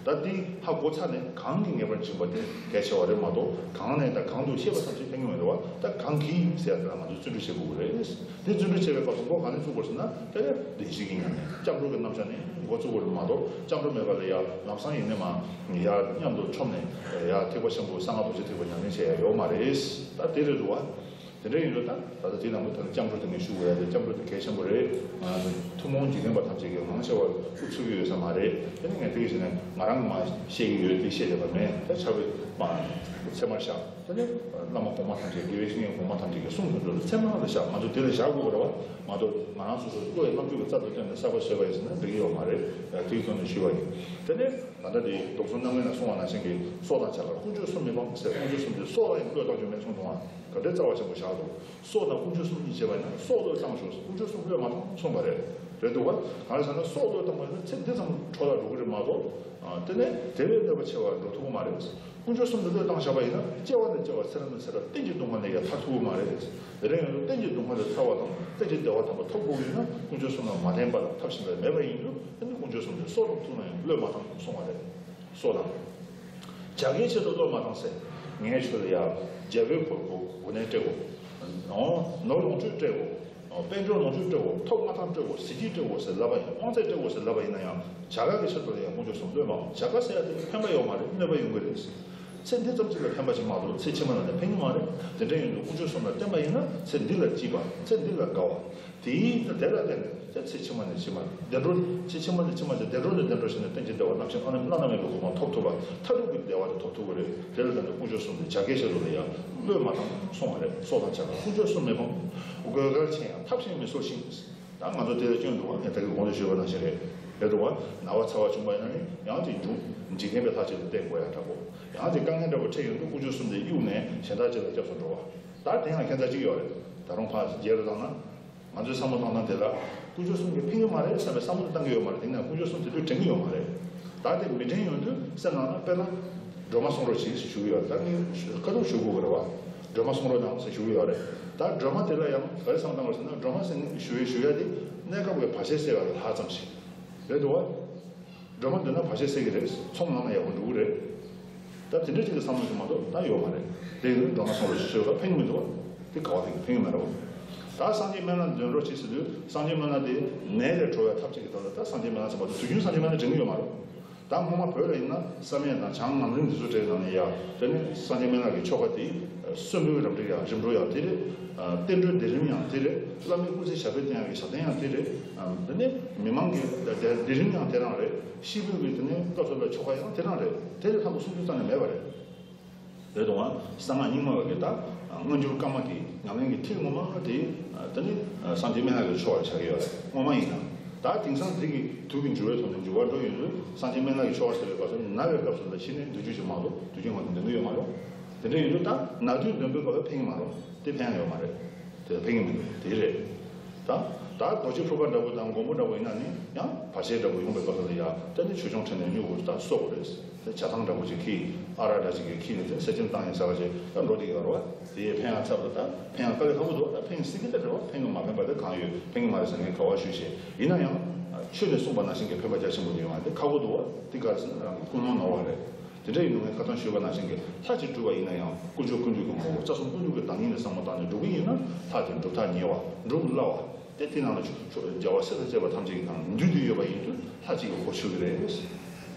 ད་འདི་ཧ་གོ་ཚར་ནས་གང་གིས་ངེས་པར་འབྱུང་བ་དེ་གལ་ཆེ་བ་རེད་མ་གཏོགས། གང་ནས་དང་གང་དུ་ཤེས་པ་ཙམ་གྱིས་ཕན་གྱི་མི་འདུག་བ། ད་གང་གིས་ཟེར་ཡ་དེ་ལ་ང་ཚོས་བརྩོན་འགྲུས་བྱེད་དགོས་ཀྱི་རེད། འདི་བརྩོན་འགྲུས་བྱེད་པའི་སྐབས་སུ་འགོ་གང་ནས་བཙུགས་དགོས་ཟེར་ན། དེ་ལས་བདེན་བཞི་གི་ཉམས་ལེན། སྐྱབས་འགྲོ་གི་རྣམ་གཞག་ནས་འགོ་བཙུགས་དགོས་རེད་མ་གཏོགས། སྐྱབས་འགྲོ་མེད་པ་ལ་ཡ་ལམ་སང་ཡིན་ནའི་མ་ཡར་མཉམ་དུ་མཆོངས་ནས་ཡར་ཐེག་པ་ཆེན་པོ་གསང་སྔགས་རྡོ་རྗེ་ཐེག་པ་ཉམས་ལེན་བྱེད་ཡ་ཡོད་མ་རེད། ད་དེ་རེད་འདུག་བ། དེ་འདྲ་ཡིན་དུས་ད་ད་ལྟ་དེ་ནང་ལ་ད་ལྟ་སྐྱབས་འགྲོ་དེ་ངས་ཞུ་དགོས་ཡ་དེ། སྐྱབས་འགྲོ་དེ་གལ་ཆེན་པོ་རེད། ང་ཐུན་མོང་འཇིག་རྟེན་པ་ཐམས་ཅད་ཀྱིས་མང་ཆེ་བ་ཨུ་ཚུགས་ཀྱི་ཡོད་ས་མ་རེད། དེ་ནི་ངས་དེ་གི་ཞིག་ནས་ང་རང་གིས་མ་བཤད་ཀྱི་ཡོད་དེ་བཤད་བསྡད་པ་མེད། ད་ཆར་པའི་མ་ཚད་མར་བཞག་དེ་ནི་བླ་མ་གོང་མ་ཐམས་ཅད། དགེ་བའི་བཤེས་གཉེན་གོང་མ་ཐམས་ཅད་ཀྱིས་གསུངས་ཡོད་འདུག་ཚད་མ་ལ་བཞག་ང་ཚོ་དེ་ལ་བཞག་དགོས་པ་རེད་བ། མ་གཏོགས་ང་རང་སོ་སོའི་བློ་ཡི་རྣམ་འགྱུར་གྱི་རྩལ་དུ་བཏོན་ནས་གསར་པ་བཟོས་པ་ཡིན་ཟེར་ན་འགྲིག་གི་ཡོད་མ་རེད། དེའི་ཐོག་ནས་ཞུས་པ་ཡིན། དེ་ནི་ད་ལྟ་དེ་རྡོག་རྩ་རྣམ་ངེས་ལ་གསུངས་པ་ནང་བཞིན་གྱི་སྲོག་དང་བྱ་དཀར་དཀོན་མཆོག་གསུམ་མི་སྤང་ཟེར། དཀོན་མཆོག་གསུམ་དེ་སྲོག་ལ་ཡང་བློས་བཏང་རྒྱུ་མེད་གསུངས་འདུག་ཨ། ག་འདྲའི་རྩ་བ་ཆེན་པོ་བཞག་འདུག་སྲོག་དང་དཀོན་མཆོག་གསུམ་གཉིས་བྱས་པ་ཡིན་ན་སྲོག་བློས་བཏང་ཞོག་ཟེར། དཀོན་མཆོག་གསུམ་བློས་མ་བཏང་གསུངས་པ་རེད། རེད་འདུག་བ། གང་རེད་ཟེར་ན་སྲོག་བློས་བཏང་བ་ཡིན་ན་ཚེ་འདི་ཙམ་འཕྲོ་བརླག་འགྲོ་གི་རེད་མ་གཏོགས། ཨ། དེ་ནས་དེ་བས་གནོད་པ་ཆེ་བ་འགྲོ་ཐུབ་ཀྱི་མ་རེད། དཀོན་མཆོག་གསུམ་དེ་བློས་བཏང་བཞག་པ་ཡིན་ན་སྐྱེ་བ་ནས་སྐྱེ་བ་ཚེ་རབས་ནས་ཚེ་རབས་གཏན་གྱི་སྡུག་བསྔལ་ནས་ཡང་ཐར་ཐུབ་ཀྱི་མ་རེད། དེ་རིང་ཡང་གཏན་གྱི་སྡུག་བསྔལ་ལས་ཐར་བ་དང་གཏན་གྱི་བདེ་བ་དམ་པ་ཐོབ་དགོས་ཡིན་ན་དཀོན་མཆོག་གསུམ་ལ་མ་བརྟེན་པར་ཐབས་གཞན་པ་མེད་པ་ཡིན་དུས། དེ་ནི་དཀོན་མཆོག་གསུམ་དེ་སྲོག་དང་བསྲུང་ན་ཡང་བློས་མ་བཏང་གསུངས་པ་རེད། སྲོག་དང་། བྱ་དགའི་ཆེད་དུ་བློས་མ་བཏང་ཟེར། ངས་ཁྱོད་ལ་ཡ་རྒྱལ་པོའི་གོ་གོ་གོ་གནས་སྤྲད་དགོས། ཨོ། ནོར་ལོངས་སྤྱོད་སྤྲད་དགོས། ཨོ། དཔལ་འབྱོར་ལོངས་སྤྱོད་སྤྲད་དགོས། ཐོབ་མངའ་ཐང་སྤྲད་དགོས། གཟི་བརྗིད་སྤྲད་དགོས་ཟེར་ལབ་པ་ཡིན། དབང་ཚད་སྤྲད་དགོས་ཟེར་ལབ་པ་ཡིན་ན་ཡང་། བྱ་དགའ་གི་ཆེད་དུ་ལ་ཡང་དཀོན་མཆོག་གསུམ་བློས་མ་བཏང་། བྱ་དགའ་ཟེར་ཡ་དེ་ཕན་པ་ཡོད་མ་རེད། གནོད་པ་ཡོང་གི་རེད། ཚེ་འདི་ཙམ་ཅིག་ལ་ཕན་པ་ཅིག་མ་གཏོགས་ཚེ་ཕྱི་མ་ལ་ནི་ཕན་གྱི་མ་རེད། དེ་འདྲ་ཡིན་དུས་དཀོན་མཆོག་གསུམ་ལ་བརྟེན་པ་ཡིན་ན་ཚེ་འདི་ལ་སྐྱིད་པ། ཚེ་འདི་ལ་དགའ་བ། དེའི་དེ་ལ་བརྟེན་ནས་ཚེ་ཕྱི་མ་ནས་ཕྱི་མར་བདེ་འགྲོ། ཚེ་ཕྱི་མ་ནས་ཕྱི་མ་ཚེ་བདེ་འགྲོ་ནས་བདེ་འགྲོ་ཞིག་ནས་གཏན་གྱི་བདེ་བ་རྣམ་མཁྱེན་བླ་ན་མེད་པའི་གོ་འཕང་ཐོབ་ཐུབ་པ། མཐར་ཐུག་གི་བདེ་བ་དེ་ཐོབ་ཐུབ་ཀྱི་རེད། དེ་ལ་བརྟེན་ནས་དཀོན་མཆོག་གསུམ་དེ་བྱ་དགའི་ཆེད་དུ་ལ་ཡང་བློས་མ་བཏང་གསུངས་པ་རེད། སྲོག་དང་བྱ་དཀར་དཀོན་མཆོག་གསུམ་མི་སྤང་། དགོས་གལ་ཆེ་ཡང་ཐབས་གཞན་མི་འཚོལ་ཞིང་། ད་ང་ཚོ་དེ་ལ་སྐྱོན་འདུག་བ། ངས་ད་གི་གོང་དུ་ཞུས་པ་ནང་བཞིན་རེད། རེད་འདུག་བ། ན་བ་ཚ་བ་བྱུང་བ་ཡིན་ན་ནི་ཡང་དེ་མཇུག་འཇིག་རྟེན་པའི་ལྷ་གཅིག་ལ་བརྟེན་དགོས་ཡ་འདྲ་པོ། ཡང་དེ་དཀའ་ངལ་འདྲ་པོ་འཕྲད་ཡོང་དུས་དཀོན་མཆོག་གསུམ་དེ་གཡུགས་ནས་གཞན་དག་ཅིག་ལ་སྐྱབས་སུ་འགྲོ་བ། ད་དེ་ཡང་ཁྱད་མཚར་ཅིག་ཡོད་རེད། ད་རུང་ཕར་རྒྱལ་རུ་བཏང་ན། ང་ཚོའི་བསམ་བློ་གཏོང་སྟངས་དེ་ལ་དཀོན་མཆོག་གསུམ་གྱིས་ཕན་གྱི་མ་རེད་བསམ་པའི་བསམ་བློ་བཏང་གི་ཡོད་མ་རེད། དེ་ནས་དཀོན་མཆོག་གསུམ་དེ་དུས་དྲན་གྱི་ཡོད་མ་རེད། ད་དེ་མི་དྲན་ཡོང་དུས་སེམས་ནང་ན་དཔེར་ན་སྒྲོལ་མ་གསུང་རོགས་བྱེད་ཞེས་ཞུ་གི་ཡོད་རེད། ད་ངས་ཁ་ཐུག་ཞུ་དགོས་ཀྱི་རེད་བ། སྒྲོལ་མ་གསུང་རོགས་གནང་ཟེར་ཞུ་གི་ཡོད་རེད། ད་སྒྲོལ་མ་དེ་ལ་ཡང་ག་རེ་བསམ་བཏང་དགོས་ཟེར་ན། སྒྲོལ་མ་ཟེར་ཞུ་ཡས་ཞུ་ཡས་དེ་གནས་སྐབས་ཀྱི་བར་ཆད་སེལ་བ་ལ་ལྷག་ཙམ་ཞིག་རེད་འདུག་བ། སྒྲོལ་མ་འདོན་ན་བར་ཆད་སེལ་གྱི་རེད། ཚོང་ལངས་ན་ཡག་པོ་འགྲོ་གི་རེད། ད་དེ་འདྲ་ཅིག་གི་བསམ་བློ་ཞིག་མ་གཏོགས་ད་ཡོད་མ་རེད། དེ་ཡིན་ན་སྒྲོལ་མ་གསུང་རོགས་ཞེས་ཞུས་པ་ཕན་གྱི་མི་འདུག་བ། དེ་ག་བ་དེ་གི་ཕན་གྱི་མེད་རེད་བ། ད་སངས་རྒྱས་སྨན་བླ་འདོན་རོགས་བྱེད་ཟེར་དུས་སངས་རྒྱས་སྨན་བླ་དེ་ནད་ལས་གྲོལ་བའི་ཐབས་ཅིག་གི་ཐོག་ལ། ད་སངས་རྒྱས་སྨན་བླ་ཚང་མ་དུས་རྒྱུན་སངས་རྒྱས་སྨན་བླ་དྲན་གྱི་ཡོད་མ་རེད། ད་སྔོན་མ་བོད་ལ་ཡིན་ན་བསམ་ཡས་དང་བྱང་ངམ་རིང་འདི་ཚོ་གྲས་ནང་ནས་ཡ། དེ་ནས་སངས་རྒྱས་སྨན་བླ་གི་ཆོ་ག་དེ་གསོན་པོའི་རབ་འབྲིང་ཡང་རིམ་གྲོ་ཡང་དེ་རེད། བསྟན་འགྲོའི་བདེ་རིམ་ཡང་དེ་རེད། བླ་མའི་སྐུ་ཚེ་ཞབས་པད་བརྟན་ཡག་གི་ཞབས་བརྟན་ཡང་དེ་རེད། དེ་ནས་མི་མང་གི་བདེ་རིམ་ཡང་དེ་རང་རེད། སྐྱེས་བུ་གི་དེ་ནས་སྐབས་སུ་ལ་ཆོ་ག་ཡང་དེ་རང་རེད། དེ་ལས་ལྷག་པ་གསུང་རྒྱུ་རྩ་ནས་མེད་པ་རེད། རེད་དོ། གསང་སྔགས་རྙིང་མ་བ་གི་ད་སྔ་འགྱུར་བཀའ་མ་གི་ཉམས་ལེན་གྱི་ཐིག་ངོ་མ་དེ་དེ་ནི་སངས་རྒྱས་སྨན་བླ་གི་ཆོ་ག་ཆགས་ཀྱི་ཡོད་རེད། སྔོན་མ་ཡིན་ན། ད་དེང་སང་འདི་གི་དུས་ཀྱི་འགྱུར་བའི་ཐོག་ནས་འགྱུར་བ་འགྲོ་ཡོང་དུས་སངས་རྒྱས་སྨན་བླ་གི་ཆོ་ག་ཟེར་བའི་སྐབས་སུ་ན་བའི་སྐབས་སུ་ལ་གཞི་ནས་འདོན་རྒྱུ་ཞིག་མ་གཏོགས་དུས་རྒྱུན་ང་ཚོ་འདོན་གྱི་ཡོད་མ་རེད། དེ་འདྲ་ཡིན་དུས་ད་ན་དུས་འདོན་པའི་སྐབས་ལ་ཕན་གྱི་མ་རེད། དེ་ཕན་ཡོད་མ་རེད། དེ་ཕན་གྱི་མི་འདུག་དེ་རེད། ད་ད་རྡོ་རྗེ་ཕུར་པ་འདྲ་པོ་དང་མགོན་པོ་འདྲ་པོ་ཡིན་ན་ནི་ཡང་བར་ཆད་འདྲ་པོ་ཡོང་པའི་སྐབས་ལ་ཡ་ད་ནི་ཆོས་སྐྱོང་ཕྲིན་ལས་མྱུ་གུ་ད་གསོག་དགོས་རེད། དེ་ཇ་ཐང་འདྲ་པོ་ཅིག་ཁྱེར། ཨ་རག་འདྲ་ཅིག་གིས་ཁྱེར་ནས་དེ་གསེར་སྐྱེམས་བཏང་ཡིན་ཟེར་བ་ཅིག་ད་འགྲོ་བསྡད་ཡོད་རེད་བ། དེ་ཡི་ཕན་ཡང་ཚབ་ལ་ད་ཕན་ཡང་དཀའ་ལས་ཁག་པོ་འདུག་ད་ཕན་སྲིད་ཀྱི་ད་རེད་བ། ཕན་གྱི་མ་ཕན་པ་དེ་གང་ཡོད། ཕན་གྱི་མ་རེད་ཟེར་ངས་ག་བ་ཞུས་ཤེས། ཡིན་ན་ཡང་ཆོས་ནས་གསུངས་པ་ནང་བཞིན་གྱི་ཕན་པ་རྒྱ་ཆེན་པོ་འདི་ཡོང་བ་དེ་ཁག་པོ་འདུག་བ། དེ་ག་རེ་ཟེར་ན་རང་གི་ཀུན་སློང་ནོར་བ་རེད། དེ་འདྲ་ཡིན་དུས་ངས་ཁ་སང་ཞུས་པ་ནང་བཞིན་གྱི་ལྷ་གཅིག་སྒྲུབ་པ་ཡིན་ན་ཡང་དཀོན་མཆོག་ཀུན་འདུས་ཀྱི་ངོ་བོ་རྩ་གསུམ་ཀུན་འདུས་ཀྱི་བདག་ཉིད་ནས་བསམ་བློ་བཏང་ནས་སྒྲུབ་ཀྱི་ཡིན་ན་ལྷ་དེ་སྒྲུབ་ཐག་ཉེ་བ། སྒྲུབ་སླ་བ། དེ་དེ་ནང་ལ་ཆོས་ཆོས་རྒྱལ་བ་སྲས་དང་བཅས་པ་ཐམས་ཅད་ཀྱི་ནང་འདུས་ཏེ་ཡོད་པ་ཡིན་དུས་ལྷ་གཅིག་གི་གོ་ཆོད་ཀྱི་རེད།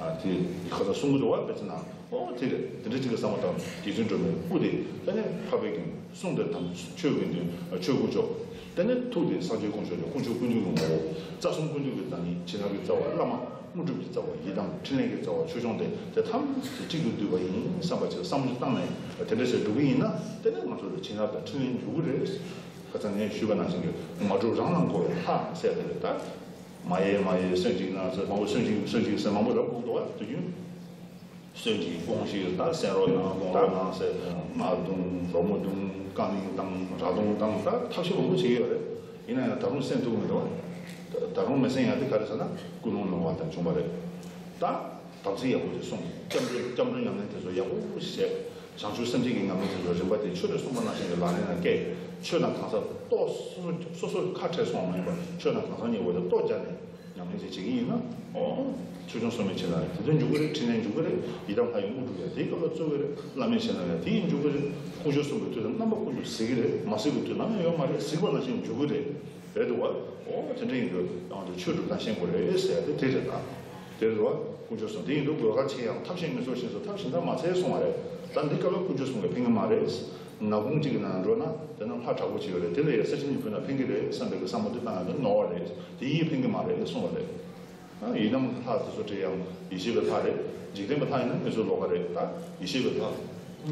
ཨ་དེ་ཁ་སང་གསུང་གི་འདུག་བ། དཔེ་ཆ་ནང་ཨོ་དེ་རེད། དེ་འདྲ་གཅིག་གི་བསམ་བློ་བཏང་རྗེ་བཙུན་སྒྲོལ་མའི་སྐུ་དེ་ད་ནི་འཕགས་པའི་གི་གསུང་དེ་དང་ཆོས་ཀྱི་དོན་ཆོས་དཀོན་མཆོག་ད་ནི་ཐུགས་དེ་སངས་རྒྱས་དཀོན་མཆོག་དེ་དཀོན་མཆོག་ཀུན་འདུས་ཀྱི་ངོ་བོ། རྩ་གསུམ་ཀུན་འདུས་ཀྱི་བདག་ཉིད། ཕྱི་ནང་གི་རྩ་བ་བླ་མ། དངོས་གྲུབ་ཀྱི་རྩ་བ་ཡི་དམ། ཕྲིན་ལས་ཀྱི་རྩ་བ་ཆོས་སྐྱོང་དེ་དེ་ཐམས་ཅད་གཅིག་ཏུ་འདུས་པ་ཡིན་བསམ་པ་ཅིག་བསམ་བློ་བཏང་ནས་དེ་འདྲ་ཞིག་སྒྲུབ་ཀྱི་ཡིན་ན་དེ་ནས་ང་ཚོ་ལ་བྱིན་རླབས་དང་ཕྲིན་ལས་འཇུག་གི་རེད། ཁ་སང་ངས་ཞུས་པ་ནང་བཞིན་གྱི་མ་གྲུབ་རང་ལ་འགོ་བའི་ལྷ་ཟེར་དེ་རེད་ད། མ་ཡལ་མ་ཡལ་སོན་ཅིག་ན་ཟེར་མང་པོ་སོན་ཅིག་སོན་ཅིག་ཟེར་མང་པོ་རབ་དགོངས་འདུག་བ་དུས་རྒྱུན། སོན་ཅིག་དགོངས་ཤིག་ད་སེན་རོ་ཡང་དགོངས་རོགས་གནང་ཟེར་མ་བརྡུང་རོལ་མོ་བརྡུང་རྐང་གླིང་བཏང་ར་དུང་བཏང་ད་ཐབས་ཤེས་མང་པོ་བྱེད་ཀྱི་ཡོད་རེད། ཡིན་ན་ཡང་ད་རུང་སེན་ཐུབ་མི་འདུག་བ། ད་རུང་མི་སེན་ཡང་དེ་ག་རེ་ཟེར་ན་ཀུན་སློང་ནོར་བ་དང་བྱུང་བ་རེད། ད། དམ་ཚིག་ཡག་པོ་ཅིག་སྲུང་། སྐྱབས་འགྲོ་སྐྱབས་འགྲོ་ཉམས་ལེན་དེ་ཚོ་ཡག་པོ་ཞིག་བྱས། བྱང་ཆུབ་སེམས་བསྐྱེད་ཀྱི་ཉམས་ལེན་དེ་ཚོ་རིམ་པ་དེ་ཆོས་ནས་གསུངས་པ་ནང་བཞིན་གྱི་ལག་ལེན་ལ་བཀལ། ཆོས་དང་གང་ཟག་ལྟོ་སོ་སོ་སོ་སོ་ཁ་བྲལ་སོང་བ་མ་ཡིན་པར་ཆོས་དང་གང་ཟག་གཉིས་འོག་ཏུ་ལྟོ་སྦྱར་ནས་ཉམས་ལེན་ཅིག་བྱེད་ཀྱི་ཡིན་ན། ཨོ། ཆོས་སྐྱོང་སྲུང་མའི་ཕྱི་ནང་ལ་དེ་དོན་འཇུག་གི་རེད། ཕྲིན་ལས་འཇུག་གི་རེད། ཡི་དམ་ལྷ་ཡི་དངོས་གྲུབ་ཡང་དེའི་སྐབས་ལ་སྩོལ་གི་རེད། བླ་མའི་ཕྱི་ནང་ལ་དེ་ཡིན་འཇུག་གི་རེད། དཀོན་མཆོག་གསུམ་གྱི་མཐུ་དང་རྣམ་པ་ཀུན་ཏུ་གཟིགས་ཀྱི་རེད། མ་གཟིགས་པའི་དུས་ནམ་ཡང་ཡོད་མ་རེད། གཟིགས་པ་ནང་བཞིན་འཇུག་གི་རེད། རེད་འདུག་བ། ཨོ་དེ་འདྲ་ཡིན་དུས་ཡང་དུ་ཆོས་སྒྲུབ་སྟངས་ཤེས་དགོས་རེད་ཟེར་ཡ་དེ་དེ་རེད་ད། དེ་རེད་བ། དཀོན་མཆོག་གསུམ་དེ་ཡིན་དུས་དགོས་གལ་ཆེ་ཡང་ཐབས་ཤེས་མི་ཚོགས་ཤིང་སུ་ཐབས་གཞན་དག་མ་འཚལ་གསུང་བ་རེད། ད་འདི་སྐབས་ལ་དཀོན་མཆོག་གསུམ་གྱིས་ཕན་གྱི་མ་རེད། ནག་ཁུང་གཅིག་གི་ནང་འགྲོ་ན་དེ་ན་ལྷ་དྲག་པོ་གཅིག་ཡོད་རེད། དེ་ལ་ཡང་ས་ཆེན་གྱིས་ཕུལ་ན་ཕན་གྱི་རེད་བསམ་པའི་གི་བསམ་བློ་དེ་བཏང་ཡང་དེ་ནོར་བ་རེད། དེ་ཡིས་ཕན་གྱི་མ་རེད་གསུང་བ་རེད། ཡི་དམ་ལྷ་དེ་ཚོ་དྲིས་ཡང་ཡེ་ཤེས་པའི་ལྷ་རེད། འཇིག་རྟེན་པའི་ལྷ་ཡིན་ན་མི་ཚོ་ལོགས་ཀ་རེད། ད་ཡེ་ཤེས་པའི་ལྷ་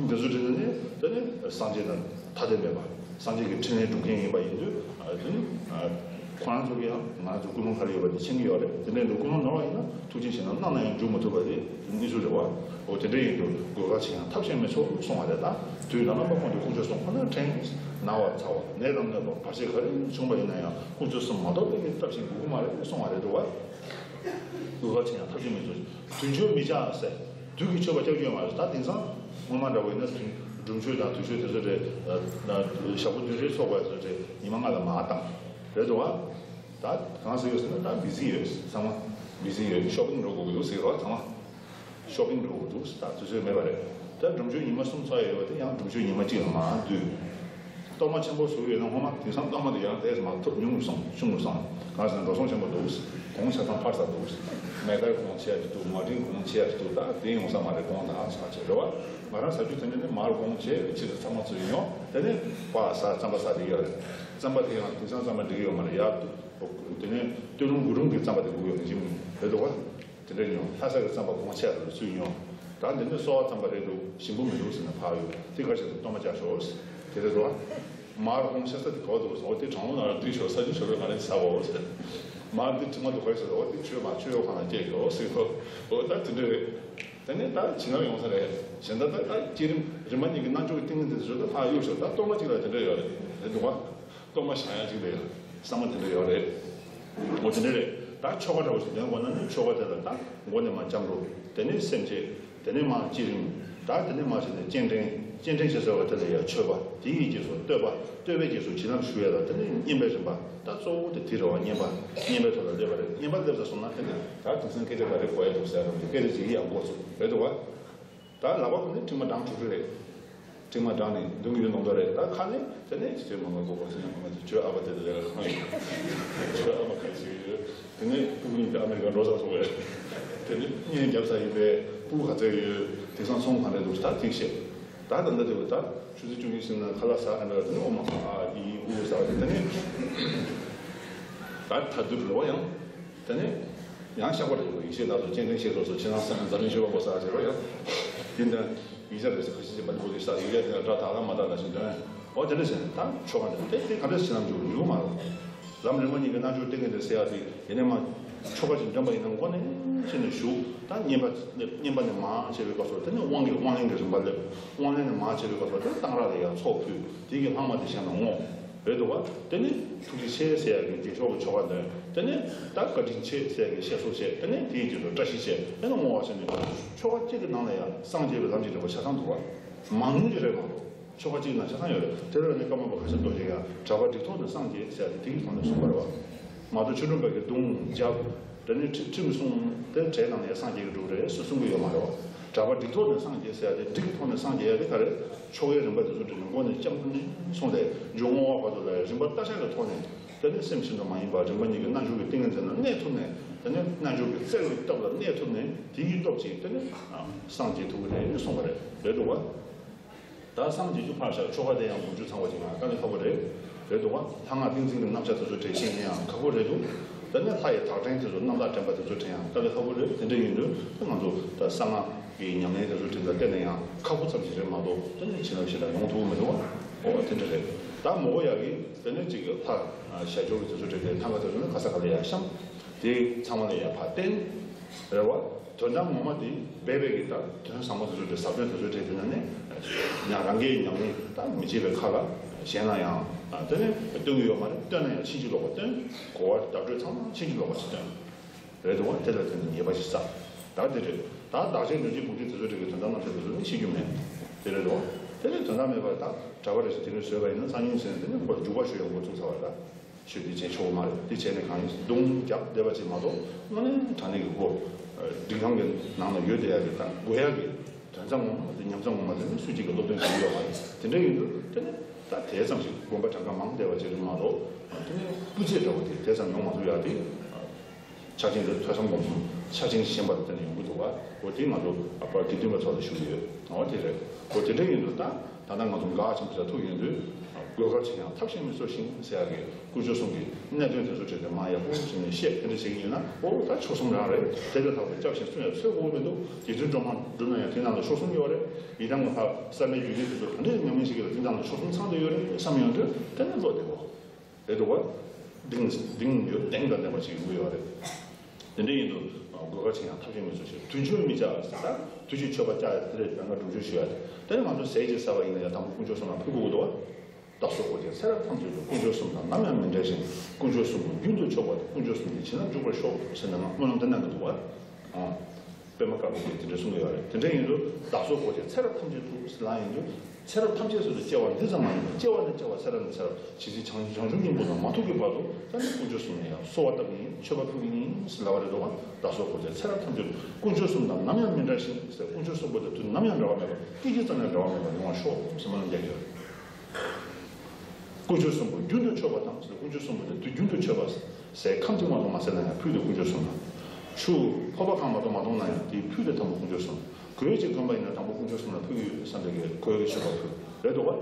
དེ་ཚོ་དྲིས་ན་ནི་དེ་ནི་སངས་རྒྱས་དང་ཐ་དད་མེད་པ་སངས་རྒྱས་ཀྱི་ཕྲིན་ལས་སྒྲུབ་མཁན་ཡིན་པ་ཡིན་དུས་དེ་ནི་ཁོ་རང་ཚོ་གི་ཡང་ང་ཚོ་ཀུན་སློང་ག་རེ་ཡོད་པ་དེ་མཁྱེན་གྱི་ཡོད་རེད། དེ་འདྲའི་འདུག་ཀུན་སློང་ནོར་བ་ཡིན་ན་ཐུགས་རྗེ་ཆེ་ན་གནང་ན་ཡང་འཇུག་མ་ཐུབ་པ་དེ་གནས་ཚུལ་རེད་བ། འོ་དེ་འདྲ་ཡིན་དུས་དགོས་གལ་ཆེ་ཡང་ཐབས་ཤེས་མི་ཚོགས་གསུང་བ་རེད། ད་དུས་དང་རྣམ་པ་ཀུན་ཏུ་དཀོན་མཆོག་གསུམ་ཁོ་ན་དྲན། ན་བ་ཚ་བ་ནད་དང་གནོད་པ་བར་ཆད་ག་རེ་བྱུང་བ་ཡིན་ན་ཡང་དཀོན་མཆོག་གསུམ་མ་གཏོགས་པའི་ཐབས་ཤེས་དགོས་ཀྱི་མ་རེད་གསུང་བ་རེད་འདུག་བ། དགོས་གལ་ཆེ་ཡང་ཐབས་ཤེས་མི་ཚོགས། དུས་མཆོད་མི་བཅག་ཟེར། དུས་ཀྱི་མཆོད་པ་བཅག་རྒྱུ་ཡོད་མ་རེད། ད་དེང་སང་སྔོན་མ་འདྲ་བོ་ཡིན་ན་སྒྲུབ་མཆོད་དང་དུས་མཆོད་དེ་ཚོ་རེད། ཞག་པོ་བདུན་རེ་ཚོགས་པ་ཚོ་རེད། ཉི་མ་ལྔ་ལ་མར་བཏང་རེད་འདུག་བ། ད་གང་ཟེར་ཡོད་ཟེར་ན་ད་བི་ཟི་ཡོད་ཚང་མ། བི་ཟི་ཡོད། ཤོ་པིང་འགྲོ་དགོས་ཀྱི་འདུག་ཟེར་བ་ཚང་མ། ཤོ་པིང་འགྲོ་དགོས་འདུག་ཟེར་ད་དུས་ཚོད་མེད་པ་རེད། ད་སྒྲུབ་མཆོད་ཉི་མ་གསུམ་ཚོགས་ཡོད་པ་དེ་ཡང་སྒྲུབ་མཆོད་ཉི་མ་གཅིག་ལ་མར་བསྡུས། གཏོར་མ་ཆེན་པོ་བཟོ་གི་ཡོད་ན་སྔོན་མ་དེང་སང་གཏོར་མ་དེ་ཡང་དེས་མ་ཐུབ་ཉུང་རུ་སོང་ཆུང་རུ་སོང་། གང་ཟེར་ན་འགྲོ་སོང་ཆེན་པོ་འདུག་གོང་ཆ་ཚང་འཕར་ས་འདུག་མེ་ཀར་གོང་ཆེ་ཡ་དེ་འདུག་མ་ཏིང་གོང་ཆེ་ཡ་དེ་འདུག་ད་དེ་ཡོང་ས་མ་རེད། གོང་ད་ས་ཆེ་རེད་བ། ང་རང་ཟ་རྒྱུ་དེ་འདྲ་ནི་མར་གོང་ཆེ་ཕྱི་དེ་ཚང་མ་ཚོས་ཡོང་། དེ་ནས་པ་ས་རྩམ་པ་ས་དེ་ཡོད་རེད། རྩམ་པ་དེ་ཡང་དེང་སང་རྩམ་པ་འགྲིག་ཡོད་མ་རེད་ཡ། དེ་ནས་སྟོད་ལུང་དགུ་རུམ་གྱི་རྩམ་པ་དེ་དགོས་ཡོད་རེད་ཅིང་རེད་འདུག་བ། དེ་འདྲ་ཉོ། ལྷ་ས་གི་རྩམ་པ་གོང་ཆེ་རུ་ཚུར་ཉོ། ད་འདི་ནི་གསོ་བ་རྩམ་པ་རེད་འདུག་ཞིམ་པོ་མི་འདུག་ཟེར་ན་ཕར་ཡོད་དེ་ག་ཞིག་ཏུ་གཏོར་མ་བཅག་ཤོག་དེ་རེད་འདུག་མར་གོང་ཆེ་ས་དེ་གོ་འདུག་འོ་དེ་གྲང་མོ་ནང་ལ་འདུས་ཤོག་ས་ཆུ་ཤོར་བའི་ང་རེ་ཟ་གོ་ཟེར། མར་འདི་དྲི་མ་འདུག་ག་ཟེར། འོ་དེ་ཆོས་མ་ཆོས་ཡོད་གང་ལ་སྐྱེས་ཡོད་ཟེར་གོ། འོ་ད་དེ་འདྲ་རེད། དེ་ནས་ད་བྱིན་རླབས་ཡོང་ས་རེད། གཞན་ད་ད་ད་བསྐྱེད་རིམ་རིམ་པ་གཉིས་ཀྱི་རྣལ་འབྱོར་གྱི་ཏིང་ངེ་འཛིན་དེ་ཚོ་ད་ལྷག་གཡུག་ཤོག་ད་གཏོར་མ་གཅིག་ལ་དེ་འདྲ་ཡོད་རེད། རེད་འདུག་ག་གཏོར་མ་བཞག་ཡ་གཅིག་རེད། བསམ་པ་དེ་འདྲ་ཡོད་རེད། འོ་དེ་འདྲ་རེད། ད་ཆོ་ག་འདྲ་བོ་ཞིག་འདོན་དགོས་ན་ནི་ཆོ་ག་དེ་ལ་ད་མགོ་ནས་མར་སྐྱབས་འགྲོ། དེ་ནས་སེམས་བསྐྱེད། དེ་ནས་མར་བསྐྱེད་རིམ། ད་དེ་ནས་མར་བྱས་ནས་སྤྱན་འདྲེན། སྤྱན་འདྲེན་བྱེད་ཟེར་བ་དེ་ལ་ཡ་མཆོད་པ། དེ་ཡི་རྗེས་སུ་བསྟོད་པ། བསྟོད་པའི་རྗེས་སུ་བྱིན་རླབས་ཞུ་ཡ་ལ་དེ་ནས་བསྙེན་པའི་རིམ་པ། ད་གཙོ་བོ་དེ་དེ་རེད་བ། བསྙེན་པ། བསྙེན་པའི་ཐོག་ལ་སླེབས་པ་རེད། བསྙེན་པ་སླེབས་ཚར་སོང་ན་དེ་ནས་ད་དེང་སང་སྐད་ཆ་ག་རེ་གོ་ཡ་འདུག་ཟེར་ཡ་རེད། སྐད་ཆ་ཅིག་ཡང་འགོ་ཚུགས་རེད་འདུག་བ། ད་ལག་པ་ཁོ་ནས་མཁྲིག་མ་བགྲང་དྲུག་ཅུ་རེད། མཁྲིག་མ་བགྲང་ནས་མདུན་གྱི་ཡུལ་ནོར་འདོད་རེད། ད་ཁ་ནས་དེ་ནས་ཅི་བྱེད་མ་མ་གོ་བ་ཚོ་ཡང་མ་ཚོ་ཁྱོད་ཨ་ཕ་དེ་དེ་ལ་ཁང་ཡོད། ཁྱོད་ཨ་མ་ཁ་ཤས་ཡོད། དེ་ནས་སྤུ་གུ་གཉིས་ཀྱི་ཨ་མེ་རི་ཀ་འགྲོ་ས་སོང་བས། དེ་ནས་གཉེན་རྒྱབ་ས་ཡིན་པས་སྤུ་གུ་ག་ཚད་ཡོད། དེང་སང་ཚོང་གང་རེད་འདུག་ད་ཐིག་བཤད། ད་ད་ལྟ་དེ་བས་ད་ཆུ་ཚོད་བཅུ་གཉིས་ཕྱིན་ན་ཁ་ལག་ཟ་ག་འདྲ་དེ་ནས་ཨོ་མ་ཨ་ཨི་ཨུ་ཟ་བ་དེ་ནས་ད་ད་དུ་རེ་བ་ཡང་། དེ་ནས་ཡང་བཤགས་པ་རེ་ཡོད། ཡེ་ཤེས་ལ་སོགས་སྤྱན་འདྲེན་ཤེས་སོ་སོ་ཕྱི་ནང་གསང་འཛམ་གླིང་ཤེས་པ་པོ་ས་ཆེ་རོ་ཡང་། དེ་འདྲ་ཡིག་ཆ་རེ་ཟེར་ཁ་ཤས་ཀྱིས་མ་འདི་པོ་དེ་ས་ཡིག་ཆ་དེ་ལ་སྒྲ་དག་ལ་མ་དག་ལ་ཞིག་འདོན། འོ་དེ་འདྲ་ཟེར་ད་ཆོ་ག་འདི་དེ་དེ་ག་འདྲ་ཞིག་ནམ་འཇུག་འཇུག་མ་རོ། ལམ་རིམ་པ་གཉིས་ཀྱི་རྣལ་འབྱོར་ཏིང་ངེ་འཛིན་ཟེར་ཡ་དེ་ཡེ་ནས་མ། ཆོ་ག་ཅིག་འདོན་པ་ཡིན་ན་མགོ་ནས་ཕྱི་ནས་ཞུགས། ད་བསྙེན་པ་བསྙེན་པ་ནས་མར་བྱེད་པའི་སྐབས་སུ་དེ་ནས་དབང་གི་དབང་ལེན་གྱི་རིམ་པ་སླེབས། དབང་ལེན་ནས་མར་བྱེད་པའི་སྐབས་སུ་དེ་གཏང་རག་ལ་ཡང་ཚོགས་ཕུལ། དེ་གི་ལྷག་མ་དེ་གཞན་ལ་བསྔོ། རེད་འདུག་བ། དེ་ནས་ཐུགས་རྗེ་ཆེ་ཟེར་ཡ་གི་རྗེས་ཆོག་གི་ཆོ་ག་འདོན། དེ་ནས་ད་བཀའ་དྲིན་ཆེ་ཟེར་ཡ་གི་བཤད་སྲོལ་བྱས། དེ་ནས་དེའི་རྗེས་སུ་བཀྲ་ཤིས་བྱས། དེ་ནས་བསྔོ་བ་བྱས་ནས་ཆོ་ག་གཅིག་གི་ནང་ལ་ཡང་སངས་རྒྱས་པའི་ལམ་གྱི་རིམ་པ་ཆ་ཚང་འདུག་བ། མང་ཉུང་གི་རེད་མ་གཏོགས། ཆོ་ག་གཅིག་ནང་ཆ་ཚང་ཡོད་རེད། དེ་ལ་ནི་ཀརྨ་པ་ཁ་སང་རྡོ་རྗེ་ཡང་གྲགས་པ་སྒྲིག་ཐོག་ནས་སངས་རྒྱས་ཟེར་ཏེ་དེ་གི་ཐོག་ནས་གསུངས་པ་རེད་བ། མ་གཏོགས་ཆོས་སྒྲོན་པ་གིས་བརྡུང་རྒྱབ། དེ་ནི་ཁྲི་ཁྲིམས་སྲུང་དེ་གྲས་ནང་ནས་སངས་རྒྱས་ཀྱི་སྒྲུབ་རེད་ཟེར་གསུང་གི་ཡོད་མ་རེད་བ། གྲགས་པ་སྒྲིག་ཐོག་ནས་སངས་རྒྱས་ཟེར་ཏེ་སྒྲིག་གི་ཐོག་ནས་སངས་རྒྱས་ཡ་དེ་ག་རེད། ཆོ་གའི་རིམ་པ་དེ་ཚོ་དྲིལ་ནས་མགོ་ནས་སྐྱབས་ནས་གསུངས་ཏེ་མཇུག་བསྔོ་བ་བར་དུ་ལ་ཡ་རིམ་པ་བརྟག་བཞག་གི་ཐོག་ནས་དེ་ནི་སེམས་ཤིན་ཏུ་མ་ཡེངས་པར་རིམ་པ་གཉིས་ཀྱི་རྣལ་འབྱོར་གྱི་ཏིང་ངེ་འཛིན་ལ་གནས་ཐུབ་ནས་དེ་ནི་རྣལ་འབྱོར་གྱི་རྩལ་གྱི་སྟོབས་ལ་གནས་ཐུབ་ནས་དེ་ཡི་སྟོབས་ཀྱིས་དེ་ནི་སངས་རྒྱས་ཐུབ་ཀྱི་རེད་གསུངས་པ་རེད། རེད་འདུག་བ། ད་སངས་རྒྱས་རྒྱུ་ཕར་བཞག་ཆོ་ག་དེ་ཡང་དགུ་བཅུ་ཚང་བ་ཅིག་ང་དཀའ་ལས་ཁག་པོ་རེད། རེད་འདུག་བ། ལྷ་སྔགས་ཏིང་འཛིན་གྱི་རྣམ་གཞག་དེ་ཚོ་དྲན་ཤེས་ནི་ཡང་ཁག་པོ་རེད་འདུག་དེ་ནས་ལྷ་ཡི་དག་དྲན་དེ་ཚོ་རྣམ་དག་དྲན་པ་དེ་ཚོ་དྲན་ཡང་དཀའ་ལས་ཁག་པོ་རེད། དེ་འདྲ་ཡིན་དུས་ང་ཚོ་ད་གསང་སྔགས་ཀྱི་ཉམས་ལེན་དེ་ཚོ་དྲན་ད་བལྟས་ན་ཡང་ཁག་པོ་ཙམ་ཞིག་རེད་མ་གཏོགས་དེ་ནས་བྱིན་རླབས་ཞེ་དྲག་ཡོང་ཐུབ་ཀྱི་མི་འདུག་བ། ཨོ་དེ་འདྲ་རེད། ད་མོ་གོ་ཡ་གི་དེ་ནས་ཅིག་ལྷ་ཞལ་སྦྱོར་གྱི་དེ་ཚོ་དྲན་དེ་ཐང་ག་དེ་ཚོ་ནི་ག་ས་ག་ལ་ཡ་བཤམས། དེ་ཚང་མ་ལ་ཡང་ཕར་བརྟེན། རེད་བ། དོན་དག་ངོ་མ་དེ་སྦས་པའི་གི་ད་དོན་བཟང་པོ་དེ་ཚོ་དེ་ཟབ་དོན་དེ་ཚོ་དེ་དེ་ན་ནས་ཡང་རང་གི་ཉམས་ལེན་ད་མི་བྱེད་པའི་ཁ་ལ་གཞན་ལ་ཡང་དེ་ནས་སྟོན་གྱི་ཡོད་མ་རེད། སྟོན་ན་ཡང་ཕྱིན་ཅི་ལོག་པ་སྟོན། གོ་བ་བརྡ་སྤྲོད་ཚང་མ་ཕྱིན་ཅི་ལོག་པ་ཞིག་སྟོན། རེད་འདུག་བ། དེ་ལ་བརྟེན་ནས་ཉེས་པ་ཞིག་བསགས། ད་དེ་རེད། ད་བདག་གཞན་དོན་གཅིག་དགོངས་གཅིག་དེ་ཚོ་དེ་གའི་དོན་དག་རྣམ་གཞག་དེ་ཚོ་ནི་ཤེས་རྒྱུ་མེད། དེ་རེད་འདུག་བ། དེ་ནི་དོན་དག་མེད་པར་ད་གྲྭ་པ་རེ་ཞིག་དེ་རིང་བཟོས་པ་ཡིན་ན་གསང་ཉུལ་ཟེར་ནས་དེ་ནི་ཁོ་ལ་འཇུག་པ་ཞུ་ཡོང་འགོ་བཙུགས་ཚར་བ་རེད། ད་ཞུ་དེ་བྱས་ཆོག་མ་རེད། དེ་བྱས་ནས་གང་ཡིན་རྡུང་རྒྱག་བསྡད་པ་ཅིག་མ་གཏོགས་དངོས་གནས་དྲང་གནས་ཀྱི་སྒོ་སྒྲིག་ཁང་གི་ནང་ལ་ཡོད་བསྡད་ཡ་གི་ད་དགོས་ཡ་གི་དོན་རྩ་ངོ་མ་དེ་ཉམས་རྩ་ངོ་མ་དེ་ནི་སུ་གཅིག་གིས་སློབ་སྟོན་བྱེད་ཀྱི་ཡོད་མ་རེད། དེ་འདྲ་ཡིན་དུས་དེ་ནི་ད་དེ་ཙམ་ཞིག་དགོན་པ་གྲངས་ཀ་མང་བསྡད་པ་བྱས་དུས་མ་གཏོགས་དེ་ནི་སྤུས་ཚད་འདྲ་བོ་དེ་དེ་ཙམ་ཡོང་མ་ཐུབ་ཡ་དེ། ཕྱག་ཆེན་དེ་ཐོས་བསམ་སྒོམ་གསུམ་ཕྱག་ཆེན་ཞེས་པ་དེ་ནས་ཡོང་གི་འདུག་བ། འོ་དེ་ང་ཚོ་ཨ་ཕར་དགེ་འདུན་པ་ཚོ་ལ་ཞུ་གི་ཡོད། འོ་དེ་རེད། འོ་དེ་འདྲ་ཡིན་དུས་ད་ད་ལྟ་ང་ཚོ་འགག་ཆེན་པོ་ཞིག་ཐུག་ཡོང་དུས་དགོས་གལ་ཆེ་ཡང་ཐབས་གཞན་མི་འཚོལ་ཞིང་ཟེར་ཡག་གི་དཀོན་མཆོག་གསུམ་གྱི་གནད་དོན་དེ་ཚོ་འཕྲད་དེ་མ་ཡག་པོ་ཞིག་ནས་བཤད་དེ་འདྲ་བྱེད་ཀྱི་ཡིན་ན། འོ་ད་མཆོག་གསུམ་རང་རེད། དེ་ལས་ལྷག་པའི་སྐྱབས་གཞན་སུ་ཡང་འཚོལ་དགོས་མི་འདུག་དགེ་འདུན་སྒྲོལ་མ་སྒྲུབ་ན་ཡང་དེ་ནང་ལ་མཆོག་གསུམ་ཡོད་རེད། ཡི་དམ་གྱི་ལྷ་བསམ་པའི་རྒྱུད་སྡེ་དེ་ཚོ་ག་འདྲས་ཉམས་ལེན་བྱེད་ཀྱི་ལ་དེ་ནང་ལ་མཆོག་གསུམ་ཚང་བསྡད་ཡོད་རེད་བསམ་ཡོང་དུས་དེ་ནས་བློ་བདེ་བོ། རེད་འདུག་བ། གདེང་གདེང་ཡོད་གདེང་དང་ལྡན་པ་ཞིག་ཡོང་གི་ཡོད་རེད། དེ་འདྲ་ཡིན་དུས་དགོས་གལ་ཆེ་ཡང་ཐབས་གཞན་མི་འཚོལ་ཞིང་དུས་རྒྱུན་མི་བྱ་ཟེར། ད་དུས་རྒྱུན་མཆོད་པ་བཅའ་ཡ་དེ་རེད། དཔེར་ན་སྒྲུབ་མཆོད་ཞུ་ཡ་དེ་ནི་ང་ཚོ་ཟས་ཅིག་ཟ་བ་ཡིན་ན་ཡང་དང་པོ་དཀོན་མཆོག་གསུམ་ལ་ཕུལ་དགོས་ཀྱི་འདུག་བ། བདག་སོགས་འཁོར་བཅས་ཚེ་རབས་ཐམས་ཅད་དུ་དཀོན་མཆོག་གསུམ་དང་ནམ་ཡང་མི་འབྲལ་ཞིང་། དཀོན་མཆོག་གསུམ་པོ་རྒྱུན་དུ་མཆོད་པ་དང་དཀོན་མཆོག་གསུམ་གྱི་བྱིན་རླབས་འཇུག་པར་ཤོག་ཟེར་ནས་ང་སྨོན་ལམ་དེ་གནང་གི་འདུག་བ། ཨང་། པདྨ་དཀར་པོ་གིས་དེ་འདྲ་གསུང་གི་ཡོད་རེད། དེ་འདྲ་ཡིན་དུས་བདག་སོགས་འཁོར་བཅས་ཚེ་རབས་ཐམས་ཅད་དུ་ལ་ཡིན་དུས་ཚེ་རབས་ཐམས་ཅད་སུ་དུ་སྐྱེ་བ་འདི་ཙམ་མ་ཡིན་པར་སྐྱེ་བ་ནས་སྐྱེ་བ་ཚེ་རབས་ནས་ཚེ་རབས་ཇི་སྲིད་བྱང་བྱང་ཆུབ་སྙིང་པོ་དང་མ་ཐུག་གི་བར་དུ་ད་ནི་དཀོན་མཆོག་གསུམ་ལ་ཡང་གསོལ་བ་བཏབ་ཀྱི་ཡིན། མཆོད་པ་ཕུལ་གྱི་ཡིན་ཟེར་ལབ་པ་རེད་འདུག་བ། བདག་སོགས་འཁོར་བཅས་ཚེ་རབས་ཐམས་ཅད་དུ་དཀོན་མཆོག་གསུམ་དང་ནམ་ཡང་མི་འབྲལ་ཞིང་ཟེར། དཀོན་མཆོག་གསུམ་པོ་དེ་དུས་ནམ་ཡང་འབྲལ་བ་མེད་པར་སྐད་ཅིག་ཙམ་ཡང་འབྲལ་བ་མེད་པར་ཡོང་བར་ཤོག་ཟེར་སྨོན་ལམ་རྒྱག་གི་ཡོད་རེད། དཀོན་མཆོག་གསུམ་པོ་རྒྱུན་དུ་མཆོད་པ་དང་ཟེར། དཀོན་མཆོག་གསུམ་པོ་དེ་དུས་རྒྱུན་དུ་མཆོད་པ་ཟེར། ཁམ་གཅིག་མ་གཏོགས་མ་ཟད་ན་ཡང་ཕུལ་དུ་དཀོན་མཆོག་གསུམ་ལ། ཆུ་ཕོར་པ་གང་མ་གཏོགས་མ་འཐུང་ན་ཡང་དེའི་ཕུལ་དུ་དང་པོ་དཀོན་མཆོག་གསུམ། གོས་ཅིག་གོན་པ་ཡིན་ན་དང་པོ་དཀོན་མཆོག་གསུམ་ལ་ཕུལ་གྱི་ཡོད་བསམ་པའི་གི་གོས་ཀྱི་མཆོད་པ་ཕུལ་རེད་འདུག་བ།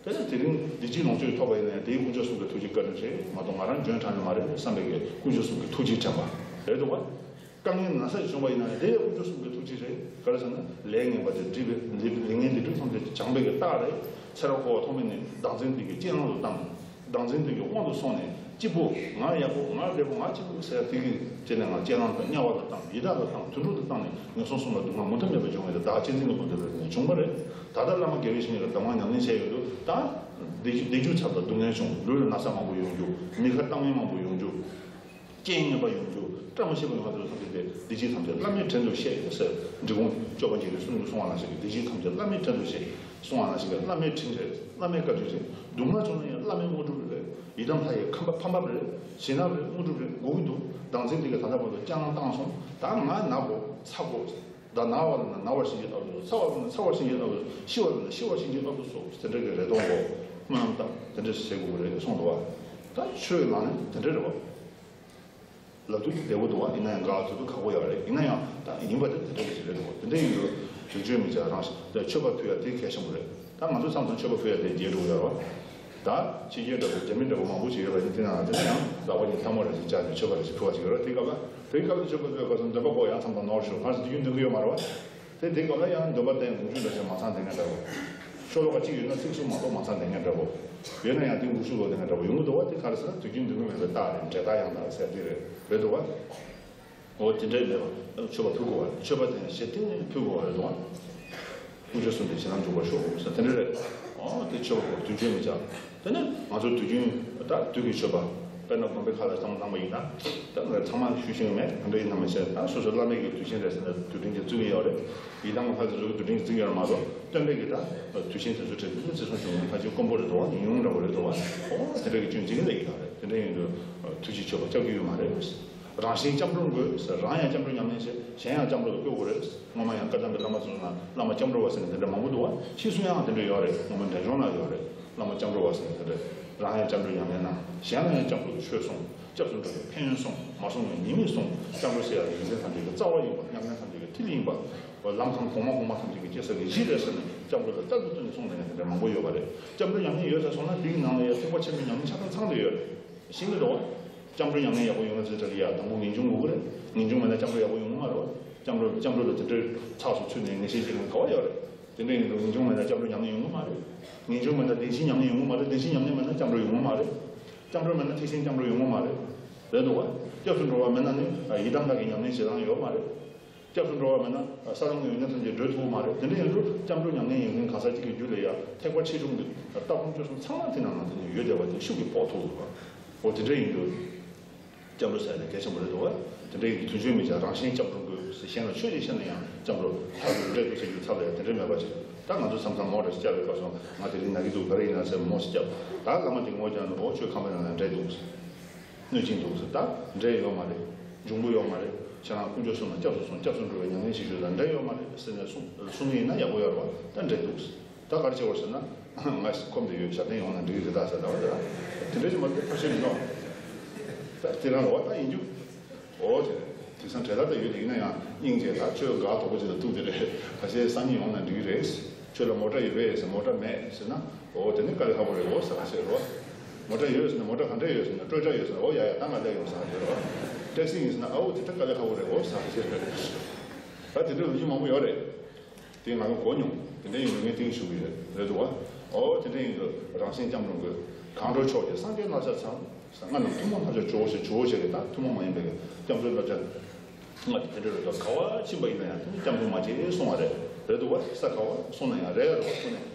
དེ་ནས་དེ་རིང་བདེ་སྐྱིད་ལོངས་སྤྱོད་ཐོབ་པ་ཡིན་ན་ཡང་དེའི་དཀོན་མཆོག་གསུམ་གྱི་ཐུགས་རྗེ་བཀའ་དྲིན་རེད་མ་གཏོགས་ང་རང་འཇོན་ཐང་ནི་མ་རེད་བསམ་པའི་གི་དཀོན་མཆོག་གསུམ་གྱི་ཐུགས་རྗེ་དྲན་པ་རེད་འདུག་བ། དཀའ་ངལ་ན་ཚ་ཞིག་བྱུང་བ་ཡིན་ན་ཡང་དེ་ཡང་དཀོན་མཆོག་གསུམ་གྱི་ཐུགས་རྗེ་རེད། ག་རེ་ཟེར་ན་ལས་ངན་པ་དེ་སྒྲིབ་པའི་ལས་ངན་དེ་སྒྲིབ་ཐམས་ཅད་ཀྱི་བྱང་པའི་གི་རྟགས་རེད། ཚེ་རབས་འཁོར་བ་ཐོག་མེད་ནས་བདག་འཛིན་དེ་གི་རྐྱེན་ངན་དུ་བཏང་། བདག་འཛིན་དེ་གི་དབང་དུ་སོང་ནས་སྐྱིད་པོ་ང་ཡག་པོ་ང་བདེ་པོ་ང་སྐྱིད་པོ་ཟེར་དེ་གི་རྐྱེན་ནས་ང་རྐྱེན་ངན་དང་དམྱལ་བ་དུ་བཏང་། ཡི་དྭགས་ལ་བཏང་། དུད་འགྲོ་དུ་བཏང་ནས་ངན་སོང་གསུམ་ལ་སྡུག་བསྔལ་མུ་མཐའ་མེད་པ་འབྱུང་བའི་བདག་གཅེས་འཛིན་གྱི་ལུགས་དེ་ལ་ནས་བྱུང་བ་རེད། ད་ལྟ་བླ་མ་དགེ་བའི་བཤེས་གཉེན་ལ་གདམས་ངག་ཉམས་ལེན་བྱས་ཡོད་དུས་ད་བདེ་རྒྱུ་བདེ་རྒྱུ་ཚབ་ལ་སྡུག་བསྔལ་བྱུང་། ལུས་ལ་ན་ཚ་མང་པོ་ཡོང་རྒྱུ། མི་ཁ་གཏམ་ངན་མང་པོ་ཡོང་རྒྱུ། རྐྱེན་ངན་པ་ཡོང་རྒྱུ། བཀྲ་མ་ཤིས་པ་ཡོང་བ་དེ་ཚོ་ཐམས་ཅད་དེ་བདེ་སྐྱིད་ཐམས་ཅད་བླ་མའི་དྲིན་དུ་ཤེས་ཟེར། འབྲི་གུང་སྐྱོབ་པ་འཇིགས་མེད་གསུང་གི་གསུང་བ་ནང་བཞིན་གྱི་བདེ་སྐྱིད་ཐམས་ཅད་བླ་མའི་དྲིན་དུ་ཤེས་གསུང་བ་ནང་བཞིན་གྱི་བླ་མའི་དྲིན་རེད། བླ་མའི་བཀའ་དྲིན་རེད། སྡུག་བསྔལ་བྱུང་ན་ཡང་བླ་མའི་དངོས་གྲུབ་རེད། ཡི་དམ་ལྷ་ཡི་ཁམས་པ་ཕམ་པ་རེད། བྱིན་རླབས་རེད། དངོས་གྲུབ་རེད། དགོས་ཀྱི་འདུག་བདག་འཛིན་དེ་ག་ད་ལྟ་བར་དུ་སྐྱེ་ན་བཏང་སོང་། ད་ང་ན་དགོས་ཚ་དགོས། ད་ན་བ་ལ་ན་ན་བར་བྱིན་གྱིས་བརླབ་ཏུ་གསོལ། ཚ་བ་ལ་ན་ཚ་བར་བྱིན་གྱིས་བརླབ་ཏུ་གསོལ། ཤི་བ་ལ་ན་ཤི་བར་བྱིན་གྱིས་བརླབ་ཏུ་གསོལ་ཟེར། དེ་འདྲ་གི་རེ་དོགས་འགོ་སྨོན་ལམ་བཏབ་དེ་འདྲ་བྱེད་དགོས་ཀྱི་རེད་གསུངས་འདུག་བ། ད་ཆོས་ལ་ནི་དེ་འདྲ་རེད་བ། ལབ་དུས་བདེ་བོ་འདུག་བ། ཡིན་ན་ཡང་དགའ་ཐུབ་ཐུབ་ཁག་པོ་ཡོད་རེད། ཡིན་ན་ཡང་ད་ཡིན་པ་དེ་དེ་འདྲ་གི་ཞིག་རེད་འདུག་དེ་འདྲ་ཡིན་དུས་དུས་རྒྱུན་མི་བྱ་རང་ཞིག་ད་མཆོད་པ་ཕུལ་ཡ་དེ་གལ་ཆེན་པོ་རེད། ད་ང་ཚོ་མཚམས་མཚམས་མཆོད་པ་ཕུལ་ཡ་དེ་རྒྱས་འགྲོ་གི་ཡོད་རེད་བ། ད་ཕྱི་རྒྱལ་འདྲ་པོ་རྒྱ་མི་འདྲ་པོ་མང་པོ་ཞིག་ཡོད་པ་ཡིན། དེ་ནའང་དེ་ན་ཡང་ལག་པ་གཉིས་ཐལ་མོ་རེ་ཞིག་བཅག་ནས་མཆོད་པ་རེ་ཞིག་ཕུལ་བ་ཞིག་ཡོད་རེད། དེ་སྐབས་ལ་དེའི་སྐབས་ལ་མཆོད་པ་ཕུལ་བ་སོང་འདོན་པ་པོ་ཡང་མཚམས་མཚམས་ནོར་ཞོར་གང་ཞིག་དུས་རྒྱུན་འདོན་གི་ཡོད་མ་རེད་བ། དེ་དེའི་སྐབས་ལ་ཡང་འདོན་པ་བསྟན་དགོངས་ཞུ་འདྲ་ཞིག་མ་ཚང་དེ་ངན་འདྲ་པོ། ཤོ་ལོ་ཀ་གཅིག་ཡོད་ན་ཚིག་གསུམ་མ་གཏོགས་མ་ཚང་དེ་ངན་འདྲ་པོ། ཡོད་ན་ཡང་དེ་འགུག་ཤུགས་ལོག་དེ་ངན་འདྲ་པོ་ཡོང་གི་འདུག་བ། དེ་ག་རེ་ཟེར་ན་དུས་རྒྱུན་འདོན་གི་མེད་པའི་རྟགས་རེད། འབྲས་རྟགས་ཡང་དག་ཟེར་དེ་རེད། རེད་འདུག་བ། འོ་དེ་འདྲའི་མེད་པ་མཆོད་པ་ཕུལ་དགོས་པ་རེད། མཆོད་པ་དེ་ཡང་གཞི་རྟེན་ནས་ཕུལ་དགོས་པ་རེད་འདུག་བ། དཀོན་མཆོག་གསུམ་གྱི་བྱིན་རླབས་འཇུག་པར་ཤོག་ཟེར་དེ་འདྲ་རེད། འོ་དེ་མཆོད་པ་དུས་རྒྱུན་མི་བྱ། དེ་ནས་ང་ཚོ་དུས་རྒྱུན་ད་དུས་ཀྱི་མཆོད་པ་དཔེར་ན་དགོན་པའི་ཁ་ལ་བསམ་བློ་བཏང་པ་ཡིན་ན། ད་ང་ཚང་མ་ཞུ་ཤེས་མེད། དེ་འདྲ་ཡིན་ན་མི་བྱེད། ད་སོ་སོ་བླ་མེད་ཀྱི་དུས་ཆེན་རེད་ཟེར་ན་དུས་དྲན་གྱི་བརྩི་གི་ཡོད་རེད། ཡི་དམ་ལྷ་དེ་ཚོ་གི་དུས་དྲན་གྱི་བརྩི་གི་ཡོད་རེད་མ་གཏོགས་སྟོན་པའི་གི་ད་དུས་ཆེན་དེ་ཚོ་གྲས་དེ་ཚོ་བརྩི་སྲུང་བྱུང་ཡོད་ཕལ་ཆེར་དཀོན་པོ་རེད་འདུག་བ། ཉུང་ཉུང་འདྲ་བོ་རེད་འདུག་བ། འོ་དེ་འདྲ་གི་སྐྱོན་ཅིག་ལས་ཀྱི་ཡོད་རེད། དེ་འདྲ་ཡིན་དུས་དུས་ཀྱི་མཆོད་པ་སྐྱབས་ཀྱི་ཡོད་མ་རེད། རང་གཞན་སྐྱབས་འགྲོ་དགོས་ཟེར། རང་ཡང་སྐྱབས་འགྲོ་ཉམས་ལེན་བྱེད། གཞན་ཡང་སྐྱབས་འགྲོ་ལ་བསྐུལ་དགོས་རེད། སྔོན་མ་ཡང་བཀའ་གདམས་ཀྱི་བླ་མ་ཚོ་ན་བླ་མ་སྐྱབས་འགྲོ་བ་ཟེར་ནས་དེ་འདྲ་མང་པོ་འདུག་བ། ཕྱིས་སུ་ཡང་དེ་འདྲ་ཡོད་རེད། སྔོན་མ་འབྲས་ལྗོངས་ན་ཡོད་རེད། བླ་མ་སྐྱབས་འགྲོ་བ་ཟེར་ནས་དེ་འདྲ། རང་ཡང་སྐྱབས་འགྲོ་ཉམས་ལེན་གནང་། གཞན་ལ་ཡང་སྐྱབས་འགྲོ་ཆོས་གསུངས། སྐྱབས་སུ་འགྲོ་བའི་ཕན་ཡོན་གསུངས། མ་གསུངས་པའི་ཉེས་དམིགས་གསུངས། སྐྱབས་འགྲོ་ཟེར་ཡ་ལ་ཡོན་ཏན་ཐམས་ཅད་ཀྱི་རྩ་བ་ཡིན་པ། ཉམས་ལེན་ཐམས་ཅད་ཀྱི་མཐིལ་ཡིན་པ། ལམ་ཁམས་གོང་མ་གོང་མ་ཐམས་ཅད་ཀྱི་སྐྱེ་ས་ཀྱི་གཞི་རེད་ཟེར་ནས་སྐྱབས་འགྲོ་ལ་རྩལ་དུ་བཏོན་ནས་གསུངས་ནས་དེ་འདྲ་མང་པོ་ཡོད་པ་རེད། སྐྱབས་འགྲོ་ཉམས་ལེན་ཡོད་ཚར་སོང་ན་དེའི་ནང་ལ་ཡང་ཐེག་པ་ཆེན་པོའི་ཉམས་ལེན་ཆ་ཚང་ཚང་བསྡད་ཡོད་རེད། ཤེས་ཀྱི་འདུག་བ། སྐྱབས་འགྲོ་ཉམས་ལེན་ཡག་པོ་ཡོང་ཡ་ཚོའི་གྲས་ལ་ཡ་དང་པོ་ངེས་འབྱུང་དགོས་ཀྱི་རེད། ངེས་འབྱུང་མེད་ན་སྐྱབས་འགྲོ་ཡག་པོ་ཡོང་གི་མ་རེད་བ། སྐྱབས་འགྲོ་སྐྱབས་འགྲོ་ལ་དེ་འདྲའི་ཚགས་སུ་ཚུད་ནས་ངེས་ཤེས་ཅིག་ཡོང་ག་བ་ཡོད་རེད། དེ་འདྲ་ཡིན་དུས་ངེས་འབྱུང་མེད་ན་སྐྱབས་འགྲོ་ཉམས་ལེན་ཡོང་གི་མ་རེད། ངེས་འབྱུང་མེད་ན་བདེན་བཞིའི་ཉམས་ལེན་ཡོང་གི་མ་རེད། བདེན་བཞིའི་ཉམས་ལེན་མེད་ན་སྐྱབས་འགྲོ་ཡོང་གི་མ་རེད། སྐྱབས་འགྲོ་མེད་ན་ཐེག་ཆེན་སྐྱབས་འགྲོ་ཡོང་གི་མ་རེད། རེད་འདུག་བ། སྐྱབས་སུ་འགྲོ་བ་མེད་ན་ནི་ཡི་དམ་དག་གི་ཉམས་ལེན་བྱེད་སྟངས་ཡོད་མ་རེད། སྐྱབས་སུ་འགྲོ་བ་མེད་ན་ས་དང་ལྔ་ཡོན་ཏན་ཐམས་ཅད་སྒྲོལ་ཐུབ་མ་རེད། དེ་འདྲ་ཡིན་དུས་སྐྱབས་འགྲོ་ཉམས་ལེན་ཡོན་ཏན་གང་ཟག་གཅིག་གི་རྒྱུད་ལ་ཡང་ཐེག་པ་ཆེ་ཆུང་གི་ལྟ་སྒོམ་སྤྱོད་གསུམ་ཚང་མ་དེ་ནང་ན་དེ་ནས་ཡོད་བསྡད་པ་དེ་ཤུགས་ཀྱིས་དཔོག་ཐུབ་འདུག་བ། འོ་དེ་འདྲ་ཡིན་དུས། སྐྱབས་འགྲོ་ཟེར་ནས་གལ་ཆེན་པོ་རེད་འདུག་བ། དེ་འདྲའི་དུས་ཚོད་མི་བྱ་རང་གཞན་སྐྱབས་འགྲོ་དགོས་ཟེར་གཞན་ལ་ཆོས་ཅིག་བཤད་ན་ཡང་སྐྱབས་འགྲོ་ལྷག་ཏུ་འདྲེ་འདུག་ཟེར་རྒྱུ་ཚབ་ལ་ཡང་དེ་འདྲའི་མེད་པ་ཅིག་ད་ང་ཚོ་མཚམས་མཚམས་མོ་འདྲ་ཞིག་བསྐྱབས་པའི་སྐབས་སུ་ང་དེ་རིང་ན་གི་འདུག་ག་རེ་ཡིན་ན་ཟེར་མོ་ཞིག་བསྐྱབས། ད་ལམ་མ་དེ་ངོ་རྒྱག་ནས་འོ་ཆོས་ཁ་མ་ཡོང་ན་འདྲེ་འདུག་ཟེར། གནོད་ཅིང་འདུག་ཟེར། ད་འདྲེ་ཡོད་མ་རེད། འབྱུང་པོ་ཡོད་མ་རེད། ཁྱེད་རང་དཀོན་མཆོག་གསུམ་ལ་སྐྱབས་སུ་སོང་། སྐྱབས་སུ་འགྲོ་བའི་ཉམས་ལེན་བྱེད་ཤོག་ད་འདྲེ་ཡོད་མ་རེད་ཟེར་ནས་གསུང་གསུང་གི་ཡིན་ན་ཡག་པོ་ཡོད་རེད་བ། ད་འདྲེ་འདུག་ཟེར། ད་ག་རེ་བྱེད་དགོས་ཟེར་ན། ང་ཞིག་ཁོམ་དུ་ཡོད། ཞབས་བརྟན་ཡོང་ན་འགྲིག་གི་རེད་ད་ཟེར་ད་བ་དེ་ར། དེ་འདྲ་ཞིག་མ་གཏོགས་ཐབས་ཤེས་མི་འདུག་ད་དེ་རང་ལ་བ་ད་ཡིན་རྒྱུ། འོ་དེ་རེད། དེང་སང་བྲེལ་ད་ད་ཡོད་དེ་ཡིན་ན་ཡང་སྙིང་རྗེ་ད་ཁྱོད་དགའ་དོག་པོ་ཅིག་ལ་ཐུག་དེ་རེད། ཁ་ཤས་སང་ཉིན་ཡོང་ན་འགྲིག་གི་རེད། ཁྱོད་ལ་མོ་ཊ་ཡོད་པས་ཟེར། མོ་ཊ་མེད་ཟེར་ན། འོ་དེ་ནི་དཀའ་ལས་ཁག་པོ་རེད་འོ་ཟེར་ཁ་ཤས་རོ། མོ་ཊ་ཡོད་ཟེར་ན་མོ་ཊ་ག་འདྲ་ཡོད་ཟེར་ན་སྤྲོས་བྲལ་ཡོད་ཟེར་ན། འོ་ཡ་ཡ་ད་ང་ལ་ཡོང་ཟེར་ཁ་ཤས་རོ། ཊེག་སི་ཡིན་ཟེར་ན་ཨའོ་དེ་ད་དཀའ་ལས་ཁག་པོ་རེད་འོ་ཟེར་ཁ་ཤས་རེད། ད་དེ་འདྲ་ལོ་རྒྱུས་མང་པོ་ཡོད་རེད། དེ་ང་ལ་གོ་མྱོང་། དེ་འདྲ་ཡིན་དུས་ངས་གཏིང་ཞུ་གི་ཡོད་རེད་འདུག་བ། འོ་དེ་འདྲ་ཡིན་དུས་རང་གཞན་སྐྱབས་འགྲོ་དགོས། གང་འགྲོ་ཕྱོགས་ཀྱི་སངས་རྒྱས་བསླབ་བྱ་ཚང་། སྔ་ནས་ཐུན་མོང་བསླབ་བྱ་ཇོ་བོ་ཞེས་ཇོ་བོ་ཞེས་རེད། ད་ཐུན་མོང་མ་ཡིན་པའི་སྐྱབས་འགྲོའི་བསླབ་བྱ། སྔ་དེ་དེ་འདྲ་རེད་དོ། ག་བ་ཕྱིན་པ་ཡིན་ན་ཡང་དེ་ནི་སྐྱབས་འགྲོ་མ་བྱེད་གསུང་བ་རེད། རེད་འདུག་བ། ས་ག་བ་སོང་ན་ཡང་རེད་རེད་བ་སོང་ནས།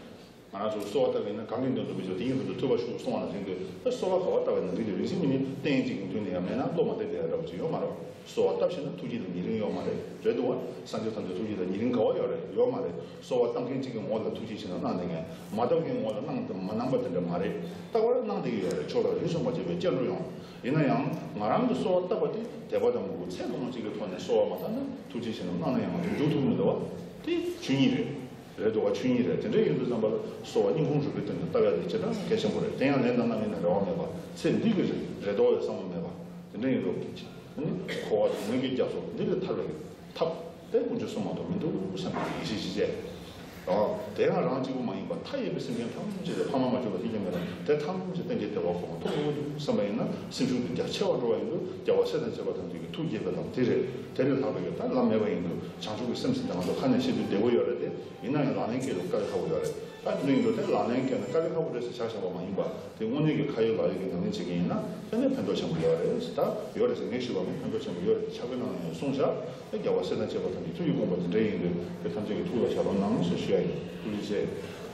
ང་རང་ཚོ་གསོལ་བ་བཏབ་པ་ཡིན་ན་གང་གི་མདུན་དུ་མི་འཇོག་དེ་ཉིད་མདུན་དུ་ཐུབ་པ་ཞུ་གསུང་བ་ནང་བཞིན་དུ་ད་གསོལ་བ་ག་བ་བཏབ་པ་ཡིན་ན་འགྲིག་གི་རེད། རིགས་ཤིག་མི་ནི་རྟེན་གཅིག་གི་མདུན་ནས་ཡང་མེད་ན་བློ་མ་བདེ་བདེ་ཡ་འདྲ་པོ་ཅིག་ཡོད་མ་རེད། གསོལ་བ་བཏབ་ཤེས་ན་ཐུགས་རྗེ་ལ་ཉེ་རིང་ཡོད་མ་རེད། རེད་འདུག་བ། སངས་རྒྱས་ཐམས་ཅད་ཐུགས་རྗེ་ལ་ཉེ་རིང་ག་བ་ཡོད་རེད། ཡོད་མ་རེད། གསོལ་བ་བཏབ་མཁན་གཅིག་གི་ངོ་ལ་ཐུགས་རྗེ་ཆེ་ན་གནང་ནས་ངས་མ་བཏབ་མཁན་ངོ་ལ་གནང་དང་མ་གནང་པ་དེ་འདྲ་མ་རེད། རྟག་པར་གནང་བསྡད་ཀྱི་ཡོད་རེད། མཆོག་དང་རིགས་མཚུངས་པར་བྱེད་པའི་སྐྱབས་འགྲོ་ཡང་། ཡིན་ན་ཡང་ང་རང་གི་གསོལ་བ་བཏབ་པ་དེ་དད་པ་དང་མོས་གུས་ཚད་ལོངས་གཅིག་གི་ཐོག་ནས་གསོལ་བ་མ་བཏབ་ན་ཐུགས་རྗེ་ཆེ་ན་གནང་ན་ཡང་ང་ཚོ་འཇུག་ཐུབ་མི་འདུག་བ། དེ་ཆོས་ཉིད་རེད། རེད་འདུག་བ། ཆོས་ཉིད་རེད། དེ་འདྲ་ཡིན་དུས་ཙམ་པ་ལ་གསོལ་བ་སྙིང་ཁུང་རུས་པའི་སྟེང་དུ་བཏབ་ཡ་དེ་ཇི་ལྟར་གལ་ཆེན་པོ་རེད། དེ་ཡང་ལན་དང་རྣམ་སྨིན་ལ་རེ་བ་མེད་པ། ཚེ་འདི་གི་རེ་རེ་དོགས་ཡོད་བསམ་བློ་མེད་པ། དེ་འདྲ་ཡིན་དུས་ནི་འཁོར་བ་དང་ངན་གྱི་རྒྱ་མཚོ་འདི་ལས་ཐར་བའི་ཐབས་དེ་དཀོན་མཆོག་གསུམ་མ་གཏོགས་མི་འདུག་བསམ་པའི་ཡིད་ཆེས་ཅིག་བྱས། ཨ། དེ་ཡང་རང་གཅིག་པུ་མ་ཡིན་པར་མཐའ་ཡས་པའི་སེམས་ཅན་ཐམས་ཅད་ལ་ཕ་མ་མ་གྱུར་པ་གཅིག་ཀྱང་མེད་ལ། དེ་ཐམས་ཅད་རྟེན་ཅིང་འབྲེལ་བར་གོ་འཕང་ཐོབ་དགོས་འདུག་བསམ་པ་ཡིན་ན་སེམས་ཤུགས་དེ་རྒྱ་ཆེ་བར་འགྲོ་བ་ཡིན་དུས་རྒྱལ་བ་སྲས་དང་བཅས་པ་ཐམས་ཅད་ཀྱི་ཐུགས་དགྱེས་པའི་ལམ་དེ་རེད། དེ་ལས་ལྷག་པའི་ད་ལམ་མེད་པ་ཡིན་དུས་བྱང་ཆུབ་ཀྱི་སེམས་ཟེར་ང་ཚོ་ཁ་ནས་བཤད་དུས་བདེ་པོ་ཡོད་རེད་དེ། ཡིན་ན་ཡང་ལག་ལེན་སྐྱེལ་དུས་དཀའ་ལས་ཁག་པོ་ཡོད་རེད། ད་དེ་འདྲ་ཡིན་དུས་དེ་ལག་ལེན་སྐྱེལ་ན་དཀའ་ལས་ཁག་པོ་རེད་ཟེར་ཆ་བཞག་པ་མ་ཡིན་པ། དེ་དངོས་གནས་ཀྱི་ཁ་ཡོད་ལག་ཡོད་ཀྱི་ཉམས་ལེན་བྱེད་མཁན་ཡིན་ན་དེ་ནས་ཕན་ཐོགས་ཆེན་པོ་ཡོད་རེད་ཟེར། ད་ཡོད་རེད་ཟེར་ངས་ཞུས་པ་མིན། ཕན་ཐོགས་ཆེན་པོ་ཡོད་རེད་ཟེར་ཕྱག་དཔེ་ནང་ལ་ཡང་གསུངས་བཞག་དེ་རྒྱལ་བ་སྲས་དང་བཅས་པ་ཐམས་ཅད་ཐུགས་ཀྱི་དགོངས་པ་དེ་འདྲ་ཡིན་དུས་དེ་ཐམས་ཅད་ཀྱི་ཐུགས་ལ་བཞག་རོགས་གནང་ཞེས་ཞུ་ཡ་ཡིན། ཐུགས་རྗེ་ཆེ།